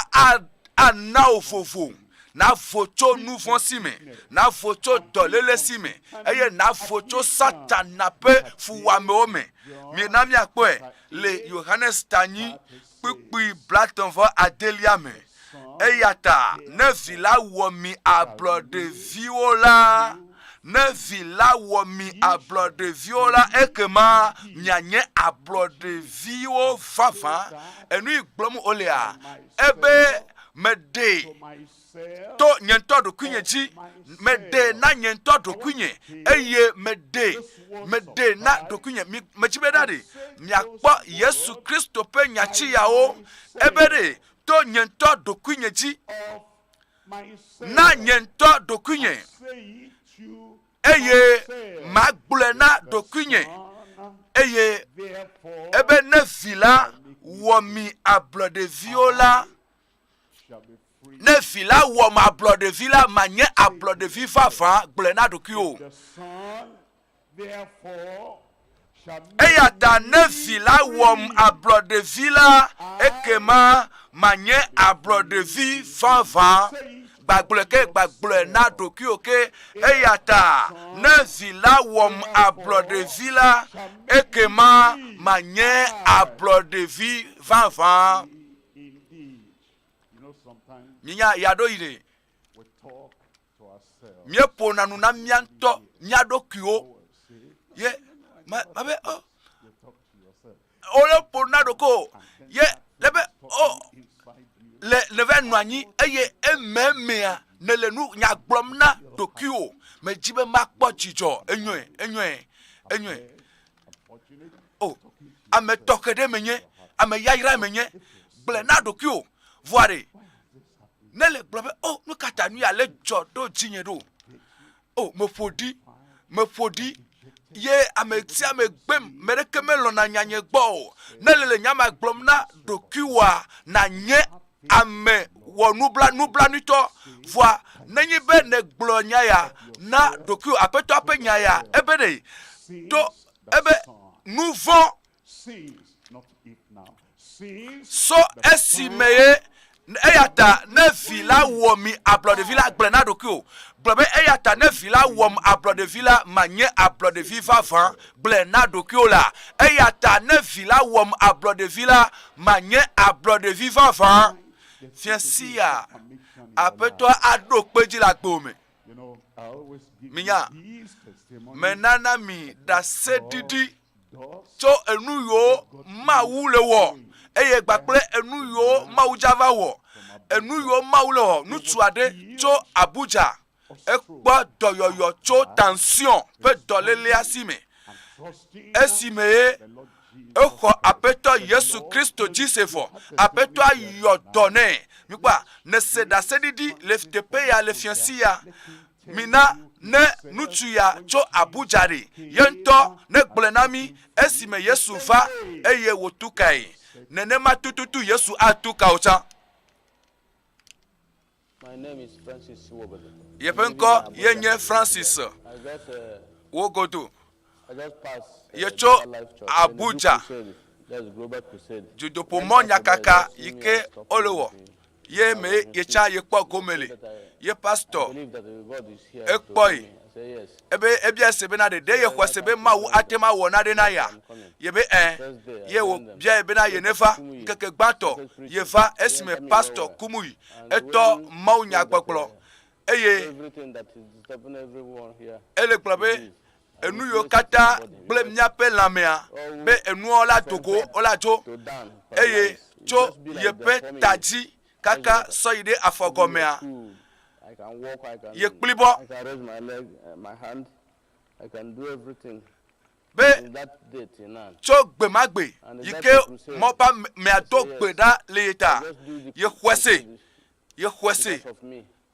ana wò vovo, nàvo tso nu vɔ̃ si me, nàvo tso dɔléle si me, eye nàvo tso Satana ƒe fuwɔamewo me. Mina míakpɔe le Yohanes ta nyi kpukpui blatɔ̃ vɔ adelia me. Eya ta ne Vi la wɔ mi ablɔɖeviwo la, Ne Vi la wɔ mi ablɔɖeviwo la, ekema mianye ablɔɖeviwo vavã. Enu yi gblɔm wolea, ebe meɖee to nye ŋutɔ ɖokuinye dzi, meɖee na nye ŋutɔ ɖokuinye, eye meɖee, meɖee na ɖokuinye. Mi, medzi be ɖa ɖe, miakpɔ Yesu Kristo ƒe nyatsiyawo, ebe ɖe to nye ŋutɔ ɖokuinye dzi. na nye ŋutɔ ɖokuinye, eye magblɔe na ɖokuinye, eye ebe ne vi la wɔ mi ablɔɖeviwo la, ne vi la wɔm ablɔɖevi la, manye ablɔɖevi vavã, gblɔe na ɖokuiwò. Eya ta ne Vi la wɔm ablɔɖevi la, ekema manye ablɔɖevi vavã. Gbagblɔe ke, gbagblɔe na ɖokuiwò ke. Eya ta ne Vi la wɔm ablɔɖevi la, ekema manye ablɔɖevi vavã. Minya ɣeaɖewoɣi ɖe, Míeƒona nu na mía ŋutɔ mía ɖokuiwo. Ye ma ma be o wole ƒo na ɖokuiwo ye le be o le le va nɔ anyi eye ememea nèle nu nya gblɔm na ɖokuiwò. Medzi be makpɔ dzidzɔ. Enyoe, enyoe, enyoe. O ame tɔxɛ ɖe menye, ame yayra menye. Gblɔe na ɖokuiwò. Vɔa ɖe ne le gblɔ be, o, nu ka ta nu ya le dzɔ ɖo dzinye ɖo? O, meƒo ɖi, meƒo ɖi, ye ame sia ame gbem, me ɖeke melɔ̃na nyanye gbɔ o. Ne le le nya ma gblɔm na ɖokuiwòa, nànye ame wɔ nubla, nublanuitɔ. Vɔa, nenye be nègblɔ nya ya na ɖokuiwò, Aƒetɔa ƒe nya ya, ebe ɖe, to, ebe nu vɔ̃ So esime ye eya ta ne vi la wɔ mi ablɔɖevi la, gblɔe na ɖokuiwò. Gblɔ be eya ta ne vi la wɔm ablɔɖevi la, manye ablɔɖevi vavã. Gblɔe na ɖokuiwò la, eya ta ne vi la wɔm ablɔɖevi la, manye ablɔɖevi vavã. Fia sia Aƒetɔa aɖo kpe edzi le agbewò me. Minya, menana mi ɖaseɖiɖi tso enu yiwo Mawu le wɔ eye gbakple enu yiwo Mawu dza va wɔ. Enu yiwo Mawu le wɔ, ŋutsu aɖe tso Abuja ekpɔ dɔyɔyɔ tso tension ƒe dɔlélea si me esime ye exɔ Aƒetɔ Yesu Kristo dzi se vɔ. Aƒetɔa yɔ dɔ nɛ. Mikpɔa, nese ɖaseɖiɖi le teƒe ya le fiasi ya. Mina ne ŋutsu ya tso Abuja ɖe, ye ŋutɔ negblɔe na mí esime Yesu va eye wòtu kae. Nenema tututu Yesu atu ka wò tsã. Yeƒe ŋkɔ ye nye Francis Wogodo. Yetso Abuja. Dudoƒomɔ nyakaka yi ke wole wɔ ye me yetsa yekpɔ gome le. Ye pastor ekpɔe. Ebe ebia se bena ɖe ɖe yexɔe se be Mawu ate ŋu awɔ nane na yea? Yebe ẽ. Ye wòbiae bena yeneva. Ŋkeke gbãtɔ yeva esime pastor Kumuyi etɔ mawunyagbɔgblɔ eye ele gblɔ be enu yiwo katã gblẽ míaƒe lãmea be enuawo la do go wola dzo eye tso yeƒe ta dzi kaka sɔ yi ɖe afɔgɔmea ye kplibɔ be tso gbe ma gbe yi ke mɔba mea do gbe ɖa le ye ta yexɔe se Yexɔe se,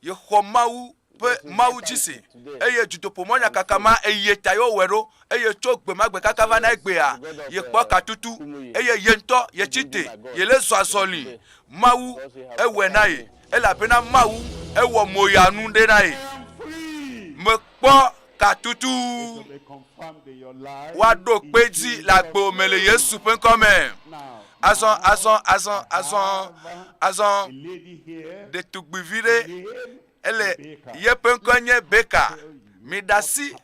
yexɔ Mawu ƒe Mawu dzi se, eye dutoƒomɔ nyakaka ma eye ta ye wowɔe ɖo, eye tso gbe ma gbe kaka va na egbea, yekpɔ katutu, eye ye ŋutɔ yetsi te, yele zɔ azɔli. Mawu ewɔe na ye, elabena Mawu ewɔ moyanu ɖe na ye. Mekpɔ katutu. Woaɖo kpe edzi le agbewò me le Yesu ƒe ŋkɔ me. Azɔ, azɔ, azɔ, azɔ, azɔ, ɖetugbivi ɖe ele yeƒe ŋkɔ nye Beka. Miɖe asi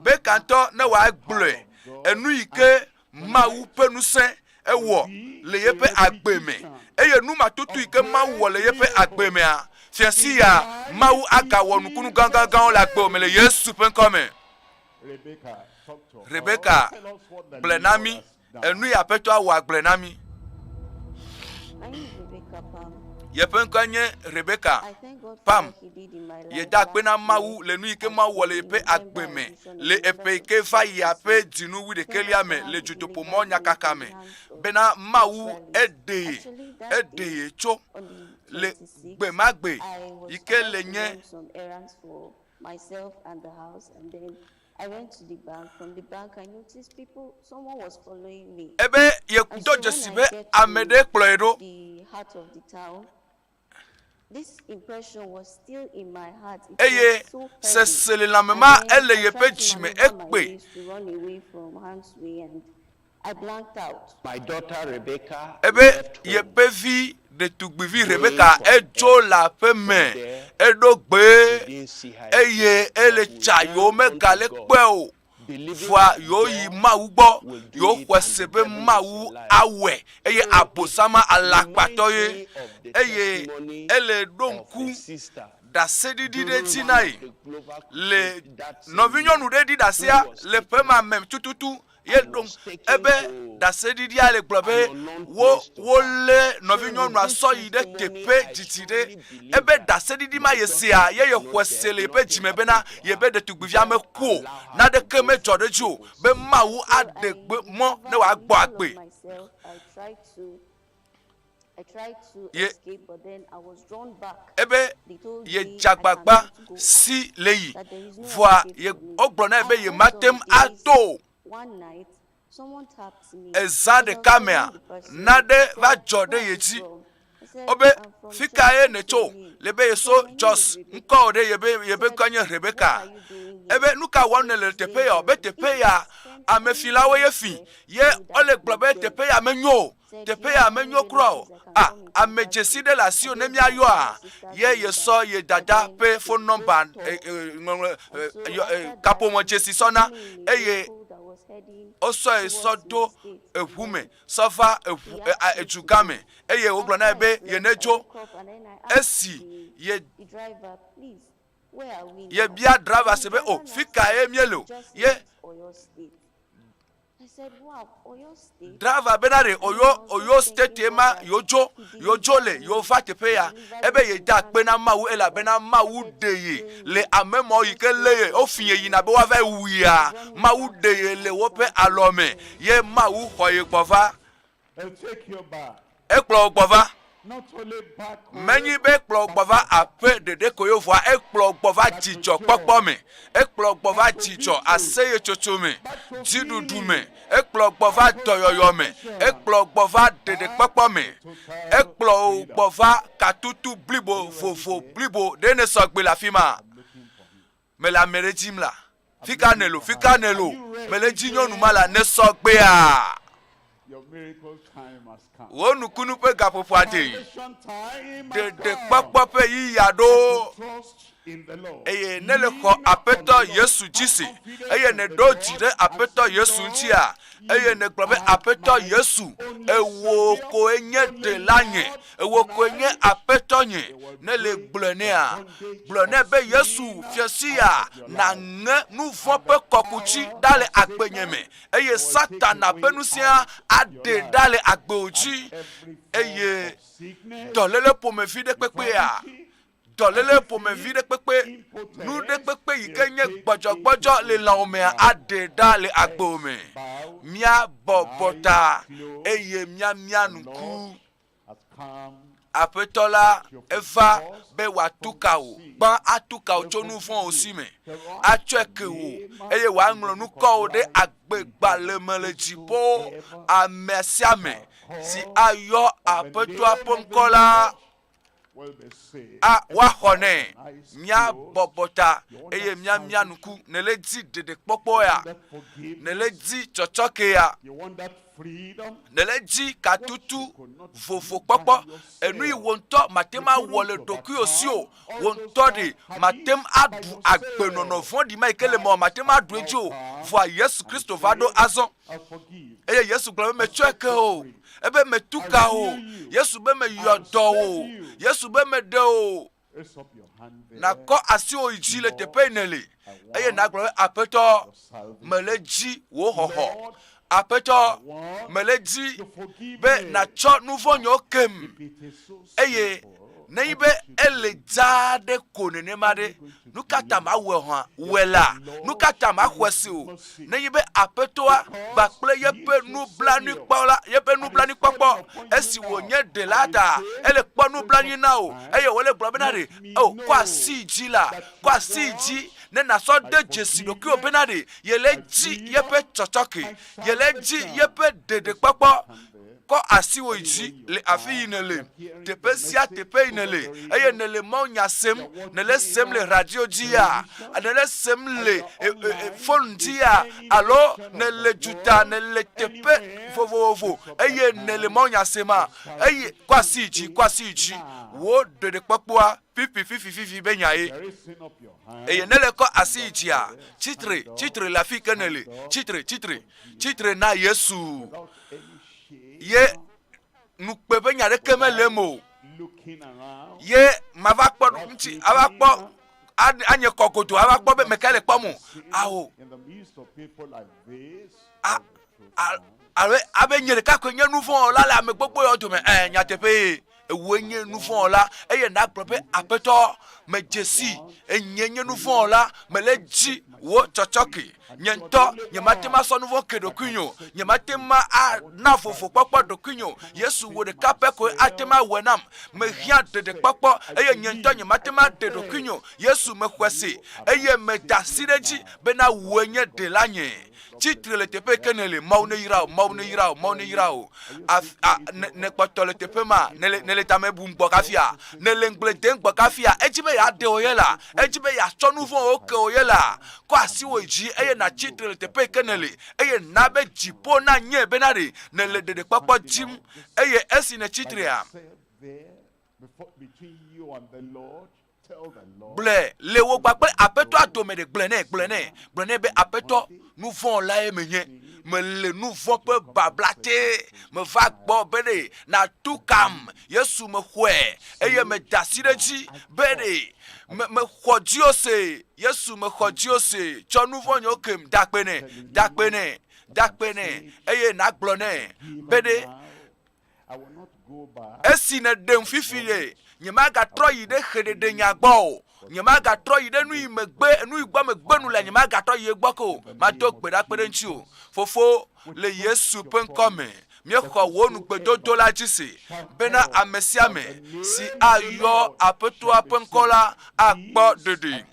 Beka ŋutɔ ne wòagblɔe enu yi ke Mawu ƒe ŋusẽ ewɔ le yeƒe agbe me. Eye nu ma tutu yi ke Mawu wɔ le yeƒe agbe mea, fiasi ya Mawu agawɔ nukunu gãgãgãwo le agbewò me le Yesu ƒe ŋkɔ me. Rebeka, gblɔe na mí. Enu yi Aƒetɔa wɔa, gblɔe na mí. Yeƒe ŋkɔe nye Rebeka Pam. Yeda akpe na Mawu le nu yi ke Mawu wɔ le yeƒe agbe me le eƒe yi ke va yia ƒe dzinu wuiɖekɛlia me le dutoƒomɔ nyakaka me bena Mawu eɖe ye, eɖe ye tso le gbe ma gbe yi ke le nye Ebe yedo dzesi be ame ɖe kplɔe ɖo. Eye seselelãme ma ele yeƒe dzime ekpe. Ebe yeƒe vi ɖetugbivi Rebeka edzo le aƒe me, eɖo gbe eye ele tsa yewo megale kpɔe o. Vɔa yewoyi Mawu gbɔ, yewoxɔe se be Mawu awɔe eye Abosama alakpatɔ ye. Eye ele ɖo ŋku ɖaseɖiɖi ɖe dzi na ye le nɔvinyɔnu ɖe ɖi ɖasea le ƒe ma me tututu ye ɖo ebe ɖaseɖiɖia le gblɔ be wo wolé nɔvinyɔnua sɔ yi ɖe teƒe didi ɖe ebe ɖaseɖiɖi ma yesea ye yexɔe se le yeƒe dzime bena yebe ɖetugbivia meku o naneke medzɔ ɖe edzi o be Mawu aɖe gbe mɔ ne wòagbɔ agbe ye ebe Yedze agbagba si le yi, vɔa ye wogblɔ nɛ be yemate ŋu ato o. Ezã ɖeka mea, nane va dzɔ ɖe ye dzi. Wobe, Fi kae nètso? Le be yeso Jos. Ŋkɔ wò ɖe? Yebe yebe ŋkɔe nye Rebeka. Ebe, Nu ka wɔm nèle le teƒe ya? Be teƒe ya, amefilawoe ye fi. Ye wole gblɔ be teƒe ya menyo o. Teƒe ya menyo kura o. A, ame dzesi ɖe le asiwò ne míayɔa? Ye yesɔ ye dada ƒe fon nɔmba, e, e, ŋɔŋlɔ, e, yɔ, e, kaƒomɔ dzesi sɔ na eye wosɔe sɔ do eʋu me sɔ va eʋu, e, a, edugã me eye wogblɔ na ye be yenedzo. Esi ye yebia driver se be, o, fi kae míele o? Ye Driver bena ɖe Oyo Oyo State ma yewodzo yewodzo le yewova teƒe ya ebe yeda akpe na Mawu elabena Mawu ɖe ye le ame mawo yi ke lé ye wofi ye yina be woava wu yea Mawu ɖe ye le woƒe alɔ me ye Mawu xɔ ye gbɔ va. Ekplɔ wò gbɔ va. Menyi be ekplɔ wò gbɔ va aƒe ɖeɖe ko ye o, vɔa ekplɔ wò gbɔ va dzidzɔkpɔkpɔ me. Ekplɔ wò gbɔ va dzidzɔ, aseyetsotso me, dziɖuɖu me. Ekplɔ wò gbɔ va dɔyɔyɔ me. Ekplɔ wò gbɔ va ɖeɖekpɔkpɔ me. Ekplɔ wò gbɔ va katutu blibo, vovo blibo. Ɖe nèsɔ gbe le afi ma? Mele ame ɖe dim la. Fika nèlo? Fika nèlo? Mele dzi nyɔnu ma la. Nèsɔ gbea? Wò nukunu ƒe gaƒoƒoa de. Ɖeɖekpɔkpɔ ƒe ɣeyiɣia ɖo. Eye ne le xɔ Aƒetɔ Yesu dzi se, eye nèɖo dzi ɖe Aƒetɔ Yesu ŋutia, eye nègblɔ be, Aƒetɔ Yesu, ewò koe nye Ɖela nye, Ewò koe nye Aƒetɔ nye. Ne le gblɔe nɛa, gblɔ nɛ be Yesu fiasi ya naŋe nu vɔ̃ ƒe kɔkuti ɖa le agbenye me eye Satana ƒe ŋusẽa aɖee ɖa le agbewò dzi eye dɔléle ƒomevi ɖe kpekpea, dɔléle ƒomevi ɖe kpekpe, nu ɖe kpekpe yi ke nye gbɔdzɔgbɔdzɔ le lãwò mea aɖee ɖa le agbewò me. Míabɔbɔ ta eye míamia ŋku. Aƒetɔ la eva be wòatu ka wò. Gbã atu ka wò tso nu vɔ̃wo si me, atsɔe ke wò, eye wòaŋlɔ ŋkɔwò ɖe agbegbalẽ me le dziƒo. Ame sia ame si ayɔ Aƒetɔa ƒe ŋkɔ la, a woaxɔ nɛ. Míabɔbɔ ta eye míamia ŋku. Nèle di ɖeɖekpɔkpɔ ya? Nèle di tsɔtsɔke ya? Nèle di katutu, vovokpɔkpɔ, enu yi wò ŋutɔ mate ŋu awɔ le ɖokuiwò si o. Wò ŋutɔ ɖe mate ŋu aɖu agbenɔnɔ vɔ̃ɖi ma yi ke le mewò mate ŋu aɖu edzi o. Vɔa Yesu Kristo va ɖo azɔ. Eye Yesu gblɔ be metsɔe ke o. Ebe metu ka o. Yesu be meyɔ dɔ o. Yesu be meɖe o. Nàkɔ asiwò yi dzi le teƒe yi nèle eye nàgblɔ be, Aƒetɔ, mele dzi wò xɔxɔ. Aƒetɔ, mele dzi be nàtsɔ nu vɔ̃nyewo kem. Eye nenye be ele dzaa ɖe ko nenema ɖe, nu ka ta mawɔe hã? Wɔe la, nu ka ta maxɔe se o? Nenye be Aƒetɔa kpakple yeƒe nublanuikpɔla, yeƒe nublanuikpɔkpɔ, esi wònye Ɖela ta, ele kpɔ nublanui na wò, eye wòle gblɔ bena ɖe, O, kɔ asi dzi la, kɔ asi dzi, ne nàsɔ de dzesi ɖokuiwò bena ɖe yele dzi yeƒe tsɔtsɔke, yele dzi yeƒe ɖeɖekpɔkpɔ. Kɔ asiwò yi dzi le afi yi nèle, teƒe sia teƒe yi nèle, eye nèle mawunya sem, nèle sem le radio dzia, nèle sem le e, e, e, fon dzia, alo nèle duta, nèle teƒe vovovo, eye nèle mawunya sema, eye kɔ asi yi dzi, kɔ asi yi dzi, wò ɖeɖekpɔkpɔa fifi fifi fifi be nya ye. Eye ne le kɔ asi yi dzia, tsitre, tsitre le afi ke nèle, tsitre, tsitre, tsitre na Yesu. Ye nukpe ƒe nya ɖeke mele eme o. Ye mava kpɔ ŋuti, ava kpɔ anye kɔ godo, ava kpɔ be meka le kpɔm o. Ao. A, a, alo abe nye ɖeka koe nye nu vɔ̃ wɔla le ame gbogbo yawo dome. Ɛ, nyateƒee, ewòe nye nu vɔ̃ wɔla eye nàgblɔ be, Aƒetɔ, Medze sii, enye nye nu vɔ̃ la, mele dzi wò tsɔtsɔke. Nye ŋutɔ nyemate ŋu asɔ nu vɔ̃ ke ɖokuinye o. Nyemate ŋu ana vovokpɔkpɔ ɖokuinye o. Yesu, wò ɖeka pɛ koe ate ŋu awɔe nam. Mehiã ɖeɖekpɔkpɔ eye nye ŋutɔ nyemate ŋu aɖe ɖokuinye o. Yesu, mexɔe se eye meda asi ɖe edzi bena wòe nye Ɖelanye. Tsi tre le teƒe yi ke nèle. Mawu neyra wò, Mawu neyra wò, Mawu neyra wò. Af, a, ne, nèkpɔtɔ le teƒe ma, nèle, nèle tame bum gbɔ kafia, nèle ŋugble dem gbɔ kafia. Edzi be yeaɖe wò ye la, edzi be yeatsɔ nu vɔ̃wo ke wò ye la. Kɔ asiwò yi dzi eye nàtsi tre le teƒe yi ke nèle eye na be dziƒo nanye bena ɖe nèle ɖeɖekpɔkpɔ dim. Eye esi nètsi trea, Gblɔe le wò kpakple Aƒetɔa dome ɖe, gblɔe nɛ, gblɔe nɛ, gblɔe nɛ be, Aƒetɔ, nu vɔ̃ lae menye. Mele nu vɔ̃ ƒe babla te. Meva gbɔ be ɖe nàtu kam. Yesu, mexɔe eye meda asi ɖe edzi be ɖe me, mexɔ dziwò se. Yesu, mexɔ dziwò se. Tsɔ nu vɔ̃ nyewo kem. Da akpe nɛ, da akpe nɛ, da akpe nɛ eye nàgblɔ nɛ be ɖe Esi nèɖem fifi ɖe, nyemagatrɔ yi ɖe xeɖeɖenya gbɔ o. Nyemagatrɔ yi ɖe nu yi megbe, nu yi gbɔ megbe nu le, nyemagatrɔ yi egbɔ ke o. Mado gbe ɖa kpe ɖe ŋutiwò. Fofo, le Yesu ƒe ŋkɔ me, míexɔ wò nugbedodo la dzi se bena ame sia ame si ayɔ Aƒetɔa ƒe ŋkɔ la akpɔ ɖeɖe.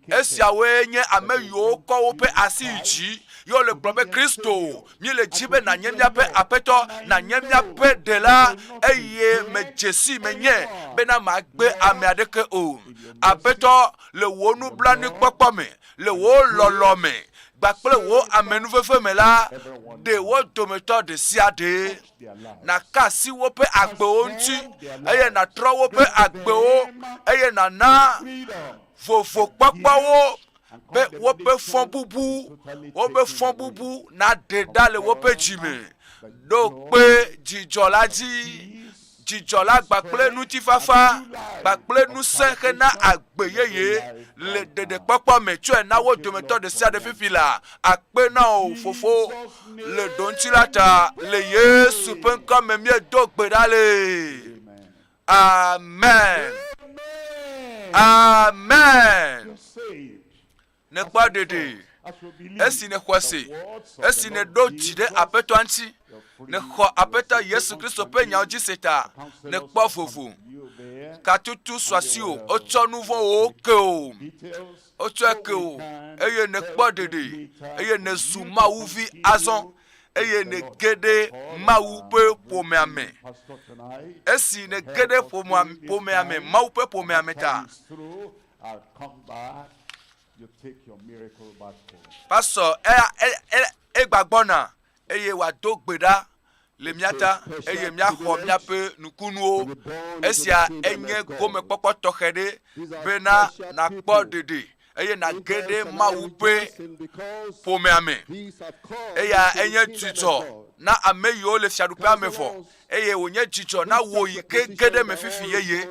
Esiawoe nye ame yiwo kɔ woƒe asi yi dzi, ye wole gblɔm be, Kristo, míele dzi be nànye míaƒe Aƒetɔ, nànye míaƒe Ɖela, eye medze sii menye bena magbe ame aɖeke o. Aƒetɔ, le wò nublanuikpɔkpɔ me, le wò lɔlɔ̃ me, kpakple wò amenuveve me la, ɖe wo dometɔ ɖesiaɖe. Nàka asi woƒe agbewo ŋuti, eye nàtrɔ woƒe agbewo, eye nàna vovokpɔkpɔ wo be woƒe fɔbubu, woƒe fɔbubu naɖe ɖa le woƒe dzi me. Ɖo kpe dzidzɔ la dzi, dzidzɔ la kpakple ŋutifafa kpakple ŋusẽ hena agbe yeye le ɖeɖekpɔkpɔ me. Tsɔe na wo dometɔ ɖe sia ɖe fifi la. Akpe na wò, Fofo, le ɖoŋuti la ta. Le Yesu ƒe ŋkɔ me míedo gbe ɖa le. Amen. Amen. Nèkpɔ ɖeɖe esi nèxɔe se, esi nèɖo dzi ɖe Aƒetɔa ŋuti, nèxɔ Aƒetɔ Yesu Kristo ƒe nyawo dzi se ta, nèkpɔ vovo. Katutu su asiwò, wotsɔ nu vɔ̃wo ke wò, wotsɔe ke wò, eye nèkpɔ ɖeɖe, eye nèzu Mawu vi azɔ. eye nège ɖe Mawu ƒe ƒomea me. Esi nège ɖe ƒomea me, Mawu ƒe ƒomea me ta, pastor eya egbagbɔna eye wòado gbe ɖa le mía ta eye míaxɔ míaƒe nukunuwo. Esia enye gomekpɔkpɔ tɔxɛ ɖe bena nàkpɔ ɖeɖe eye nàge ɖe Mawu ƒe ƒomea me. Eya enye dzidzɔ na ame yiwo le fiaɖuƒea me vɔ, eye wònye dzidzɔ na wò yi ke ge ɖe eme fifi yeye.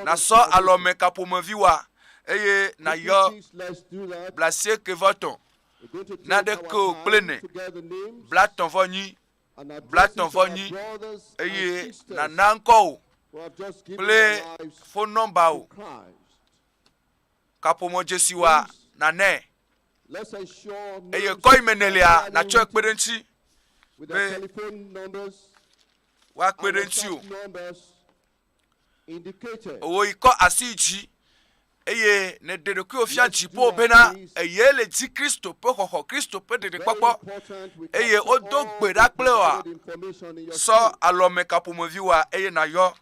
Nàsɔ alɔme kaƒomevi wa eye nàyɔ blasieke vɔ tɔ̃, naɖeke o kple ne, blatɔ̃ vɔ nyi, blatɔ̃ vɔ nyi, eye nàna ŋkɔ wò kple fon nɔmba wò. Kaƒomɔdzesi wa nanɛ, eye kɔ yi me nèlia nàtsɔe kpe ɖe eŋuti be woakpe ɖe eŋuti o. Wò yi kɔ asi yi dzi eye nèɖe ɖokuiwò fia dziƒo bena eye le dzi Kristo ƒe xɔxɔ, Kristo ƒe ɖeɖekpɔkpɔ eye wodo gbe ɖa kple wòa, sɔ alɔme kaƒomevi wa eye nàyɔ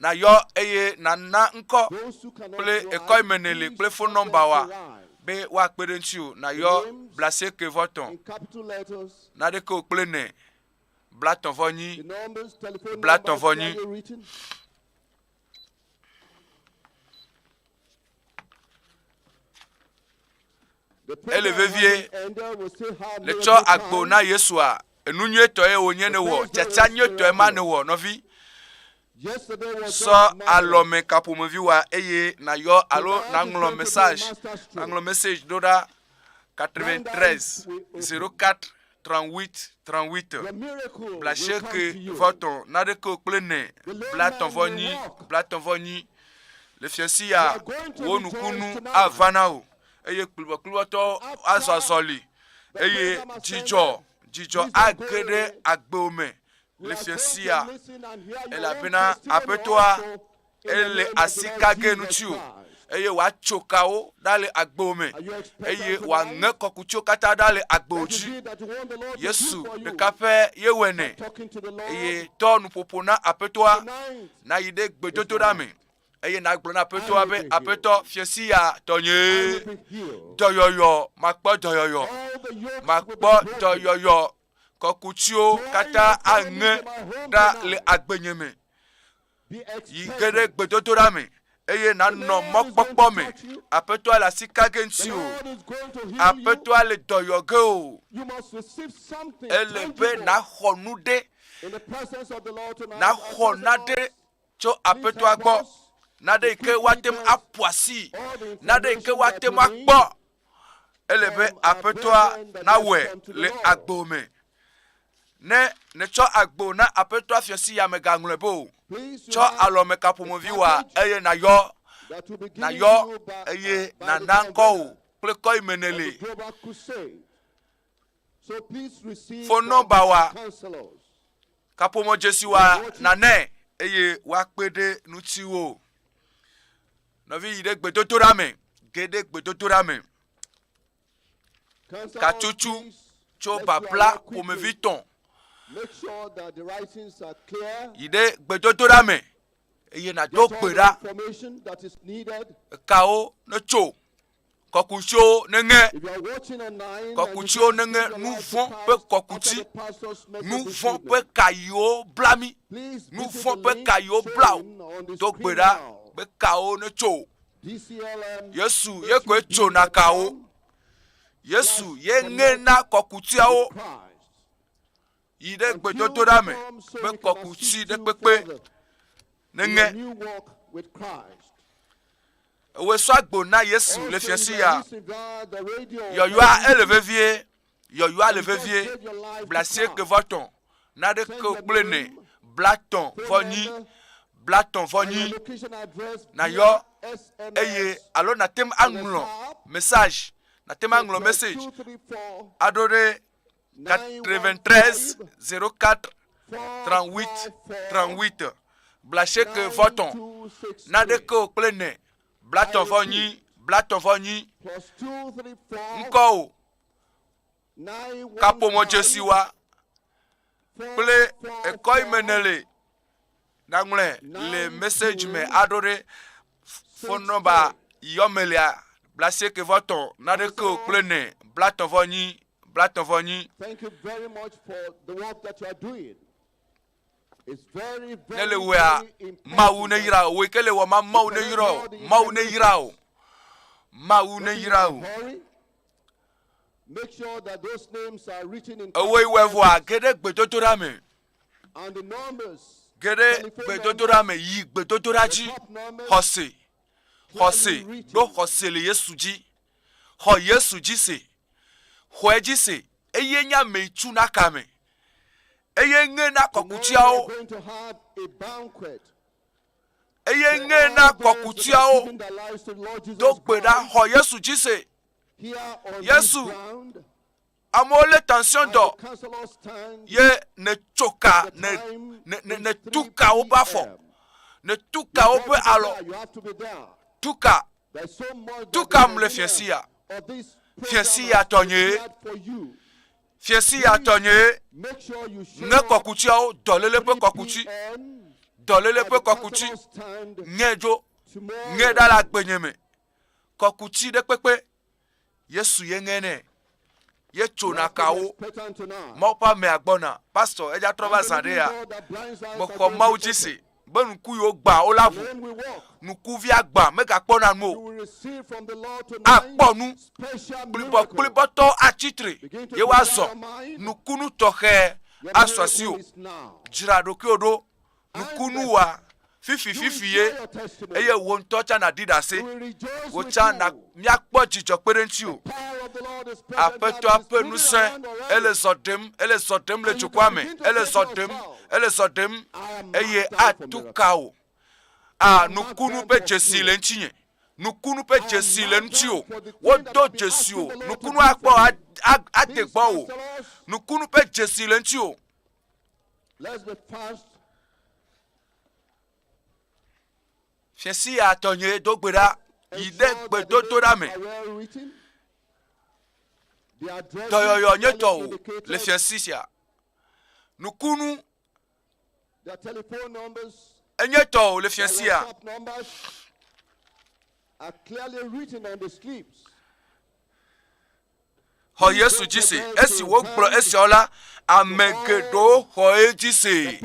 Nàyɔ eye nàna ŋkɔ kple ekɔ yi me nèle kple fon nɔmba wa be woakpe ɖe ŋutiwò. Nàyɔ blasieke vɔ tɔ̃, naɖeke o kple ene, blatɔ̃ vɔ nyi, blatɔ̃ vɔ nyi. Ele vevie le tsɔ agbo na Yesua. Enu nyuietɔ ye wònye ne wɔ. Tiatia nyuietɔe ma ne wɔ, nɔvi. Sɔ alɔme kaƒomevi wa eye nàyɔ alo nàŋlɔ message, nàŋlɔ message ɖo ɖa 93 04. 38 38 80 naneke kple ene 34 34 Le fiasi ya wò nukunu ava na wò eye kplibɔkplibɔtɔ azɔ azɔli eye dzidzɔ dzidzɔ age ɖe agbewò me le fiasi ya elabena Aƒetɔa ele asi ka ge ŋutiwò eye wòatso kawo ɖa le agbewò me eye wòaŋe kɔkutsiwo katã ɖa le agbewò dzi. Yesu ɖeka ƒe ye wɔe nɛ eye tɔ nuƒoƒo na Aƒetɔa nayi ɖe gbedodoɖa me eye nàgblɔ na Aƒetɔa be, Aƒetɔ, fiasi ya tɔnyee. Dɔyɔyɔ, makpɔ dɔyɔyɔ, makpɔ dɔyɔyɔ. Kɔkutsiwo katã aŋe ɖa le agbenye me. Yi ge ɖe gbedodoɖa me eye nànɔ mɔkpɔkpɔ me. Aƒetɔa le asi ka ge ŋutiwò. Aƒetɔa le dɔyɔ ge wò. Ele be nàxɔ nu ɖe, nàxɔ nane tso Aƒetɔa gbɔ, nane yi ke woate ŋu aƒo asi, nane yi ke woate ŋu akpɔ. Ele be Aƒetɔa nawɔe le agbewò me. Ne nètsɔ agbo na Aƒetɔa fiasi ya mègaŋlɔe be o. Tsɔ alɔme ka ƒomevi wa eye nàyɔ, nàyɔ eye nàna ŋkɔ wò kple kɔ yi me nèle. Fon nɔmba wa, kaƒomɔdzesi wa nànɛ eye woakpe ɖe ŋutiwò. Nɔvi yi ɖe gbedodoɖa me, ge ɖe gbedodoɖa me. Katsotso tso babla ƒomevi tɔ̃ yi ɖe gbedodoɖa me eye nàdo gbe ɖa. Ekawo netso, kɔkutsiwo neŋe, kɔkutsiwo neŋe, nu vɔ̃ ƒe kɔkutsi, nu vɔ̃ ƒe ka yiwo bla mí, nu vɔ̃ ƒe ka yiwo bla wò. Do gbe ɖa be kawo netso. Yesu ye koe tsona kawo. Yesu ye ŋena kɔkutiawo yi ɖe gbedodoɖa me be kɔkuti ɖe kpekpe neŋe. Ewɔe sɔ agbo na Yesu le fiasi ya. Yɔyɔa ele vevie. Yɔyɔa le vevie. Blasieke vɔ tɔ̃ naɖeke kple ne blatɔ̃ vɔ nyi blatɔ̃ vɔ nyi nayɔ eye alo nàte ŋu aŋlɔ message nàte ŋu aŋlɔ message aɖo ɖe 93 04 38 38 blasieke vɔ tɔ̃ naɖeke kple ne blatɔ̃ vɔ nyi blatɔ̃ vɔ nyi ŋkɔwò kaƒomɔdzesiwa kple ekɔ yi me nèle naŋlɔe le message me aɖo ɖe phone number yɔ me lea blasieke vɔ tɔ̃ naɖeke o kple ne blatɔ̃ vɔ nyi blatɔ̃ vɔ nyi. Ne le wɔa Mawu ne yra wò ke le wɔ ma Mawu ne yra wò Mawu ne yra wò Mawu ne yra wò. Ewoe wɔe vɔa ge ɖe gbedodoɖa me. Ge ɖe gbedodoɖa me yi gbedodoɖa dzi. Xɔse xɔse ɖo xɔse le Yesu dzi. Xɔ Yesu dzi se. Xɔe dzi se eye nye ame yi tu na kame. Eye ŋe na kɔkutiawo. Eye ŋe na kɔkutiawo. Do gbe ɖa, xɔ Yesu dzi se. Yesu, amewo lé tension dɔ ye nètso ka, ne, ne, ne, nètu ka woƒe afɔ, nètu ka woƒe alɔ, tu ka, tu kam le fiasi ya, fiasi ya tɔnyee. Fiẽsi ya tɔnyee ŋe kɔkutiawo, dɔléle ƒe kɔkuti, dɔléle ƒe kɔkuti, ŋe dzo, ŋe ɖa le agbenye me, kɔkuti ɖe kpekpe, Yesu ye ŋe nɛ, ye tsona kawo, Mawu ƒe amea gbɔna, pastor edza trɔ va zã ɖe ya, mexɔ Mawu dzi se. Be ŋku yiwo gbã wola ʋu. Ŋkuvia gbã megakpɔna nu o. Akpɔ nu. Kplibɔkplibɔtɔwo atsi tre ye woazɔ. Nukunu tɔxɛ asu asiwò. Dzra ɖokuiwò ɖo. Nukunu wa. Fifi fifi ye eye wò ŋutɔ tsã nàɖi ɖase. Wò tsã na míakpɔ dzidzɔ kpe ɖe ŋutiwò. Aƒetɔa ƒe ŋusẽ ele zɔ ɖem, ele zɔ ɖem le dukɔa me, ele zɔ ɖem, ele zɔ ɖem eye atu ka wò. A nukunu ƒe dzesi le ŋutinye. Nukunu ƒe dzesi le ŋutiwò. Wodo dzesi wò. Nukunu akpɔ ade gbɔwò. Nukunu ƒe dzesi le ŋutiwò. Fiẽsi ya tɔnye do gbe ɖa yi ɖe gbedodoɖa me. Dɔyɔyɔ nye tɔwò le fiẽsi sia. Nukunu enye tɔwò le fiẽsi ya. Xɔ Yesu dzi se. Esi wogblɔ esiawo la, ame geɖewo xɔ edzi se.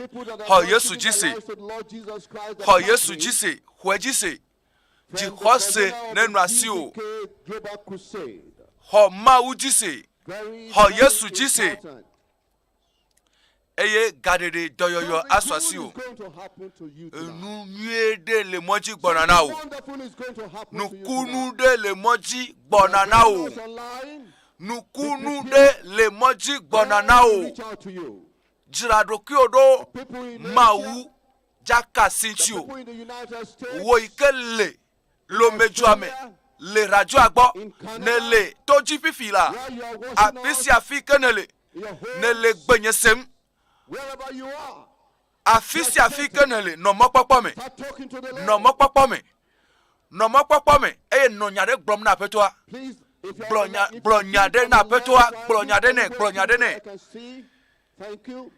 Xɔ Yesu dzi se. Xɔ Yesu dzi se. Xɔe dzi se. Dzixɔse nenɔ asiwò. Xɔ Mawu dzi se. Xɔ Yesu dzi se. eye gaɖeɖe dɔyɔyɔ asu asiwò. Enu nyuie ɖe le mɔ dzi gbɔna na wò. Nukunu ɖe le mɔ dzi gbɔna na wò. Nukunu ɖe le mɔ dzi gbɔna na wò. Dzra ɖokuiwò ɖo Mawu dzaka si ŋutiwò. Wò yi ke le Lomedzoa me le radioa gbɔ nèle to dzi fifi la, afi sia afi ke nèle, nèle gbenye sem. Afi sia afi ke nèle, nɔ mɔkpɔkpɔ me, nɔ mɔkpɔkpɔ me, nɔ mɔkpɔkpɔ me eye nɔ nya ɖe gblɔm na Aƒetɔa. Gblɔ nya, gblɔ nya ɖe na Aƒetɔa, gblɔ nya ɖe nɛ, gblɔ nya ɖe nɛ. Thank you.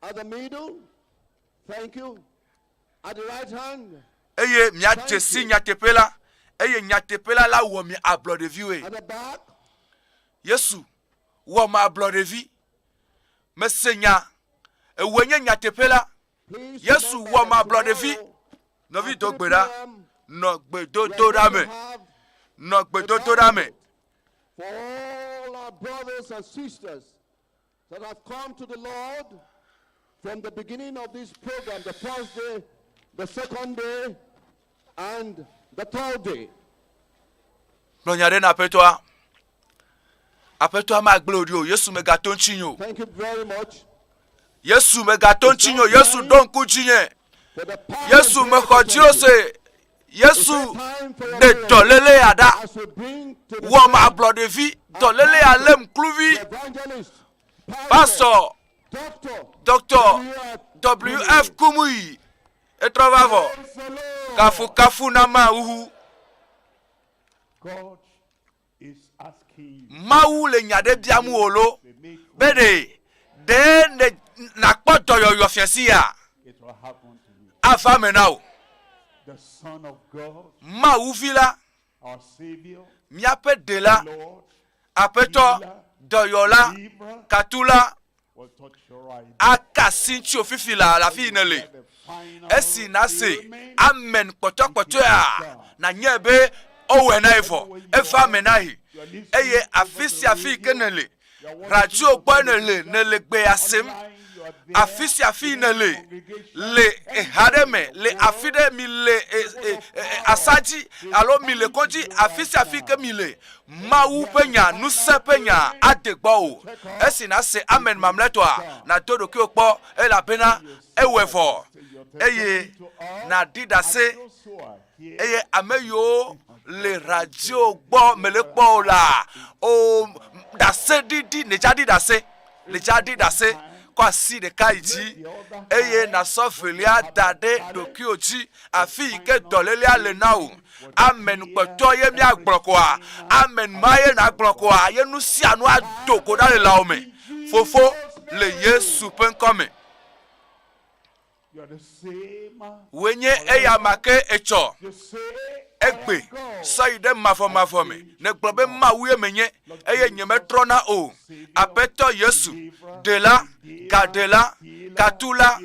At the middle. Thank you. At the right hand. Eye miadze si nyateƒe la, eye nyateƒe la lawɔ mi ablɔɖeviwoe. Yesu wɔm ablɔɖevi. Mese nya, ewòe nye nyateƒe la. Yesu wɔm ablɔɖevi. Nɔvi do gbe ɖa. Nɔ gbedodoɖa me. Nɔ gbedodoɖa me. For all our brothers and sisters that have come to the Lord from the beginning of this program, the first day, the second day, and the third day. Gblɔ nya ɖe na Aƒetɔa. Aƒetɔa magblẽ wò ɖi o. Yesu megato ŋutinye o. Thank you very much. Yesu megato ŋutinye o. Yesu ɖo ŋku dzinye. Yesu mexɔ dziwò se. Yesu ɖe dɔléle ya ɖa. Wɔm ablɔɖevi. Dɔléle ya lém kluvi. Pastor Dr. W.F. Kumuyi etrɔ va vɔ. Kafukafu na Mawu. Mawu le nya ɖe biam wò lo be ɖe ɖe ne nakpɔ dɔyɔyɔ fiasi ya ava eme na wò. Mawu vi la, míaƒe ɖela, Aƒetɔ, dɔyɔla, katula, aka asi ŋutiwò fifi laa le afi yi nèle. Esi nàse amen kpɔtɔkpɔtɔea, nànyae be wowɔe na ye vɔ, eva eme na ye. Eye afi sia afi yi ke nèle, radio gbɔe nèle, nèle gbea sem, afi sia afi nèle, le eha ɖe me, le afi ɖe mi le e, e, e, asa dzi alo mi le kɔdzi, afi sia afi ke mi le, Mawu ƒe nya, ŋusẽ ƒe nya ade gbɔwò. Esi nàse amen mamlɛtɔa, nàdo ɖokuiwò kpɔ, elabena ewɔe vɔ, eye nàɖi ɖase. Eye ame yiwo le radio gbɔ mele kpɔ o la, o ɖaseɖiɖi, nèdza ɖi ɖase, nèdza ɖi ɖase, kɔ asi ɖeka yi dzi, eye nàsɔ velia da ɖe ɖokuiwò dzi, afi yi ke dɔlélea le na wò. Amen kpɔtɔ ye míagblɔ koa? Amen ma ye nàgblɔ koa? Ye nu sia nu ado go ɖa le lãwò me. Fofo, le Yesu ƒe ŋkɔ me. Wòe nye eyama ke etsɔ, egbe, sɔ yi ɖe mavɔmavɔ me. Nègblɔ be Mawu ye menye, eye nyemetrɔna o. Aƒetɔ Yesu, Ɖela, Gaɖela, Katula,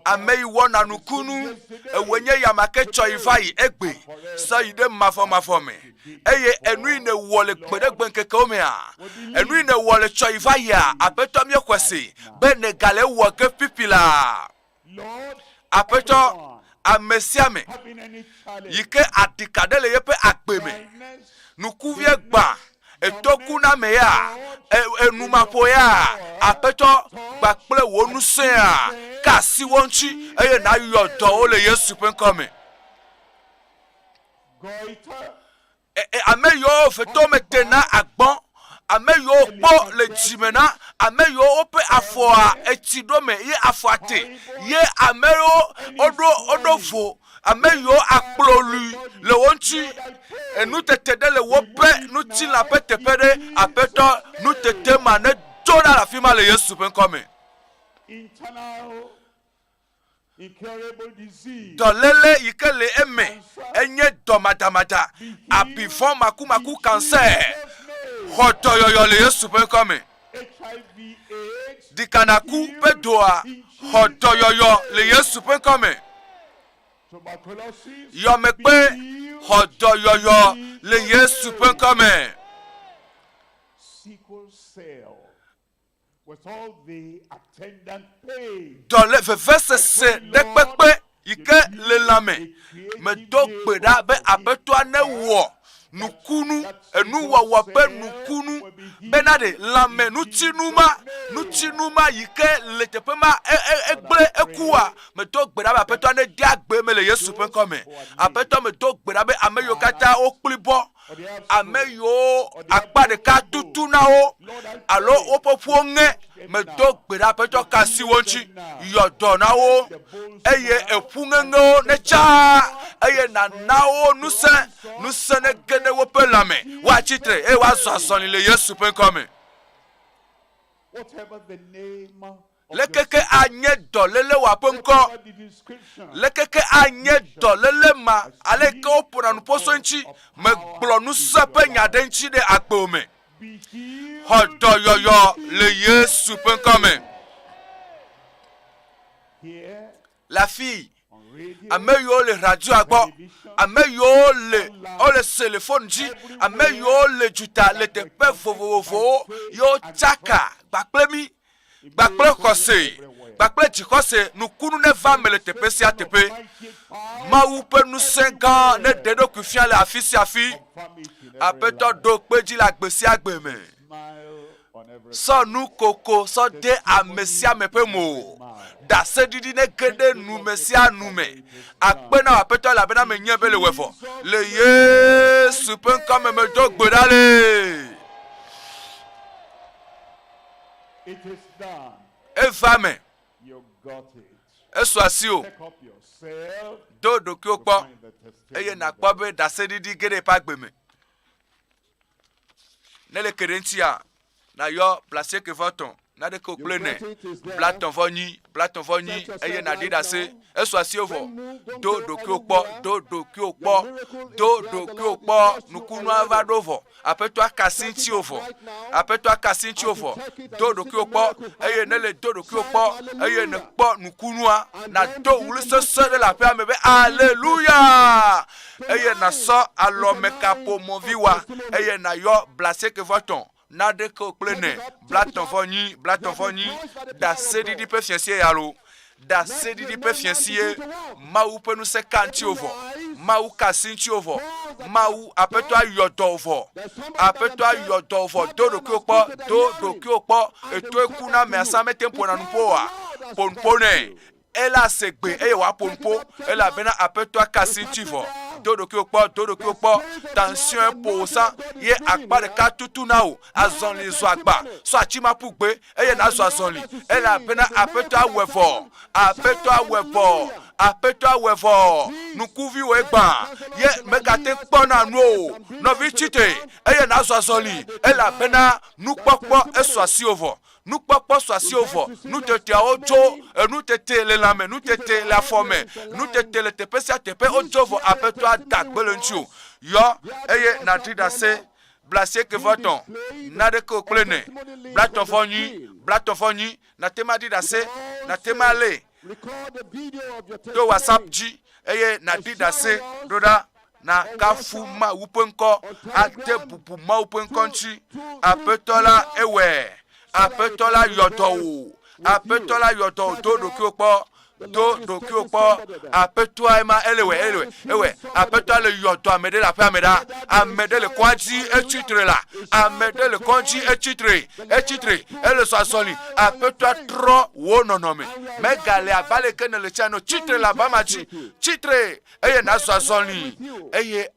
ame yi wɔna nukunu, ewòe nye eyama ke tsɔ yi va yi egbe, sɔ yi ɖe mavɔmavɔ me. Eye enu yi nèwɔ le gbeɖegbe ŋkekewo mea, enu yi nèwɔ le tsɔ yi va yia, Aƒetɔ míexɔe se be nègale ewɔ ge fifi laa. Aƒetɔ, Ame sia ame yi ke aɖika ɖe le yeƒe agbe me, nukuvie gbã, eto ku na ame ya, enumaƒo ya, Aƒetɔ, kpakple wò ŋusẽa, ka asi wo ŋuti eye nàyɔ dɔ wo le Yesu ƒe ŋkɔ me. Ame yiwo fetɔ mete na agbɔn, ame yiwo kpɔ le dzime na, ame yiwo woƒe afɔa etsi ɖo me ye afɔa te, ye ame yiwo woɖo woɖo vo, ame yiwo akplɔ lui le wo ŋuti, enutete ɖe le woƒe ŋutilã ƒe teƒe ɖe, Aƒetɔ, nutete ma nedzo ɖa le afi ma le Yesu ƒe ŋkɔ me. Dɔléle yi ke le eme enye dɔmadamada, abi vɔ̃ makumaku, cancer. Xɔ dɔyɔyɔ le Yesu ƒe ŋkɔ me. Ɖikanaku ƒe dɔa, xɔ dɔyɔyɔ le Yesu ƒe ŋkɔ me. Yɔmekpe, xɔ dɔyɔyɔ le Yesu ƒe ŋkɔ me. Dɔlé vevesese ɖe kpekpe yi ke le lãme. Medo gbe ɖa be Aƒetɔa newɔ nukunu, enuwɔwɔ ƒe nukunu bena ɖe lãme ŋutinu ma, ŋutinu ma yi ke le teƒe ma e, e, egblẽ ekua. Medo gbe ɖa be Aƒetɔa nede agbe eme le Yesu ƒe ŋkɔ me. Aƒetɔ medo gbe ɖa be ame yiwo katã wokpli bɔ ame yiwo akpa ɖeka tutu na wo alo woƒe ƒuwo ŋe medo gbe ɖe aƒetɔ ka si wo ŋuti yɔ dɔ na wo eye eƒu ŋeŋewo netsa eye nana wo ŋusẽ ŋusẽ nege ɖe woƒe lãme woatsi tre eye woazɔ azɔli le Yesu ƒe ŋkɔ me. Lekeke anye dɔléle wòa ƒe ŋkɔ? Lekeke anye dɔléle ma? Aleke woƒona nuƒo so eŋuti? Megblɔ ŋusẽ ƒe nya ɖe eŋuti ɖe agbewò me. Xɔ dɔyɔyɔ le Yesu ƒe ŋkɔ me. Le afii, ame yiwo le radioa gbɔ, ame yiwo le wole se le fon dzi, ame yiwo le duta le teƒe vovovowo yewo tsaka kpakple mí, kpakple xɔse, kpakple dzixɔse, nukunu neva eme le teƒe sia teƒe. Mawu ƒe ŋusẽ gã neɖe eɖokui fia le afi sia afi. Aƒetɔ ɖo kpe edzi le agbe sia agbe me. Sɔ nukoko sɔ de ame sia ame ƒe mo. Ɖaseɖiɖi nege ɖe nu me sia nu me. Akpe na wò Aƒetɔ elabena menyae be le wɔe vɔ. Le Yesu ƒe ŋkɔ me medo gbe ɖa le. Eva eme. Esu asiwò. Do ɖokuiwò kpɔ eye nàkpɔ be ɖaseɖiɖi ge ɖe yeƒe agbe me. Ne le ke ɖe ŋutia, nàyɔ blasieke vɔ etɔ̃, naɖeke wò kple ene, blatɔ̃ vɔ nyi, blatɔ̃ vɔ nyi, eye nàɖi ɖase. Esu asiwò vɔ. Do ɖokuiwò kpɔ, do ɖokuiwò kpɔ, do ɖokuiwò kpɔ. Nukunua va ɖo vɔ. Aƒetɔa ka asi ŋutiwò vɔ. Aƒetɔa ka asi ŋutiwò vɔ. Do ɖokuiwò kpɔ, eye ne le do ɖokuiwò kpɔ, eye nèkpɔ nukunua, nàdo ɣli sesẽ ɖe le aƒea me be, Aleluya! Eye nàsɔ alɔmekaƒomɔvi wa, eye nàyɔ blaasiekɛ-vɔ-etɔ̃, naɖeke kple ene, blatɔ̃-vɔ-enyi, blatɔ̃-vɔ-enyi, ɖaseɖiɖi ƒe fiasie ya loo. Ɖaseɖiɖi ƒe fiasie, Mawu ƒe ŋusẽ ka ŋutiwò vɔ. Mawu ka asi ŋutiwò vɔ. Mawu, Aƒetɔa yɔ dɔ wò vɔ. Aƒetɔa yɔ dɔ wò vɔ. Do ɖokuiwò kpɔ, do ɖokuiwò kpɔ. Etoe ku na amea sã mete ŋu ƒona nuƒo oa? Ƒo nuƒo nɛ. Ela se gbe eye wòaƒo nuƒo, elabena Aƒetɔa ka asi ŋuti vɔ. Do ɖokuiwò kpɔ, do ɖokuiwò kpɔ. Tension ƒo wò sã, ye akpa ɖeka tutu na wò. Azɔli zɔ agba, sɔ ati ma ƒu gbe eye nàzɔ azɔli, elabena Aƒetɔa wɔe vɔ. Aƒetɔa wɔe vɔ. Aƒetɔa wɔe vɔ. Ŋkuviwòe gbã, ye mègate ŋu kpɔna nu o. Nɔvi, tsi te eye nàzɔ azɔli, elabena nukpɔkpɔ esu asiwò vɔ. Nukpɔkpɔ su asiwò vɔ, nuteteawo dzo, enutete le lãme, nutete le afɔ me, nutete le teƒe sia teƒe, wodzo vɔ, Aƒetɔa da gbe le ŋutiwò. Yɔ eye nàɖi ɖase. Blaasieke vɔ etɔ̃, naɖeke o kple ene, blatɔ̃ vɔ nyi, blatɔ̃ vɔ nyi, nàte ŋu aɖi ɖase, nàte ŋu alée to WhatsApp dzi eye nàɖi ɖase ɖo ɖa. Nakafu Mawu ƒe ŋkɔ, ade bubu Mawu ƒe ŋkɔ ŋuti. Aƒetɔ la ewɔe. Aƒetɔ la yɔ dɔ wò. Aƒetɔ la yɔ dɔ wò. Do ɖokuiwò kpɔ. Do ɖokuiwò kpɔ. Aƒetɔa ema ele wɛ, ele wɛ, ewɛ. Aƒetɔa le yɔ dɔ ame ɖe le aƒea me ɖa. Ame ɖe le kɔa dzi etsi tre la. Ame ɖe le kɔa dzi etsi tre, etsi tre, ele sɔ azɔli. Aƒetɔa trɔ wò nɔnɔme. Megale abe aleke nèle tsã ene o. Tsi tre le aba ma dzi. Tsi tre eye nàzɔ azɔli eye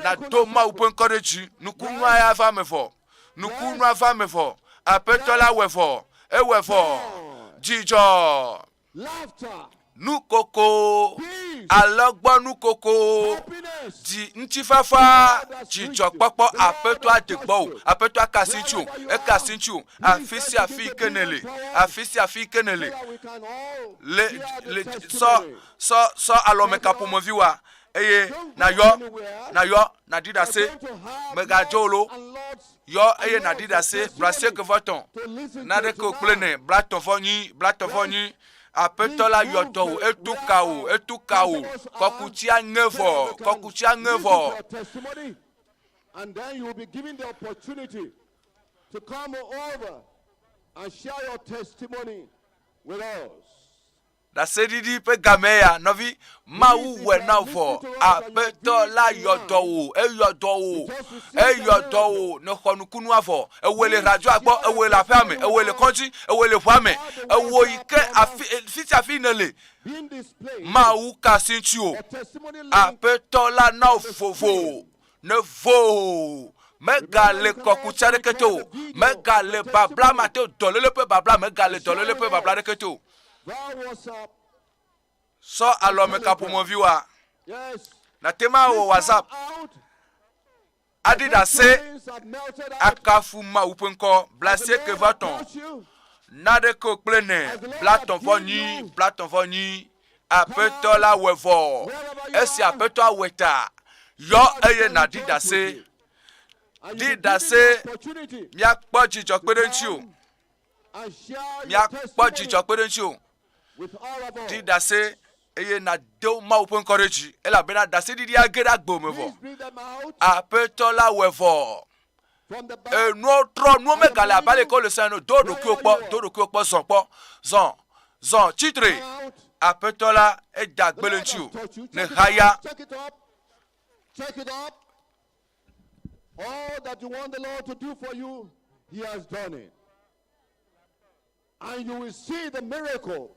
nàdo Mawu ƒe ŋkɔ ɖe dzi. Nukunua ya va eme vɔ. Nukunua va eme vɔ. Aƒetɔ la wɔe vɔ. Ewɔe vɔ. Dzidzɔ. Nukoko, alɔgbɔnukoko, dzi ŋutifafa, dzidzɔkpɔkpɔ, Aƒetɔa de gbɔwò, Aƒetɔa ka asi ŋutiwò, eka asi ŋutiwò, afi sia afi yi ke nèle, afi sia afi yi ke nèle, le, le, sɔ, sɔ, sɔ alɔme ka ƒomevi wa, eye nàyɔ, nàyɔ, nàɖi ɖase, mègadzo o lo. Yɔ eye nàɖi ɖase blaasieke vɔ etɔ̃, naɖeke o kple ene, blaetɔ̃ vɔ nyi, blaetɔ̃ vɔ nyi. Aƒetɔ la yɔ dɔ wò, etu ka wò, etu ka wò. Kɔkutia ŋe vɔ, kɔkutia ŋe vɔ. And then you will be given the opportunity to come over and share your testimony with us. Ɖaseɖiɖi ƒe game ya, nɔvi. Mawu wɔe na wò vɔ. Aƒetɔ la yɔ dɔ wò. Eyɔ dɔ wò. Eyɔ dɔ wò. Nèxɔ nukunua vɔ. Ewòe le radioa gbɔ. Ewòe le aƒea me. Ewòe le kɔdzi. Ewòe le ʋua me. Ewò yi ke afi, fi sia fi nèle. Mawu ka asi ŋutiwò. Aƒetɔ la na wò vovo. Nevo! Megale kɔkuti aɖeke te o. Megale babla ma te o. Dɔléle ƒe babla, megale dɔléle ƒe babla aɖeke te o. Sɔ alɔme kaƒomevi wa. Nàte ŋu awɔ WhatsApp aɖi ɖase akafu Mawu ƒe ŋkɔ blaasieke vɔ etɔ̃ naɖeke o kple ene blaetɔ̃ vɔ nyi blaetɔ̃ vɔ nyi. Aƒetɔ la wɔe vɔ. Esi Aƒetɔa wɔe ta, yɔ eye nàɖi ɖase. Ɖi ɖase, míakpɔ dzidzɔ kpe ɖe ŋutiwò. Míakpɔ dzidzɔ kpe ɖe ŋutiwò. Ɖi ɖase eye nàdo Mawu ƒe ŋkɔ ɖe dzi elabena ɖaseɖiɖi age ɖe agbe me vɔ. Aƒetɔ la wɔe vɔ. Enuwo trɔ, nuwo megale abe ale ke wole sã ene o. Do ɖokuiwò kpɔ, do ɖokuiwò kpɔ, zɔ kpɔ, zɔ, zɔ, tsi tre. Aƒetɔ la, eda gbe le ŋutiwò. Nèhaya. Check it up. All that you want the Lord to do for you, He has done it. And you will see the miracle.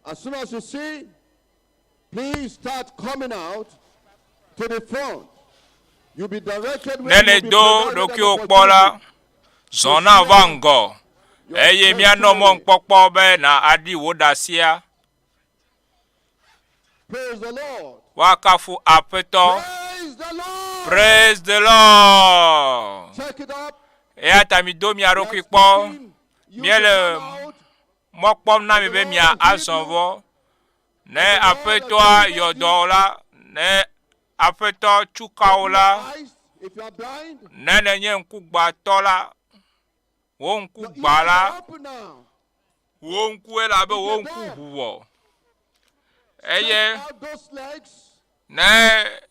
As soon as you see, please start coming out to the front. You'll be directed Ne nèdo ɖokuiwò kpɔ la, zɔ na va ŋgɔ, eye míanɔ mɔnukpɔkpɔ be nàaɖi wò ɖasia. Praise the Lord. Woakafu Aƒetɔ. Praise the Lord. Check it up. Eya ta mido mia ɖokui kpɔ. Míele mɔ kpɔm na mi be mia azɔ vɔ. Ne Aƒetɔa yɔ dɔ la, ne Aƒetɔ tsu ka wò la, ne nènye ŋkugbãtɔ la, wò ŋku gbã la, wò ŋku elabe wò ŋku ʋu vɔ. Eye ne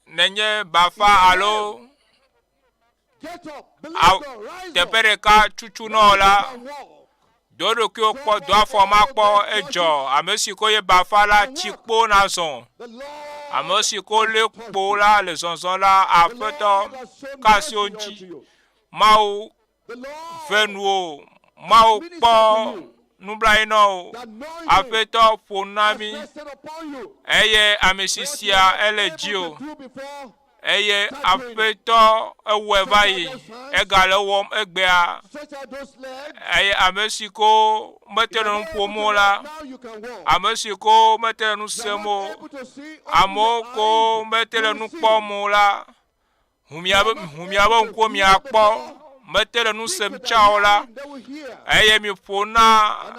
nènye bafa alo teƒe ɖeka tutu nɔ la, do ɖokuiwò kpɔ, do afɔ ma kpɔ, edzɔ. Ame si ko ye bafa la, tsi kpo nazɔ. Ame si ko lé kpo la le zɔzɔ la, Aƒetɔ ka asi wo ŋuti. Mawu ve nuwò. Mawu kpɔ nublanui na wò. Aƒetɔ ƒo nu na mí eye ame sisia ele dziwò. Eye Aƒetɔ ewɔe va yi, egale ewɔm egbea. Eye ame si ko mete le nu ƒom o la, ame si ko mete le nu sem o, amewo ko mete le nu kpɔm o la, ʋu miaƒe, ʋu miaƒe ŋkuwo miakpɔ, mete le nu sem tsã o la, eye miƒo na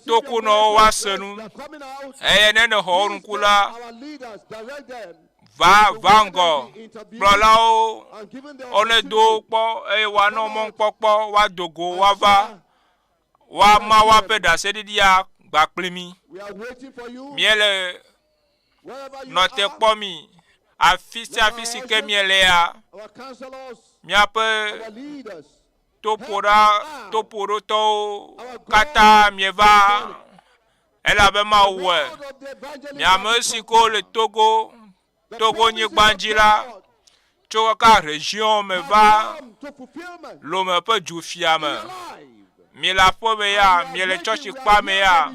tokunɔwo woase nu. Eye ne nèxɔ wo ŋku la, Va, va ŋgɔ. Kplɔlawo, wonedo wo kpɔ eye woanɔ mɔnukpɔkpɔ woado go woava woama woaƒe ɖaseɖiɖia gba kpli mí. Míele nɔ te kpɔ mi afi sia afi si ke mielea, míaƒe toƒoɖa, toƒoɖotɔwo katã mieva. Elabe Mawu wɔe. Mi ame si kewo le Togo, Togo nyigba dzi la, tso kaka region me va Lome ƒe du fia me. Mi le aƒe me ya, mi le tsɔtsi kpa me ya,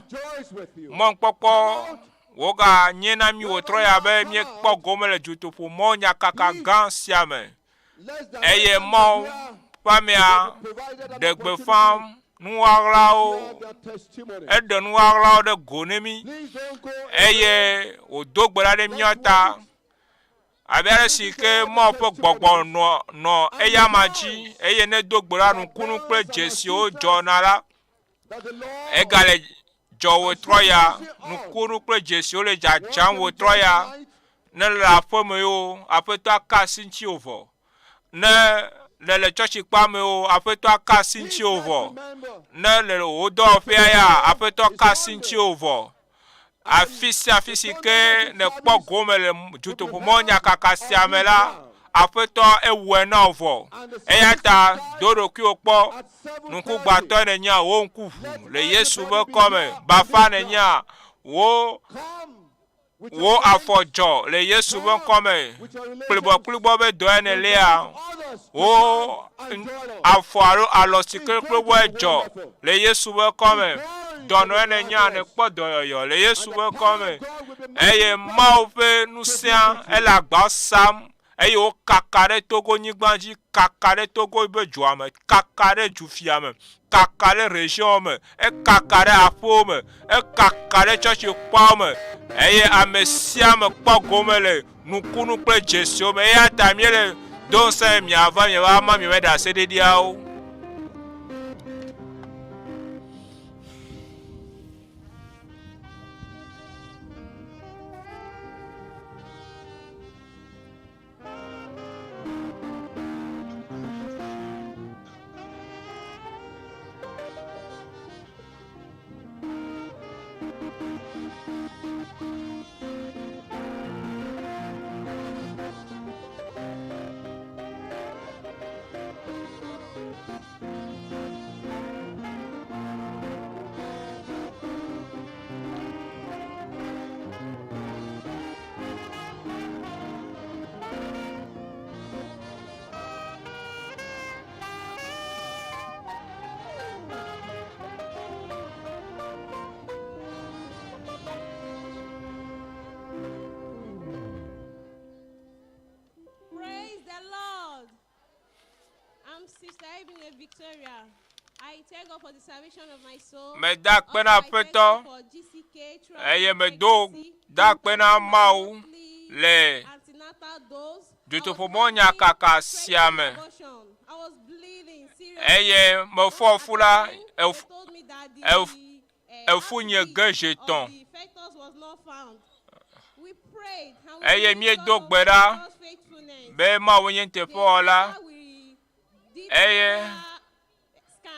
mɔnukpɔkpɔ woga nye na mi wòtrɔ ya be míekpɔ gome le dutoƒo mɔ nyakaka gã sia me. Eye Mawu ƒe amea ɖe gbeƒã nuɣaɣlawo, eɖe nuɣaɣlawo ɖe go ne mí, eye wòdo gbe ɖa ɖe mía ta. Abe ale si ke Mawu ƒe gbɔgbɔ nɔ nɔ eyama dzi, eye ne do gbe ɖa nukunu kple dzesiwo dzɔna la, egale dzɔ wòtrɔ ya, nukunu kple dzesiwo le dzadzam wòtrɔ ya. Ne le aƒe me yo, Aƒetɔ aka asi ŋutiwò vɔ. Ne le le tsɔtsikpa me yo, Aƒetɔ aka asi ŋutiwò vɔ. Ne le wò dɔwɔƒea ya, Aƒetɔ aka asi ŋutiwò vɔ. Afi sia afi si ke nèkpɔ gome le dutoƒomɔ nyakaka sia me la, Aƒetɔ ewɔe na wò vɔ. Eya ta do ɖokuiwò kpɔ. Ŋkugbãtɔe nènyea, wò ŋku ʋu le Yesu ƒe ŋkɔ me. Bafa nènyea, wò Wò afɔ dzɔ le Yesu ƒe ŋkɔ me. Kplibɔkplibɔ be dɔe nèléa? Wò afɔ alo alɔ si klekplebɔe dzɔ le Yesu ƒe ŋkɔ me. Dɔnɔe nènyea? Nèkpɔ dɔyɔyɔ le Yesu ƒe ŋkɔ me. Eye Mawu ƒe ŋusẽa ele agba sam eye wokaka ɖe Togo-nyigba dzi, kaka ɖe Togo ƒe dua me, kaka ɖe dufia me, kaka ɖe region me, ekaka ɖe aƒewo me, ekaka ɖe tsɔtsikpɔawo me, eye ame sia ame kpɔ gome le nukunu kple dzesiwo me. Eya ta míele do ŋusẽ miava miava ma miaƒe ɖaseɖiɖiawo. Praise the Lord. I'm Sister Ebine Victoria. I thank God for the salvation of my soul. Meda akpe na Aƒetɔ eye medo da akpe na Mawu le dutoƒomɔnyakaka sia me. Eye mefɔ fu la, efu nye ge zi etɔ̃. Eye míedo gbe ɖa be Mawu nye nuteƒewɔla. Eye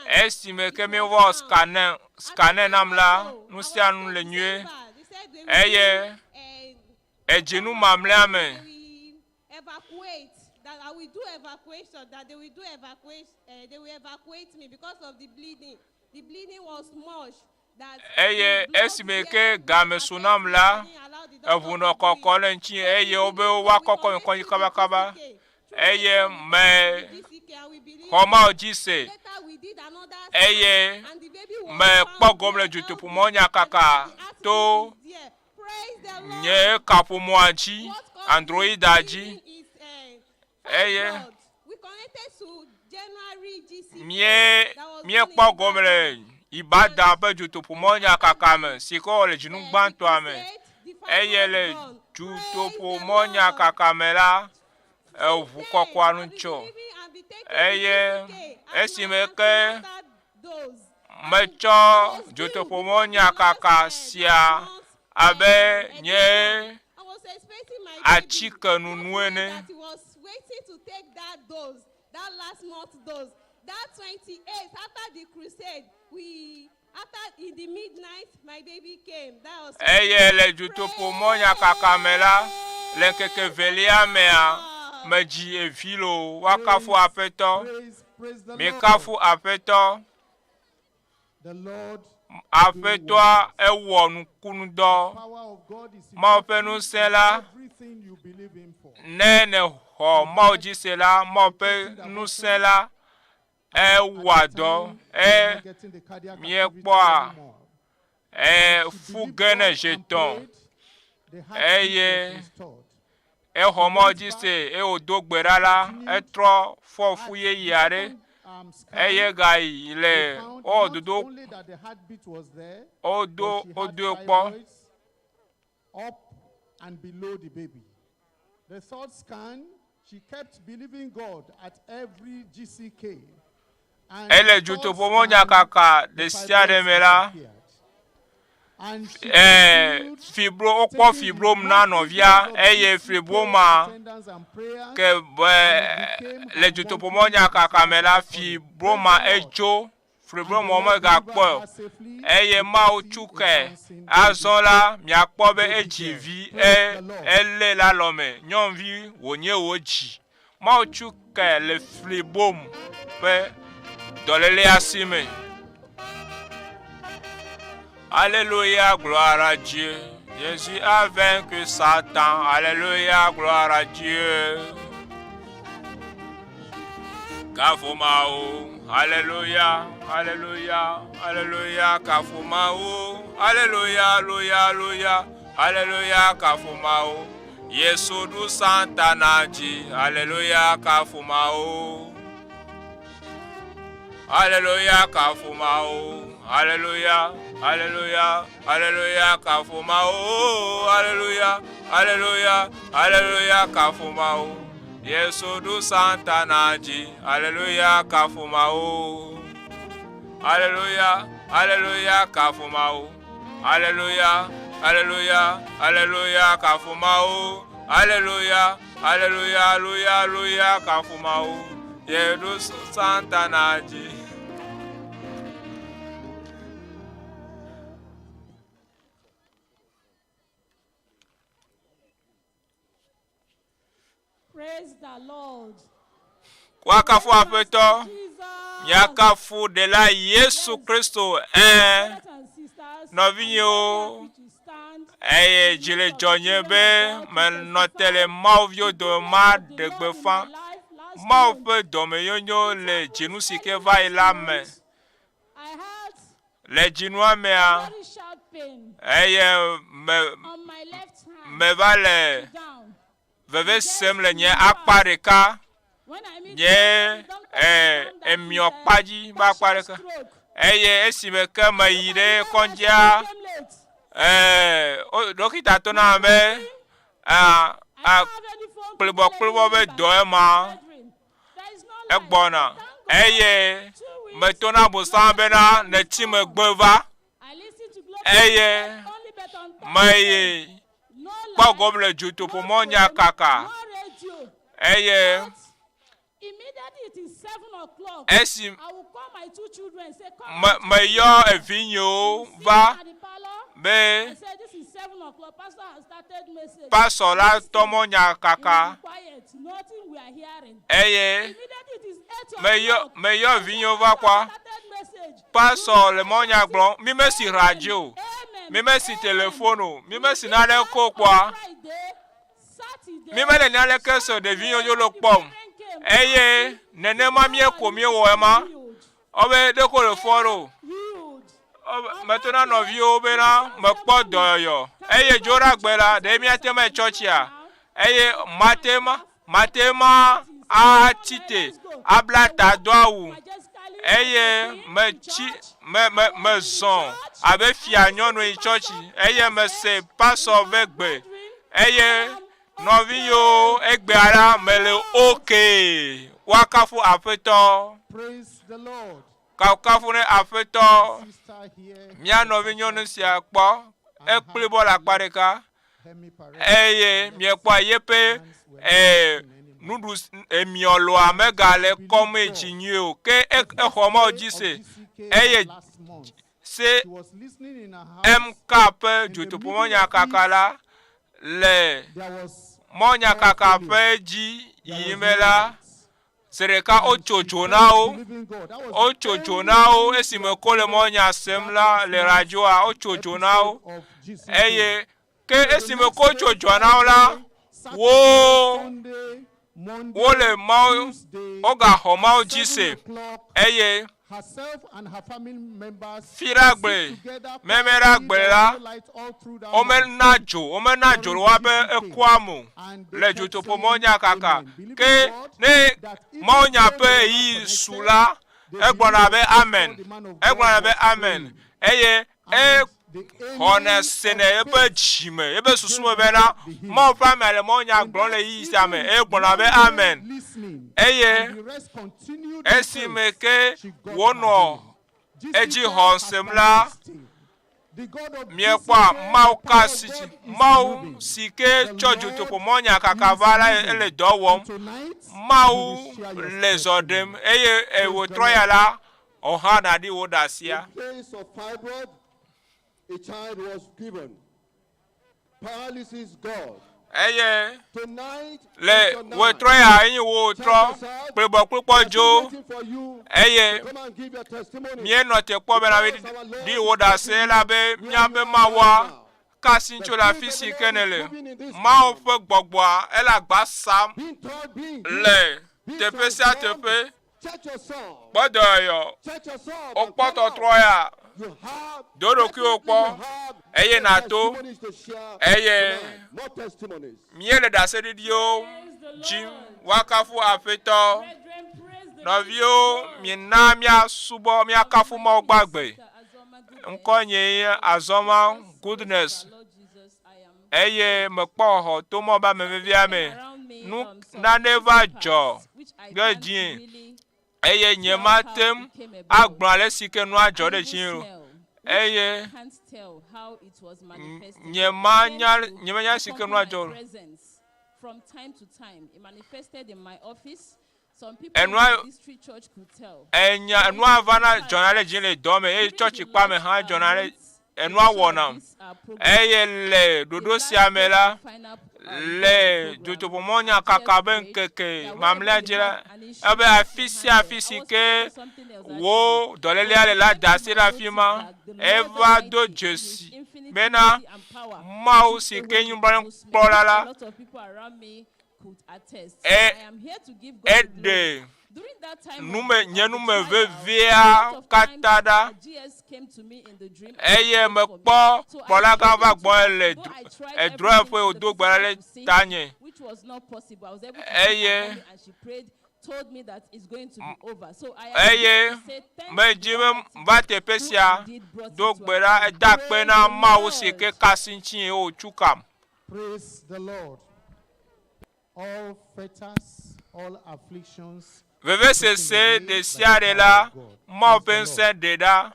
esime ke míewɔ scanner, scanner nam la, nu sia nu le nyuie. Eye edzi nu mamlɛa me. Evacuate that I will do evacuation that they will do evacuation uh, they will evacuate me because of the bleeding the bleeding was much Eye esime ke game su nam la, eʋu nɔ kɔkɔm ɖe ŋutinye eye wobe woakɔkɔ nye kɔdzi kabakaba. Eye mexɔ Mawu dzi se eye mekpɔ gome le dutoƒomɔnyakaka to nye kaƒomɔa dzi, Androida dzi. Eye mie míekpɔ gome le Ibadan ƒe dutoƒomɔnyakaka me si ke wowɔ le dzinu gbãtɔa me. Eye le dutoƒomɔnyakaka me la, eʋu kɔkɔa nu tso. Eye esime ke metsɔ dutoƒomɔnyakaka sia abe nye atsikenunu ene. Waiting to take that dose, that last month dose, that 28th after the crusade, we after in the midnight, my baby came. That was Eye le dutoƒomɔnyakaka me la, le ŋkeke evelia mea, medzi evi loo. Woakafu Aƒetɔ. Praise the Mikafu Aƒetɔ. The Lord. Aƒetɔa ewɔ nukunudɔ. Mawu ƒe ŋusẽ la, ne nèxɔ Mawu dzi se la, Mawu ƒe ŋusẽ la ewɔa dɔ. E míekpɔa e fu ge ne zetɔn eye exɔ Mawu dzi se eye wòdo gbe ɖa la, etrɔ fɔ fu yeye aɖe eye gayi le wowɔ dodo wodo wodoe kpɔ. Up and below the baby. The third scan, she kept believing God at every GCK. Ele dutoƒo nyakaka ɖe sia ɖe me la, ee, fibro, wokpɔ fibrom na nɔvia eye fibroma ke be le dutoƒo nyakaka me la, fibroma etso, fibroma megakpɔe o eye Mawu tsu ke. Azɔ la, miakpɔ be edzi vi e, elé le alɔme, nyɔnuvi wònye wòdzi. Mawu tsu ke le flibom ƒe dɔlélea si me. Alléluia, gloire à Dieu. Jésus a vaincu Satan. Alléluia, gloire à Dieu. Kafu Mawu. Alléluia, Alléluia, Alléluia, kafu Mawu. Alléluia, Alléluia, Alléluia, Alléluia, kafu Mawu. Yesu ɖu Satana dzi. Aleluya kafu Mawu. Aleluya kafu Mawu. Aleluya, aleluya, aleluya kafu Mawu. Aleluya, aleluya, aleluya kafu Mawu. Yesu ɖu Satana dzi. Aleluya kafu Mawu. Aleluya, aleluya kafu Mawu. Aleluya, aleluya, aleluya, kafu Mawu. Aleluya, aleluya, aleluya, aleluya, kafu Mawu. Yeɖu Satana dzi. Praise the Lord. Woakafu Aƒetɔ, miakafu Ɖela Yesu Kristo. Ẽ, nɔvinyewo, eye dzi le dzɔnye be menɔ te le Mawu viwo dome maɖe gbeƒã Mawu ƒe dɔmenyonyo le dzinu si ke va yi la me. Le dzinua mea, eye me, meva le veve sem le nye akpa ɖeka, nye e, emiɔ kpa dzi ƒe akpa ɖeka. Eye esime ke meyi ɖe kɔdzia, e, ɖɔkita to nam be, a, a, kplibɔkplibɔ be dɔ ema egbɔna. Eye meto na Abosam bena netsi megbe va. Eye meyi kpɔ gome le dutoƒo mɔnya kaka. Eye esi me, meyɔ evinyewo va be pasɔ la tɔ mɔ nya kaka eye meyɔ meyɔ vinyewo va kpɔ pasɔ le mɔ nya gblɔm mi mesi radio o mi mesi telefon o mi mesi naneke o kpɔa mi mele naneke se ɖevi yewo le kpɔm eye nenema míeko míewɔ ema Wobe ɖeko le fɔ ɖo. Wobe meto na nɔviwo bena mekpɔ dɔyɔyɔ eye dzo ɖe agbe la ɖe míate ma tsɔtsia eye mate ma mate ma atsi te abla ta do awu eye metsi me me mezɔ abe fia nyɔnu yi tsɔtsi eye mese pasɔ ƒe gbe eye nɔvi yiwo egbea la mele okay woakafu aƒetɔ. Praise the Lord. Kafukafu ne aƒetɔ. Mía nɔvi nyɔnu sia kpɔ ekpli bɔ le akpa ɖeka eye miekpɔ yeƒe ee nuɖu emiɔlɔa megale kɔm dzi nyuie o ke exɔ Mawu dzi se eye se MK ƒe dutoƒomɔnyakaka la le mɔnyakaka ƒe dzi yiyim me la. Zi ɖeka wotso dzo na wo. Wotso dzo na wo esime ko le mɔnya sem la le radioa, wotso dzo na wo. Eye ke esime ko wotso dzoa na wo la, wo wole Mawu, wogaxɔ Mawu dzi se. Eye Fiɖagble, Memeɖagble la, womena dzo, womena dzo le woabe ekua me o le dzotoƒo mɔnya kaka. Ke ne mawunya ƒe ɣeyiɣi su la, egblɔna be amen, egblɔna be amen, eye exɔnɛ senɛ eƒe dzi me, eƒe susu me bena Mawu ƒe amea le mawunya gblɔm le ɣeyiɣi sia me, eye gblɔna be amen. Eye esime ke wònɔ edzi xɔm sem la, miekpɔa Mawu ka si Mawu si ke tsɔ dzotoƒo mɔnya kaka va la ele dɔ wɔm. Mawu le zɔ ɖem eye wòtrɔ ya la, wò hã nàɖi wò ɖasia. In place of fibroid, a child was given. Paralysis God. Eye le wòtrɔ ya enyi wò trɔ kplibɔkplukpɔ dzo eye míenɔ te kpɔ bena ɖi wò ɖase la be míabe Mawua ka si tso le afi si ke nèle. Mawu ƒe gbɔgbɔa ele agba sam le teƒe sia teƒe. Kpɔ dɔyɔyɔ, wokpɔ tɔtrɔ ya, do ɖokuiwò kpɔ, eye nàto, eye míele ɖaseɖiɖiwo dzim woakafu Aƒetɔ. Nɔviwo, mina míasubɔ, míakafu Mawu gbagbe. Ŋkɔnyee nye Azɔma Goodness, eye mekpɔ xɔxɔ to mɔ be ame vevia me. Nu nane va dzɔ ɖe dzinye eye nyemate ŋu agblɔ ale si ke nua dzɔ ɖe dzinye o. Eye nyemanya nyemenya si ke nua dzɔ o. Enua enya enua vana dzɔna ɖe dzinye le dɔ me eye tsɔtsi kpa me hã dzɔna ɖe enua wɔna. Eye le ɖoɖo sia me la, le dutoƒomɔnya kaka be ŋkeke mamlɛa dzi la, ebe afi sia afi si ke wò dɔlélea le la da asi ɖe afi ma. Eva do dzesi bena Mawu si ke nye nublanuikpɔla la, E, eɖe nume, nye nume vevia katã ɖa eye mekpɔ kplɔlagã va gbɔ le edrɔ̃eƒe wòdo gbe ɖa ɖe tanye eye eye medzi be va teƒe sia do gbe ɖa eda akpe na Mawu si ke ka asi ŋutinye wòtsu kam. Praise the Lord. All fetters, all afflictions. Vevesese ɖe sia ɖe la, Mawu ƒe ŋusẽ ɖe ɖa.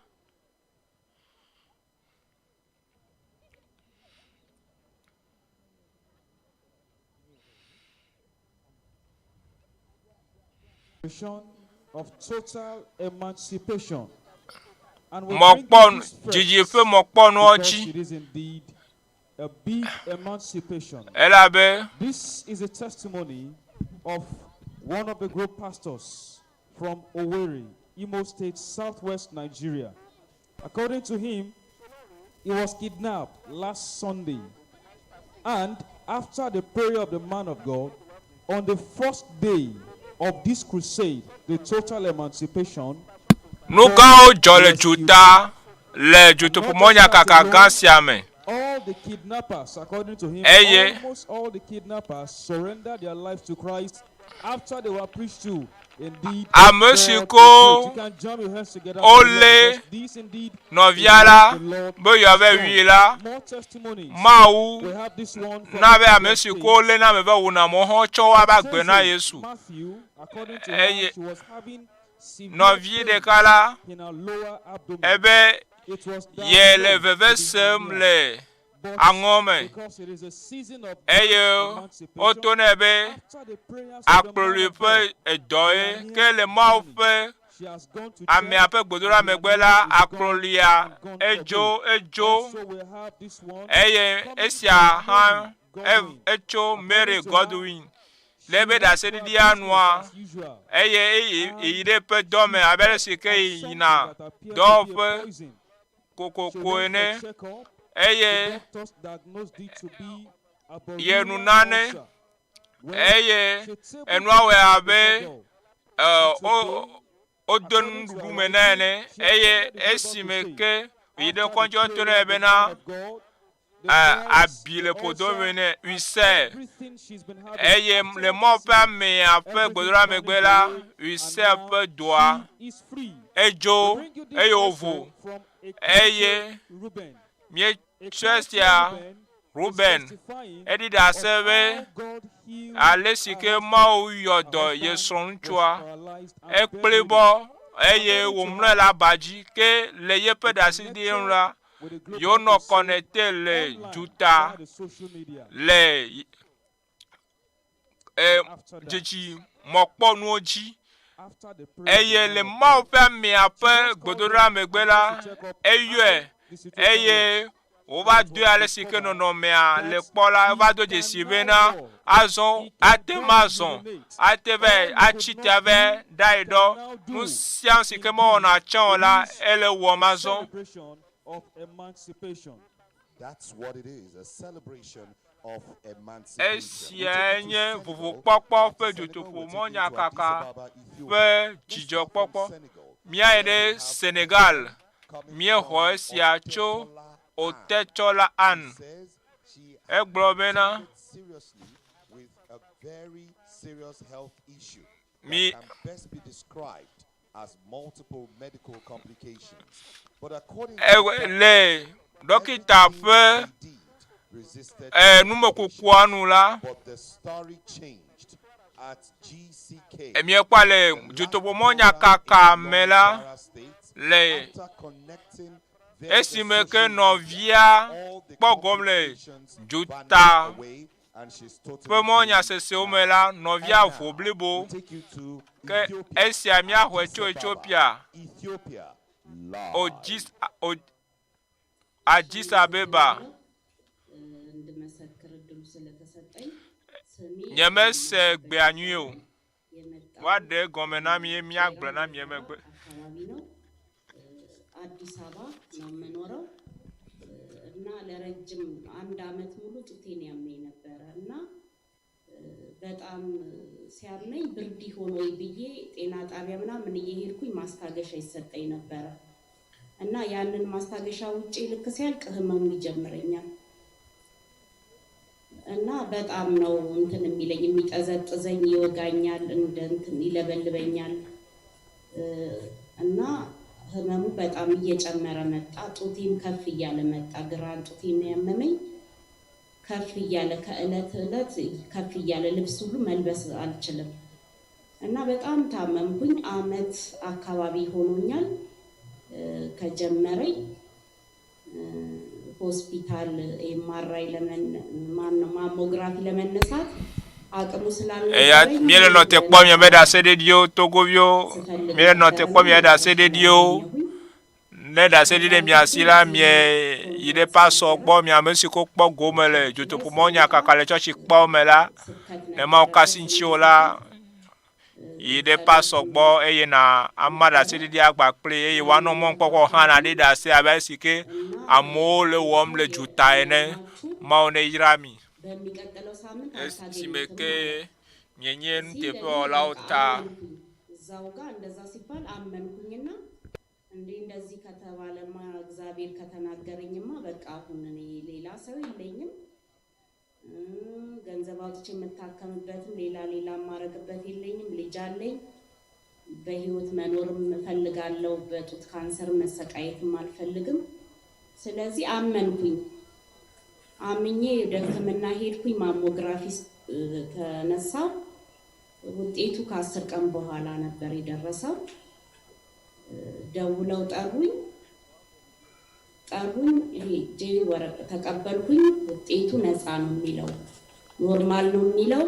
Of total emancipation. And we bring Mɔkpɔ, you this first dzidzi ƒe mɔkpɔnua because dzi. it is indeed a big emancipation. Elabe. This is a testimony of one of the group pastors from Owerri, Imo State, Southwest Nigeria. According to him, he was kidnapped last Sunday. And after the prayer of the man of God, on the first day of this crusade, the total emancipation, Nu gãwo dzɔ le dzota le dzotoƒomɔnyakaka gã sia me. All the kidnappers, according to him, Eye almost all the kidnappers surrendered their lives to Christ after they were preached to. Indeed, Ame God si is ko great. You can jam your hands together for the Lord wolé because this indeed is nɔvia what la the Lord be yewoava has done. wui la, More testimonies. Mawu We have this one from na be ame Abia si State. ko wolé na ame be wuna amewo hã tsɔ woabe agbe na Teze Yesu. Matthew, according to her, Eye she was having severe nɔvi pain ɖeka la, in her lower abdomen. ebe It was ye le diagnosed veve to be sem hernia. le But aŋɔ me because it is a season of eye great emancipation, woto nɛ be after the prayers of the man akplɔlui of ƒe God, edɔ ye hernia ke le Mawu journey. ƒe She has gone to amea church ƒe and gbedoɖa the megbe hernia la, is gone akplɔluia and gone for edzo good. edzo Also, we have this one eye coming esia from hã Mary Godwin. etso Mary According to her, Godwin. Le ebe ɖaseɖiɖia nua, eye eyi eyi ɖe eƒe dɔ me abe ale si ke yina dɔwɔƒe kokoko ene eye ye nu nane eye enua wɔe abe e, wo wode nuɖuɖu me na ene eye esime ke yi ɖe kɔdzi woto nɛ bena e, abi le ƒodo me nɛ ulcer eye le mɔ ƒe amea ƒe gbedoɖa megbe la ulcer ƒe dɔa edzo eye wovo eye míetsɔe sia Ruben eɖi ɖase be ale si ke Mawu yɔ dɔ ye srɔ̃ŋutsua ekpli bɔ eye wòmlɔe le aba dzi ke le yeƒe ɖaseɖiɖi nu la yewonɔ kɔnɛte le duta le e, dzedzi mɔkpɔnuwo dzi eye le Mawu ƒe amea ƒe gbedodoɖa megbe la, eyɔe eye wova doe ale si ke nɔnɔmea le kpɔ la, eva do dzesi bena azɔ ate ŋu azɔ, ate va atsi te ava ɖayi ɖɔ. Nu sia nu si ke mewɔna tsã o la, ele wɔm azɔ. That's what it is, a celebration of emancipation. Esiae nye vovokpɔkpɔ ƒe dutoƒomɔnyakaka ƒe dzidzɔkpɔkpɔ. Míayi ɖe Senegal. Míexɔ esia tso Otetsɔla Ann. Egblɔ bena, Seriously, with a very serious health issue Mi- that can best be described as multiple medical complications. But according to ewe le ɖɔkita ƒe resisted e, numekukua nu la, but the story changed at GCK míekpɔ le dutoƒomɔnyakaka me la le esime ke nɔvia kpɔ gɔme le dzuta ƒe mɔnyasesewo me la, nɔvia vo blibo. Ke esia míaxɔe tso Ethiopia, Ethiopia Odis, O- Addis Abeba. እንድመሰክር እድሉ ስለተሰጠኝ ስሜ Nyemese gbea nyuie o. Woaɖe egɔme na mi ye míagblɔe na mi emegbe. አካባቢ ነው። አዲስ አበባ ነው የምኖረው እና ለረጅም አንድ አመት ሙሉ ጡቴን ያመኝ ነበረ እና በጣም ሲያመኝ ብርድ ይሆን ወይ ብዬ ጤና ጣቢያ ምናምን እየሄድኩኝ ማስታገሻ ይሰጠኝ ነበረ እና ያንን ማስታገሻ ውጬ ልክ ሲያልቅ ህመሙ ይጀምረኛል እና በጣም ነው እንትን የሚለኝ የሚጠዘጥዘኝ፣ ይወጋኛል፣ እንደ እንትን ይለበልበኛል እና ህመሙ በጣም እየጨመረ መጣ። ጡቴም ከፍ እያለ መጣ። ግራ ጡቴም ያመመኝ ከፍ እያለ ከእለት እለት ከፍ እያለ ልብስ ሁሉ መልበስ አልችልም እና በጣም ታመምኩኝ። አመት አካባቢ ሆኖኛል ከጀመረኝ ሆስፒታል MRI ለመን ማነው mammography ለመነሳት አቅሙ Eya ስላልነበረኝ míele nɔ te kpɔm miabe ɖaseɖiɖiwo Togoviwo míele nɔ te kpɔm miabe ɖaseɖiɖiwo. Ne ɖaseɖiɖi le mia si la, mie yi ɖe pasɔ gbɔ mia ame si ko kpɔ gome le dutoƒomɔnyakaka le tsɔtsi kpɔ me la, ne Mawu ka asi ŋutiwò la, yi ɖe pasɔ gbɔ eye na ama ɖaseɖiɖi agba kpli eye woanɔ mɔnukpɔkpɔ hã naɖi ɖase abe ale si ke amewo le wɔm le duta ene. Mawu ne yra mi. በሚቀጥለው ሳምንት Esime አታገኙትም ke አለ። mienye ሲለኝ nuteƒewɔlawo በቃ ta አመንኩኝ። እዛው ጋር እንደዛ ሲባል አመንኩኝና እንዴ እንደዚህ ከተባለማ እግዚአብሔር ከተናገረኝማ በቃ አሁን እኔ ሌላ ሰው የለኝም እ፣ ገንዘብ አውጥቼ የምታከምበትም ሌላ ሌላ የማረግበት የለኝም። ልጅ አለኝ። በህይወት መኖርም እፈልጋለሁ። በጡት ካንሰር መሰቃየትም አልፈልግም። ስለዚህ አመንኩኝ። አምኜ ወደ ሕክምና ሄድኩኝ። mammography እ፣ ተነሳው። ውጤቱ ከአስር ቀን በኋላ ነበር የደረሰው። እ፣ ደውለው ጠሩኝ ጠሩኝ። ሄጄ ወረቀት ተቀበልኩኝ። ውጤቱ ነፃ ነው የሚለው normal ነው የሚለው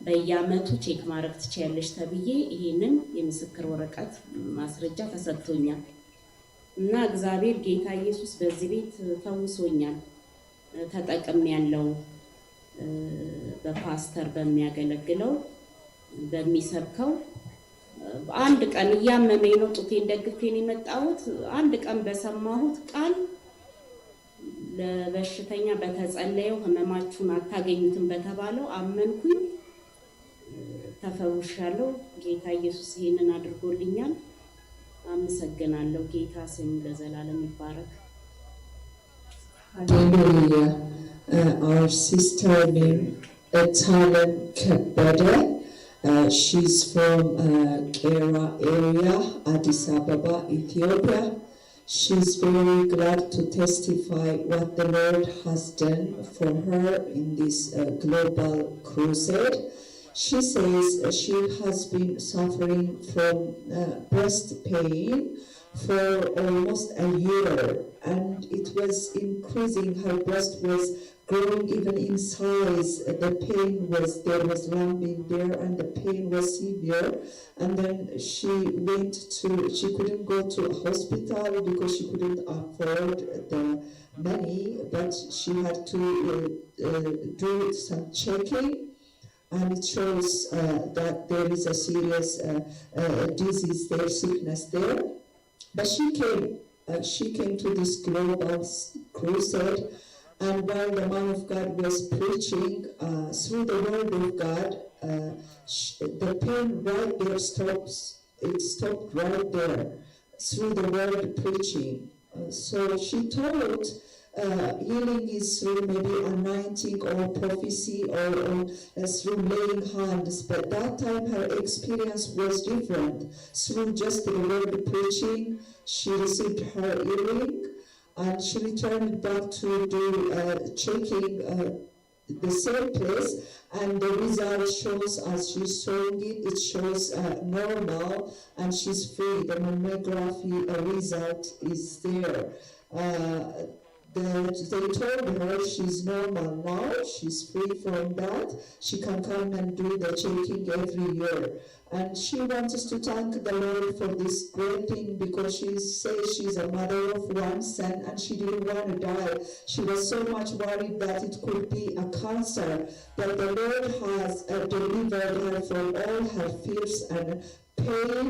በየአመቱ check ማድረግ ትችያለሽ ተብዬ ይሄንን የምስክር ወረቀት ማስረጃ ተሰጥቶኛል። እና እግዚአብሔር ጌታ ኢየሱስ በዚህ ቤት ፈውሶኛል። ተጠቅሜያለሁ። በፓስተር በሚያገለግለው በሚሰብከው አንድ ቀን እያመመኝ ነው፣ ጡቴን ደግፌ ነው የመጣሁት። አንድ ቀን በሰማሁት ቃል ለበሽተኛ በተጸለየው ህመማችሁን አታገኙትም በተባለው አመንኩኝ፣ ተፈውሻለሁ። ጌታ ኢየሱስ ይሄንን አድርጎልኛል። አመሰግናለሁ። ጌታ ስሙ ለዘላለም ይባረክ። Hallelujah. Our sister named Etalem Kebede. She's from Kera area, Addis Ababa, Ethiopia. She's very glad to testify what the Lord has done for her in this global crusade. She says she has been suffering from breast pain for almost a year, and it was increasing. Her breast was growing even in size. The pain was, there was lumping there, and the pain was severe. And then she went to, she couldn't go to a hospital because she couldn't afford the money, but she had to do some checking. And it shows that there is a serious disease there, sickness there. But she came to this global crusade, and while the man of God was preaching, through the word of God, the pain right there stops. It stopped right there through the word preaching. So she thought healing is through maybe anointing or prophecy or through laying hands. But that time her experience was different. Through just the word preaching, she received her healing, and she returned back to do checking the same place, and the result shows, as she's showing it, it shows normal, and she's free. The mammography result is there. They told her she's normal now, she's free from that, she can come and do the checking every year. And she wants us to thank the Lord for this great thing, because she says she's a mother of one son and she didn't want to die. She was so much worried that it could be a cancer, but the Lord has delivered her from all her fears and pain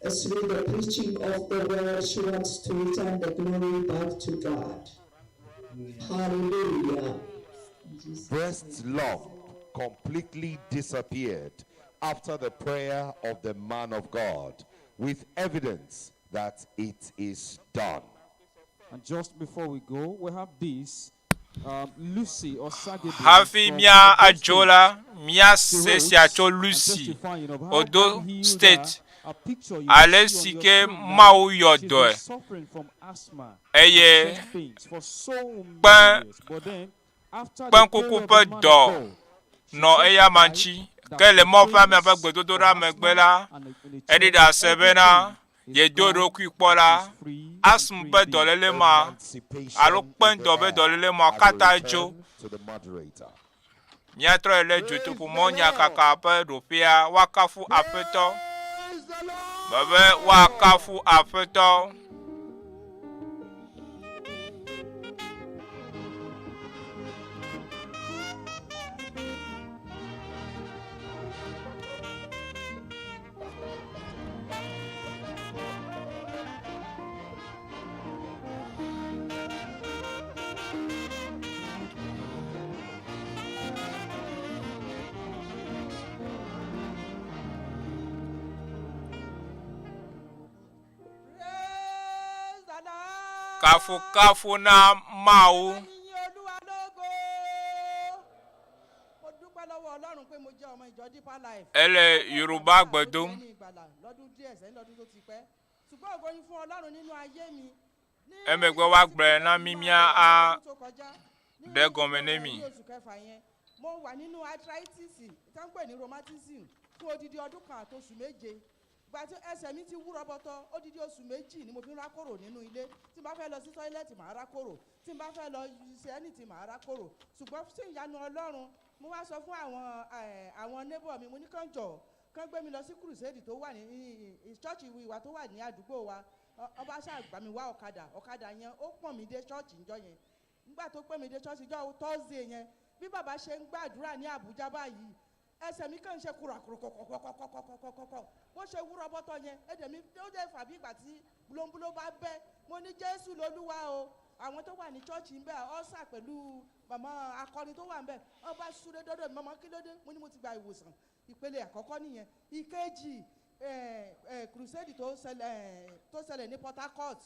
through the preaching of the word. She wants to return the glory back to God. Hallelujah. Breast lump completely disappeared after the prayer of the man of God, with evidence that it is done. And just before we go, we have this Lucy Osagebi. Hafi mía adzo la, míase sia tso Lucy, Ondo State, ale si ke Mawu yɔ dɔe eye kpẽ kpẽkuku ƒe dɔ nɔ eyama ŋuti. Ke le Mawu ƒe amea ƒe gbedodoɖa megbe la, eɖi ɖase bena yedo eɖokui kpɔ la, asthma ƒe dɔléle ma alo kpẽdɔ ƒe dɔléle ma katã dzo. To the moderator. Míatrɔ yi ɖe dutoƒomɔnyakaka ƒe ɖoƒea, woakafu Aƒetɔ. Bebe woakafu Aƒetɔ. Kafukafu na Mawu. Yin Olúwa lógo. Mo dúpẹ́ lọ́wọ́ Ọlọ́run pé mo jẹ́ ọmọ ìjọ Deeper Life. Ele Yorùbá gbe dom. Ní ìgbàlà lọ́dún díẹ̀ sẹ́yìn, lọ́dún tó ti pẹ́, ṣùgbọ́n ògo ni fún Ọlọ́run nínú ayé mi. Emegbe woagblɔe na mí mía a ɖe gɔme ne mi. Ní oṣù kẹfà yẹn, mo wà nínú arthritis tó ń pè ní rheumatism fún odidi ọdún kan àtoṣù 7. Ìgbà tí ẹsẹ̀ mi ti wú rọbọtọ, odidi oṣù 2 ni mo fi ń rákòrò nínú ilé. Tí n bá fẹ́ lọ sí toilet, màá rákòrò. Tí n bá fẹ́ lọ ṣe anything, màá rákòrò. Ṣùgbọ́n sí ìyanu Ọlọ́run, mo wá sọ fún àwọn neighbor mi, mo ní kán jọ̀, kán gbé mi lọ sí crusade tó wà ní church ìwà tó wà ní àdúgbò wa. Ọba ṣáà gbà mí wá ọ̀kadà. Ọ̀kadà yẹn, ó pọ̀n mí dé church níjọ́ yẹn. Nígbà tó pè mí dé church ìjọ́ Thursday yẹn, Bí bàbá ṣe ń gbàdúrà ní Àbújá báyìí, ẹsẹ̀ mi kàn ń ṣe kúrọ̀kúrọ̀kọ̀kọ̀kọ̀kọ̀kọ̀kọ̀. Bó ṣe wú rọbọtọ yẹn, ẹ̀dẹ̀ mi ó dẹ̀ fà bí ìgbà tí bulombulo bá bẹ́. Mo ní Jésù lolúwa o. Àwọn tó wà ní chọ́ọ̀chì ń bẹ̀ ọ́sà pẹ̀lú màmá akọrin tó wà ń bẹ̀, wọ́n bá súré dọ́dọ̀ mi, màmá kí ló dé? Mo ní mo ti gba ìwòsàn. Ìpele àkọ́kọ́ nìyẹn. Ìkejì, crusade tó ṣẹlẹ̀ ní Port Harcourt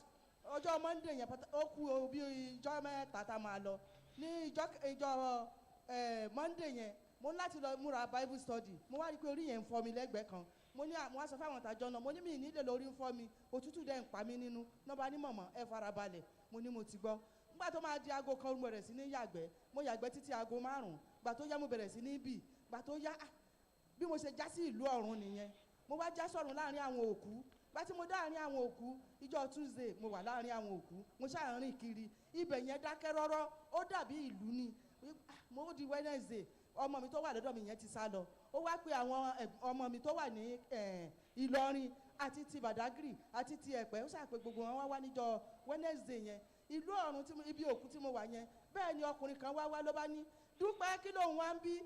ọjọ́ Monday yẹn, ó kù bí ijọ́ mẹ́ta tá a máa lọ. Ní ìjọ Monday yẹn, mo ní láti lọ múra Bible study. Mo wá rí i pé orí yẹn ń fọ́ mi lẹ́gbẹ̀ẹ́ kan. Mo ní mo wá sọ fáwọn àtàjọ náà, mo ní mi nílò lórí ń fọ́ mi, òtútù dẹ̀ ń pa mí nínú. Náà bá ní mọ̀mọ́ ẹ farabalẹ̀. Mo ní mo ti gbọ́. Nígbà tó máa di aago 1, mo bẹ̀rẹ̀ sí ní yàgbẹ́. Mo yàgbẹ́ títí aago 5. Gbà tó yá, mo bẹ̀rẹ̀ sí ní bì. Gbà tó yá, bí mo ṣe já sí ìlú ọ̀run nìyẹn. Mo wá já sọ̀run láàrin àwọn òkú. Gbà tí mo dá àárín àwọn òkú, ìjọ Tuesday mo wà láàrin àwọn òkú. Mo ṣáà rìn kiri. Ibẹ̀ yẹn dákẹ́ rọ́rọ́, ó dàbí ìlú ni. Mo di Wednesday, ọmọ mi tó wà lọ́dọ̀ mi yẹn ti sá lọ. Ó wá pe àwọn ọmọ mi tó wà ní Ìlọrin àti ti Badagry àti ti Ẹ̀pẹ́. Ó ṣáà pé gbogbo wọn wá níjọ Wednesday yẹn. Ìlú ọ̀run tí ibi òkú tí mo wà yẹn. Bẹ́ẹ̀ ni ọkùnrin kan wá wá ló bá ní, Dúpẹ́ kí ló ń wá ń bí?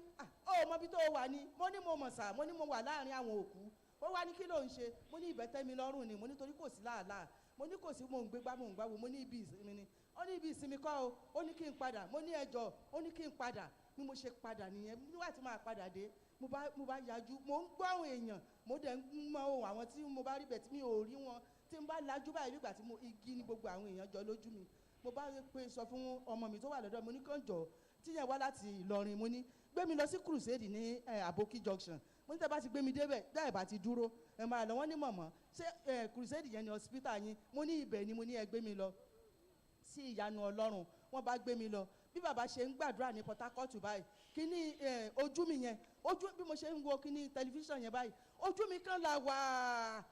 Ó mọ ibi tó wà ni. Mo ní mo mọ̀ sá, mo ní mo wà láàrin àwọn òkú. Ó wá ní kí ló ń ṣe? Mo ní ibẹ̀ tẹ́ mi lọ́rùn ni. Mo ní torí kò sí làálàá. Mo ní kò sí, mò ń gbégbá, mò ń gbáwo. Mo ní ibi ìsinmi ni. Ó ní ibi ìsinmi kọ́ o. Ó ní kí n padà. Mo ní ẹjọ́. Ó ní kí n padà. Bí mo ṣe padà nìyẹn. Nígbà tí màá padà dé, mo bá yajú. Mo ń gbọ́ àwọn èèyàn. Mo dẹ̀ ń mọ ohùn àwọn tí mo bá rí bẹ̀ tí mi ò rí wọn. Tí n bá lajú báyìí nígbà tí mo igi ni gbogbo àwọn èèyàn jọ lójú mi. Mo bá pé sọ fún ọmọ mi tó wà lọ́dọ̀ mi, mo ní kàn jọ. Tí yẹn wá láti Ìlọrin, mo ní gbé mi lọ sí crusade ní Aboki Junction. Mo ní tẹ́ bá ti gbé mi débẹ̀, tẹ́ ẹ̀ bá ti dúró, ẹ máa lọ. Wọ́n ní mọ̀mọ́, ṣé crusade yẹn ni hospital yín? Mo ní ibẹ̀ ni, mo ní ẹ gbé mi lọ sí ìyanu Ọlọ́run. Wọ́n bá gbé mi lọ. Bí bàbá ṣe ń gbàdúrà ní Port Harcourt báyìí, kíní ojú mi yẹn, ojú bí mo ṣe ń wo kíní tẹlifíṣàn yẹn báyìí, ojú mi kan là wà.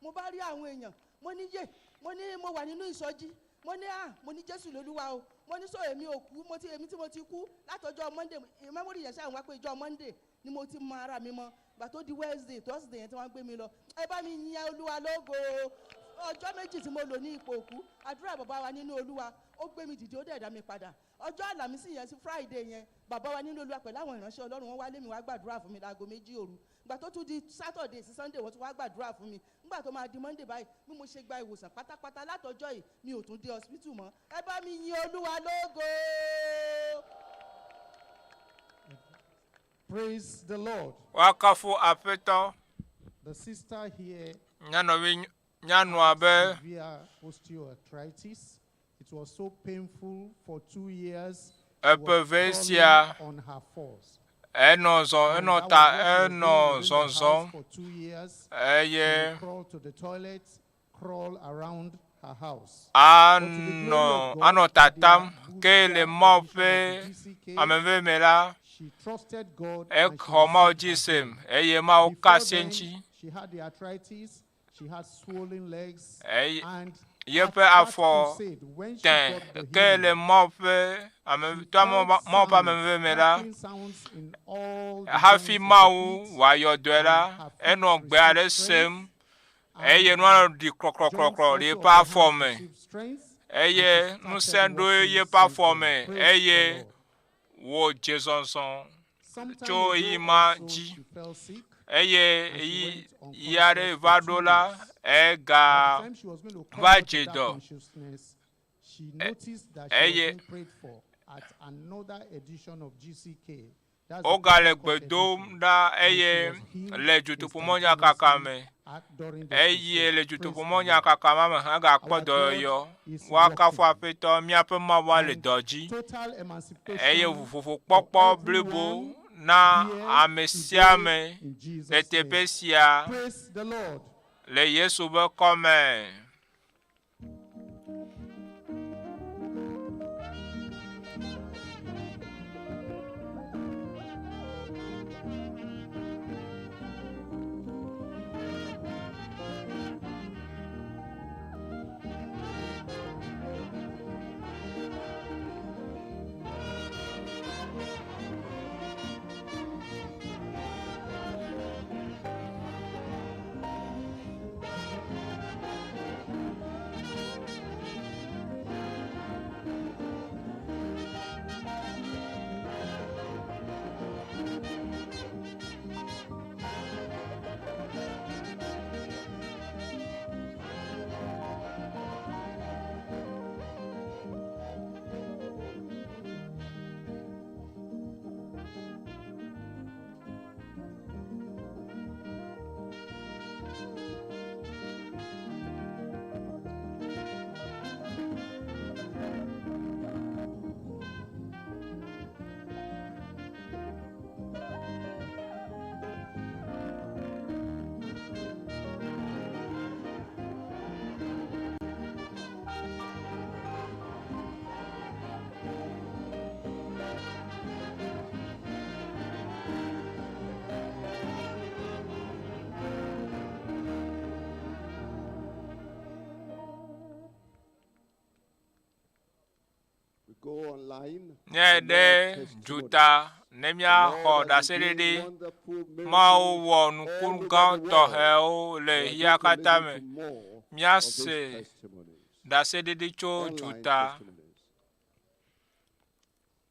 Mo bá rí àwọn èèyàn, mo ní yé, mo ní mo wà nínú ìsọjí. Mo ní mo ní Jésù lolúwa o. Mo ní sọ èmi ò kú, mo ti èmi tí mo ti kú látọjọ́ Monday. Memory yẹn ṣáà ń wá pé ìjọ Monday ni mo ti mọ ara mi mọ́. Gbà tó di Wednesday, Thursday yẹn tí wọ́n gbé mi lọ. Ẹ bá mi yin Olúwa lógo. Ọjọ́ méjì tí mo lò ní ipò òkú, àdúrà bàbá wa nínú Olúwa, ó gbé mi dìde, ó dẹ̀ dá mi padà. Ọjọ́ Àlàmísì yẹn sí Friday yẹn, bàbá wa nínú Olúwa pẹ̀lú àwọn ìránṣẹ́ Ọlọ́run wọ́n wá lé mi wá gbàdúrà fún mi láago 2 òru. Gbà tó tún di Saturday sí Sunday wọ́n tún wá gbàdúrà fún mi. Nígbà tó máa di Monday báyìí, bí mo ṣe gba ìwòsàn pátápátá látọjọ́ yìí, mi ò tún dé hospital mọ́. Ẹ bá mi yin Olúwa lógo. Praise the Lord. Wakafu Aƒetɔ. The sister here Nyanɔvi nyanua be severe osteoarthritis. It was so painful for 2 years. She was eƒe ve crawling sia on her fours. enɔ zɔ And enɔ that ta was what she was enɔ doing within the house zɔzɔm for 2 years. She eye would crawl to the toilet, crawl around her house. But to the glory anɔ of God, anɔ with their tatam ke le booster Mawu edition of ƒe the GCK, ameve me la she trusted God and she exɔ Mawu received dzi her sem healing. eye Mawu ka Before asi then, eŋuti. she had the arthritis, she had swollen legs, Eye and yeƒe at that afɔ crusade, when she tẽ got the ke le healing, Mawu ƒe ame she to amewo felt Mawu ƒe sounds, ameve me la crackling sounds in all the hafi joints of her Mawu feet, wòayɔ dɔe and la her feet enɔ gbe aɖe received sem strength, eye and nua her nɔ ɖi joints krɔkrɔkrɔ le also eƒe of her afɔ hands me received strength, and eye she started ŋusẽ ɖo walking yeƒe since afɔ then. me Praise the eye Lord. wòdze zɔzɔ Some time tso ago ɣeyiɣi ma also, dzi she fell sick eye and she ɣeyiɣi went ɣi aɖe unconscious va for ɖo 2 la days. ega By the time she was going to come va out of dze that dɔ consciousness, she noticed that she was eye being prayed for at another edition of GCK. That's the wogale Port Harcourt gbe dom edition. ɖa And she eye was healed le dutoƒomɔnyakaka me instantaneously at, during the eye crusade. le Praise the dutoƒomɔnyakaka ma me hegakpɔ Our God dɔyɔyɔ is woakafu working. Aƒetɔ míaƒe Mawua le And dɔ dzi total eye emancipation for vovovokpɔkpɔ blibo everyone na here ame sia today ame in le Jesus' teƒe name. sia Praise the Lord. le Yesu ƒe kɔme. Thank you. Go online. Míayi ɖe duta ne míaxɔ ɖaseɖiɖi. Mawu wɔ nukunu gã tɔxɛwo le xexea katã me. Míase ɖaseɖiɖi tso duta.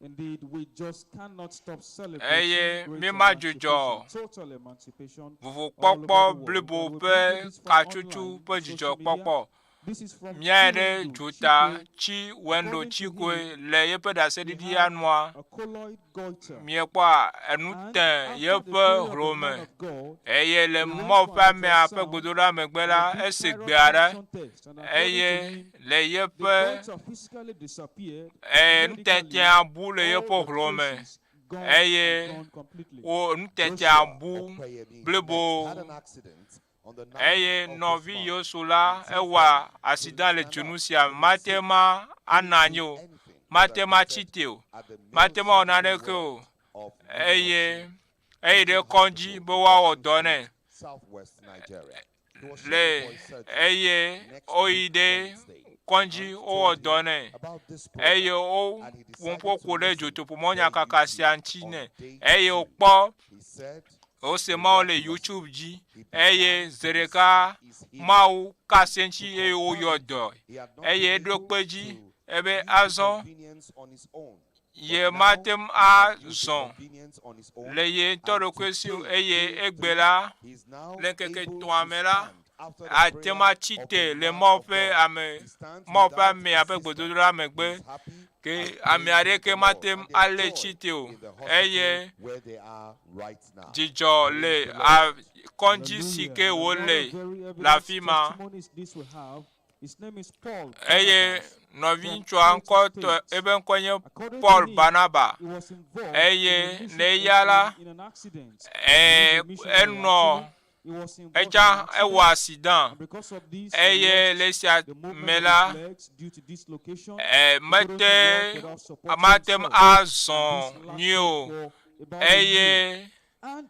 Indeed, we just cannot stop celebrating Eye great mímadzudzɔ emancipation, total emancipation all vovokpɔkpɔ over the world. blibo And we ƒe bring you this from katsutsu online ƒe social dzidzɔkpɔkpɔ. media. This is from Míayi ɖe Chiwendu duta Chikwe. tsi Wendo According to Chikwe him, le yeƒe he ɖaseɖiɖia had nua, a colloid goiter. míekpɔa enu And te after the yeƒe prayer of the hlome. man of God, Eye le he went Mawu for ƒe an amea ƒe ultrasound gbedoɖa megbe and la, a deep ese thyroid gbe aɖe function test. And according to eye him, le the yeƒe goiter physically disappeared e medically, nutetea bu le all yeƒe the hlome traces gone eye and gone completely. wo nutetea Joshua bu Opeyemi blibo. next had an accident on the 9th Eye of this nɔvi month. Yesu la And since ewɔ then, couldn't accident le stand dzonu up, sia me. couldn't Mate sit, ma anɔ couldn't anyi do o, anything mate other ma than tsi sit te o, at the mate male ma wɔ surgical naneke o. ward of Eye Midlothian eyi ɖe Teaching kɔdzi Hospital be in woawɔ Osun dɔ State, nɛ. Southwest Nigeria. He was Le scheduled for his surgery eye next woyi week ɖe Wednesday. kɔdzi And wowɔ told dɔ him nɛ about this eye program wo and he ƒo decided ƒo to ku ɖe listen dzotoƒomɔ via nyakaka sia YouTube ŋuti on nɛ day eye 2. wòkpɔ He said wose Mawu le YouTube dzi eye zi ɖeka miraculously his healing Mawu ka asi to eŋuti eye confirm woyɔ it. dɔe He had not eye been eɖo able kpe dzi to ebe use the azɔ convenience on his own, but ye now mate ŋu he had used the azɔ convenience on his own le ye ŋutɔ and ɖokui si o today, eye day egbe 3, la he is now le ŋkeke able tɔ̃a to me la stand after the ate ŋu prayer atsi of te the le man Mawu of ƒe God. ame He stands Mawu ƒe without amea ƒe assistance. gbedodoɖa He megbe is happy ke and ame praising aɖeke the Lord, mate ŋu and there's alé joy tsi te o in the eye hospital where they are right now. dzidzɔ Praise le the a Lord. kɔdzi si Hallelujah. ke And wole another very le evident afi ma. testimony is this we have. His name is Paul Eye Barnabas from nɔviŋutsua Delta ŋkɔtɔ State. eƒe ŋkɔe nye According to Paul him, Barnaba he was involved in eye a mission le eya la in an accident. ee He is a missionary enɔ actually. He was involved in etsa an ewɔ accident, accident and because of this, he eye le lost esia the movement me of la his legs due to dislocation. ee He couldn't walk mete without supporting mate ŋu himself, azɔ and this nyuie lasted o for about a year. eye And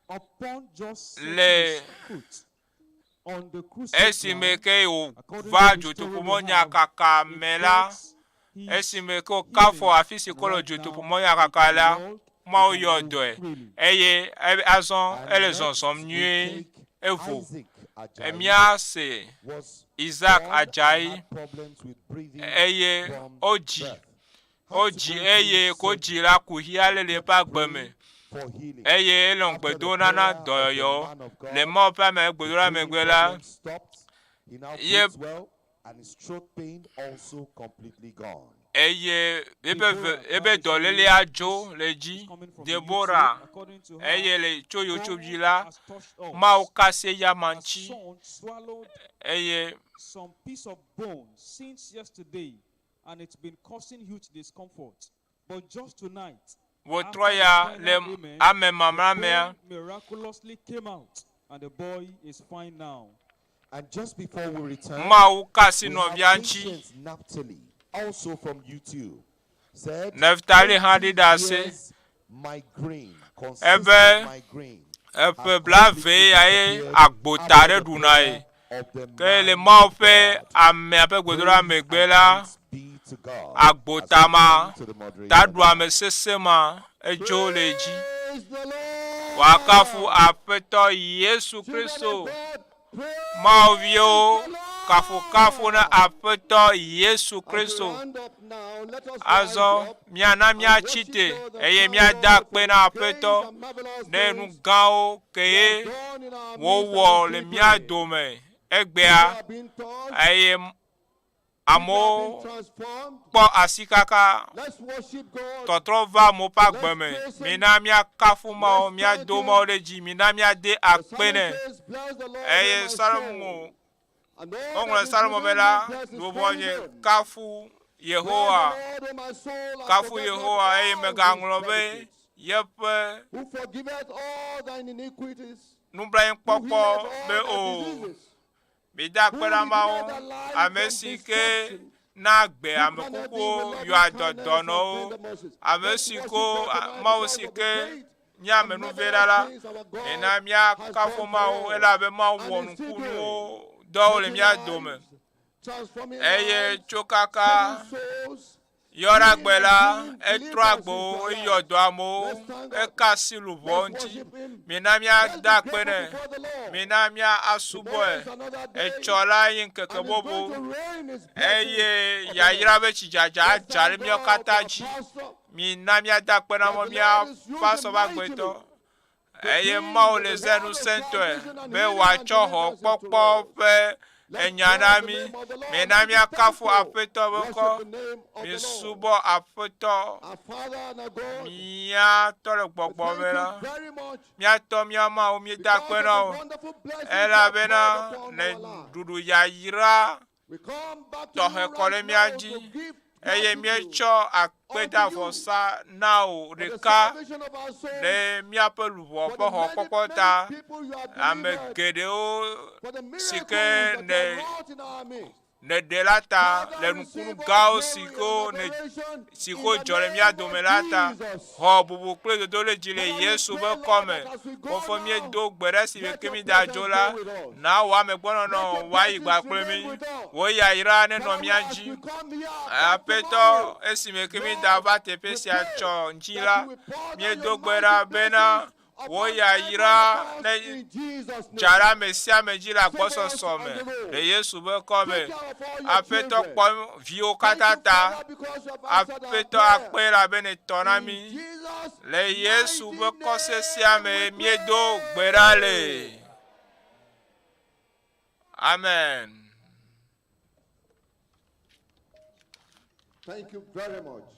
upon just setting le his foot on the crusade esime ground, ke according wòva to the story we dzotoƒomɔ have, nyakaka he me la got his esime ke wòkafɔ healing, afi si and ke le right now dzotoƒomɔ he nyakaka can la walk, he Mawu can yɔ move dɔe freely. eye e- azɔ And ele next zɔzɔm we nyuie take evo. Isaac Ajayi Míase was Isaac born and Ajayi had problems with breathing eye from wodzi birth. Had to wodzi go eye through ko surgery dzi la kuxi ale le and eƒe kept agbe me praying for healing. eye elɔ After the gbedo nana prayer of the dɔyɔyɔ man of le God, Mawu ƒe ame the gbedoɖa breathing megbe la problem stopped. He now ye breathes well and his throat pain also completely gone. eye eƒe ve Deborah eƒe Babishiri dɔlélea is, dzo le is dzi coming from YouTube. Deborah According to her, eye le tso YouTube dzi God la has touched us. Mawu ka asi eyama Her ŋuti son swallowed eye some piece of bone since yesterday, and it's been causing huge discomfort. But just tonight, wòtrɔ after the ya final le amen, ame the mamla mea bone miraculously came out, and the boy is fine now. And just before we return, Mawu ka asi we have nɔvia ŋuti. Patience Naphtali, also from YouTube, said Neftali hã ɖi 20 ɖase years migraine, consistent ebe migraine, eƒe has blaeve completely ya ye disappeared agbota after ɖe the ɖuna ye. prayer of the Ke le man Mawu of ƒe God. amea ƒe gbedoɖa Praise megbe and la, thanks be to God as agbota we ma, turn to the moderator taɖu now. ame sesẽ ma, edzo le edzi. Praise the Lord. Wòakafu Aƒetɔ Yesu Children of Kristo. God, praise Mawu viwo, the kafukafu na Lord. Aƒetɔ Yesu As we Kristo. round up now, let us rise Azɔ up miana and míatsi worship te God and eye thank míada God akpe for na the great Aƒetɔ and marvelous ɖe nu things gãwo He has keye done in our midst and wòwɔ in le mía keeping. dome People egbea are being touched, eye Amewo kpɔ asikaka. Tɔtrɔ va amewo ƒe agbe me. Mina míakafu Mawu, míado Mawu ɖe dzi, mina míade akpe nɛ. Eye Salomo, woŋlɔ Salomo be la, luʋɔnye kafu Yehowa, kafu Yehowa eye mègaŋlɔ be yeƒe nublanuikpɔkpɔ be o. Mida akpe na Mawu, ame si ke na gbe ame kukuwo, yɔa dɔ dɔnɔwo, ame si ko Mawu si ke nye amenuvela la. Mina míakafu Mawu elabe Mawu wɔ nukunuwo dɔwo le mía dome. Eye tso kaka Yɔɖagbe la, etrɔ agbowo, eyɔ dɔ amewo, eka asi luʋɔwo ŋuti. Mina míada akpe nɛ, mina míasubɔe. Etsɔ la nye ŋkeke bubu eye yayra be tsidzadza adza ɖe míawo katã dzi. Mina míada akpe na Mawu, míaƒe asɔ ƒe agbetɔ. Eye Mawu le ze ŋusẽtɔe be wòatsɔ xɔkpɔkpɔ ƒe enya na mí. Mina míakafu Aƒetɔ ƒe ŋkɔ. Misubɔ Aƒetɔ, mía Tɔ le gbɔgbɔ me la. Mía Tɔ, mía Mawu, míeda akpe na wò, elabena nèɖuɖu yayra tɔxɛ kɔ ɖe mía dzi eye míetsɔ akpedavɔsa na wò ɖeka ɖe míaƒe luʋɔ ƒe xɔkpɔkpɔ ta. Ame geɖewo si ke ne nèɖe la ta le nukunu gãwo si ko ne si ko dzɔ le mía dome la ta. Xɔ bubu kple dodoɖedzi le Yesu ƒe ŋkɔ me. Fofo, míedo gbe ɖe esime ke mída dzo la, na wò amegbɔnɔnɔ wòayi gba kple mí. Wò yayra nenɔ mía dzi. Aƒetɔ, esime ke mída va teƒe sia tsɔ ŋuti la, míedo gbe ɖa bena Wò yayra ne dza ɖe ame sia ame dzi le agbɔsɔsɔ me le Yesu ƒe ŋkɔ me. Aƒetɔ kpɔ viwo katã ta. Aƒetɔ akpe elabe nètɔ na mí. Le Yesu ƒe ŋkɔ sesẽa me míedo gbe ɖa le. Amen. Thank you very much.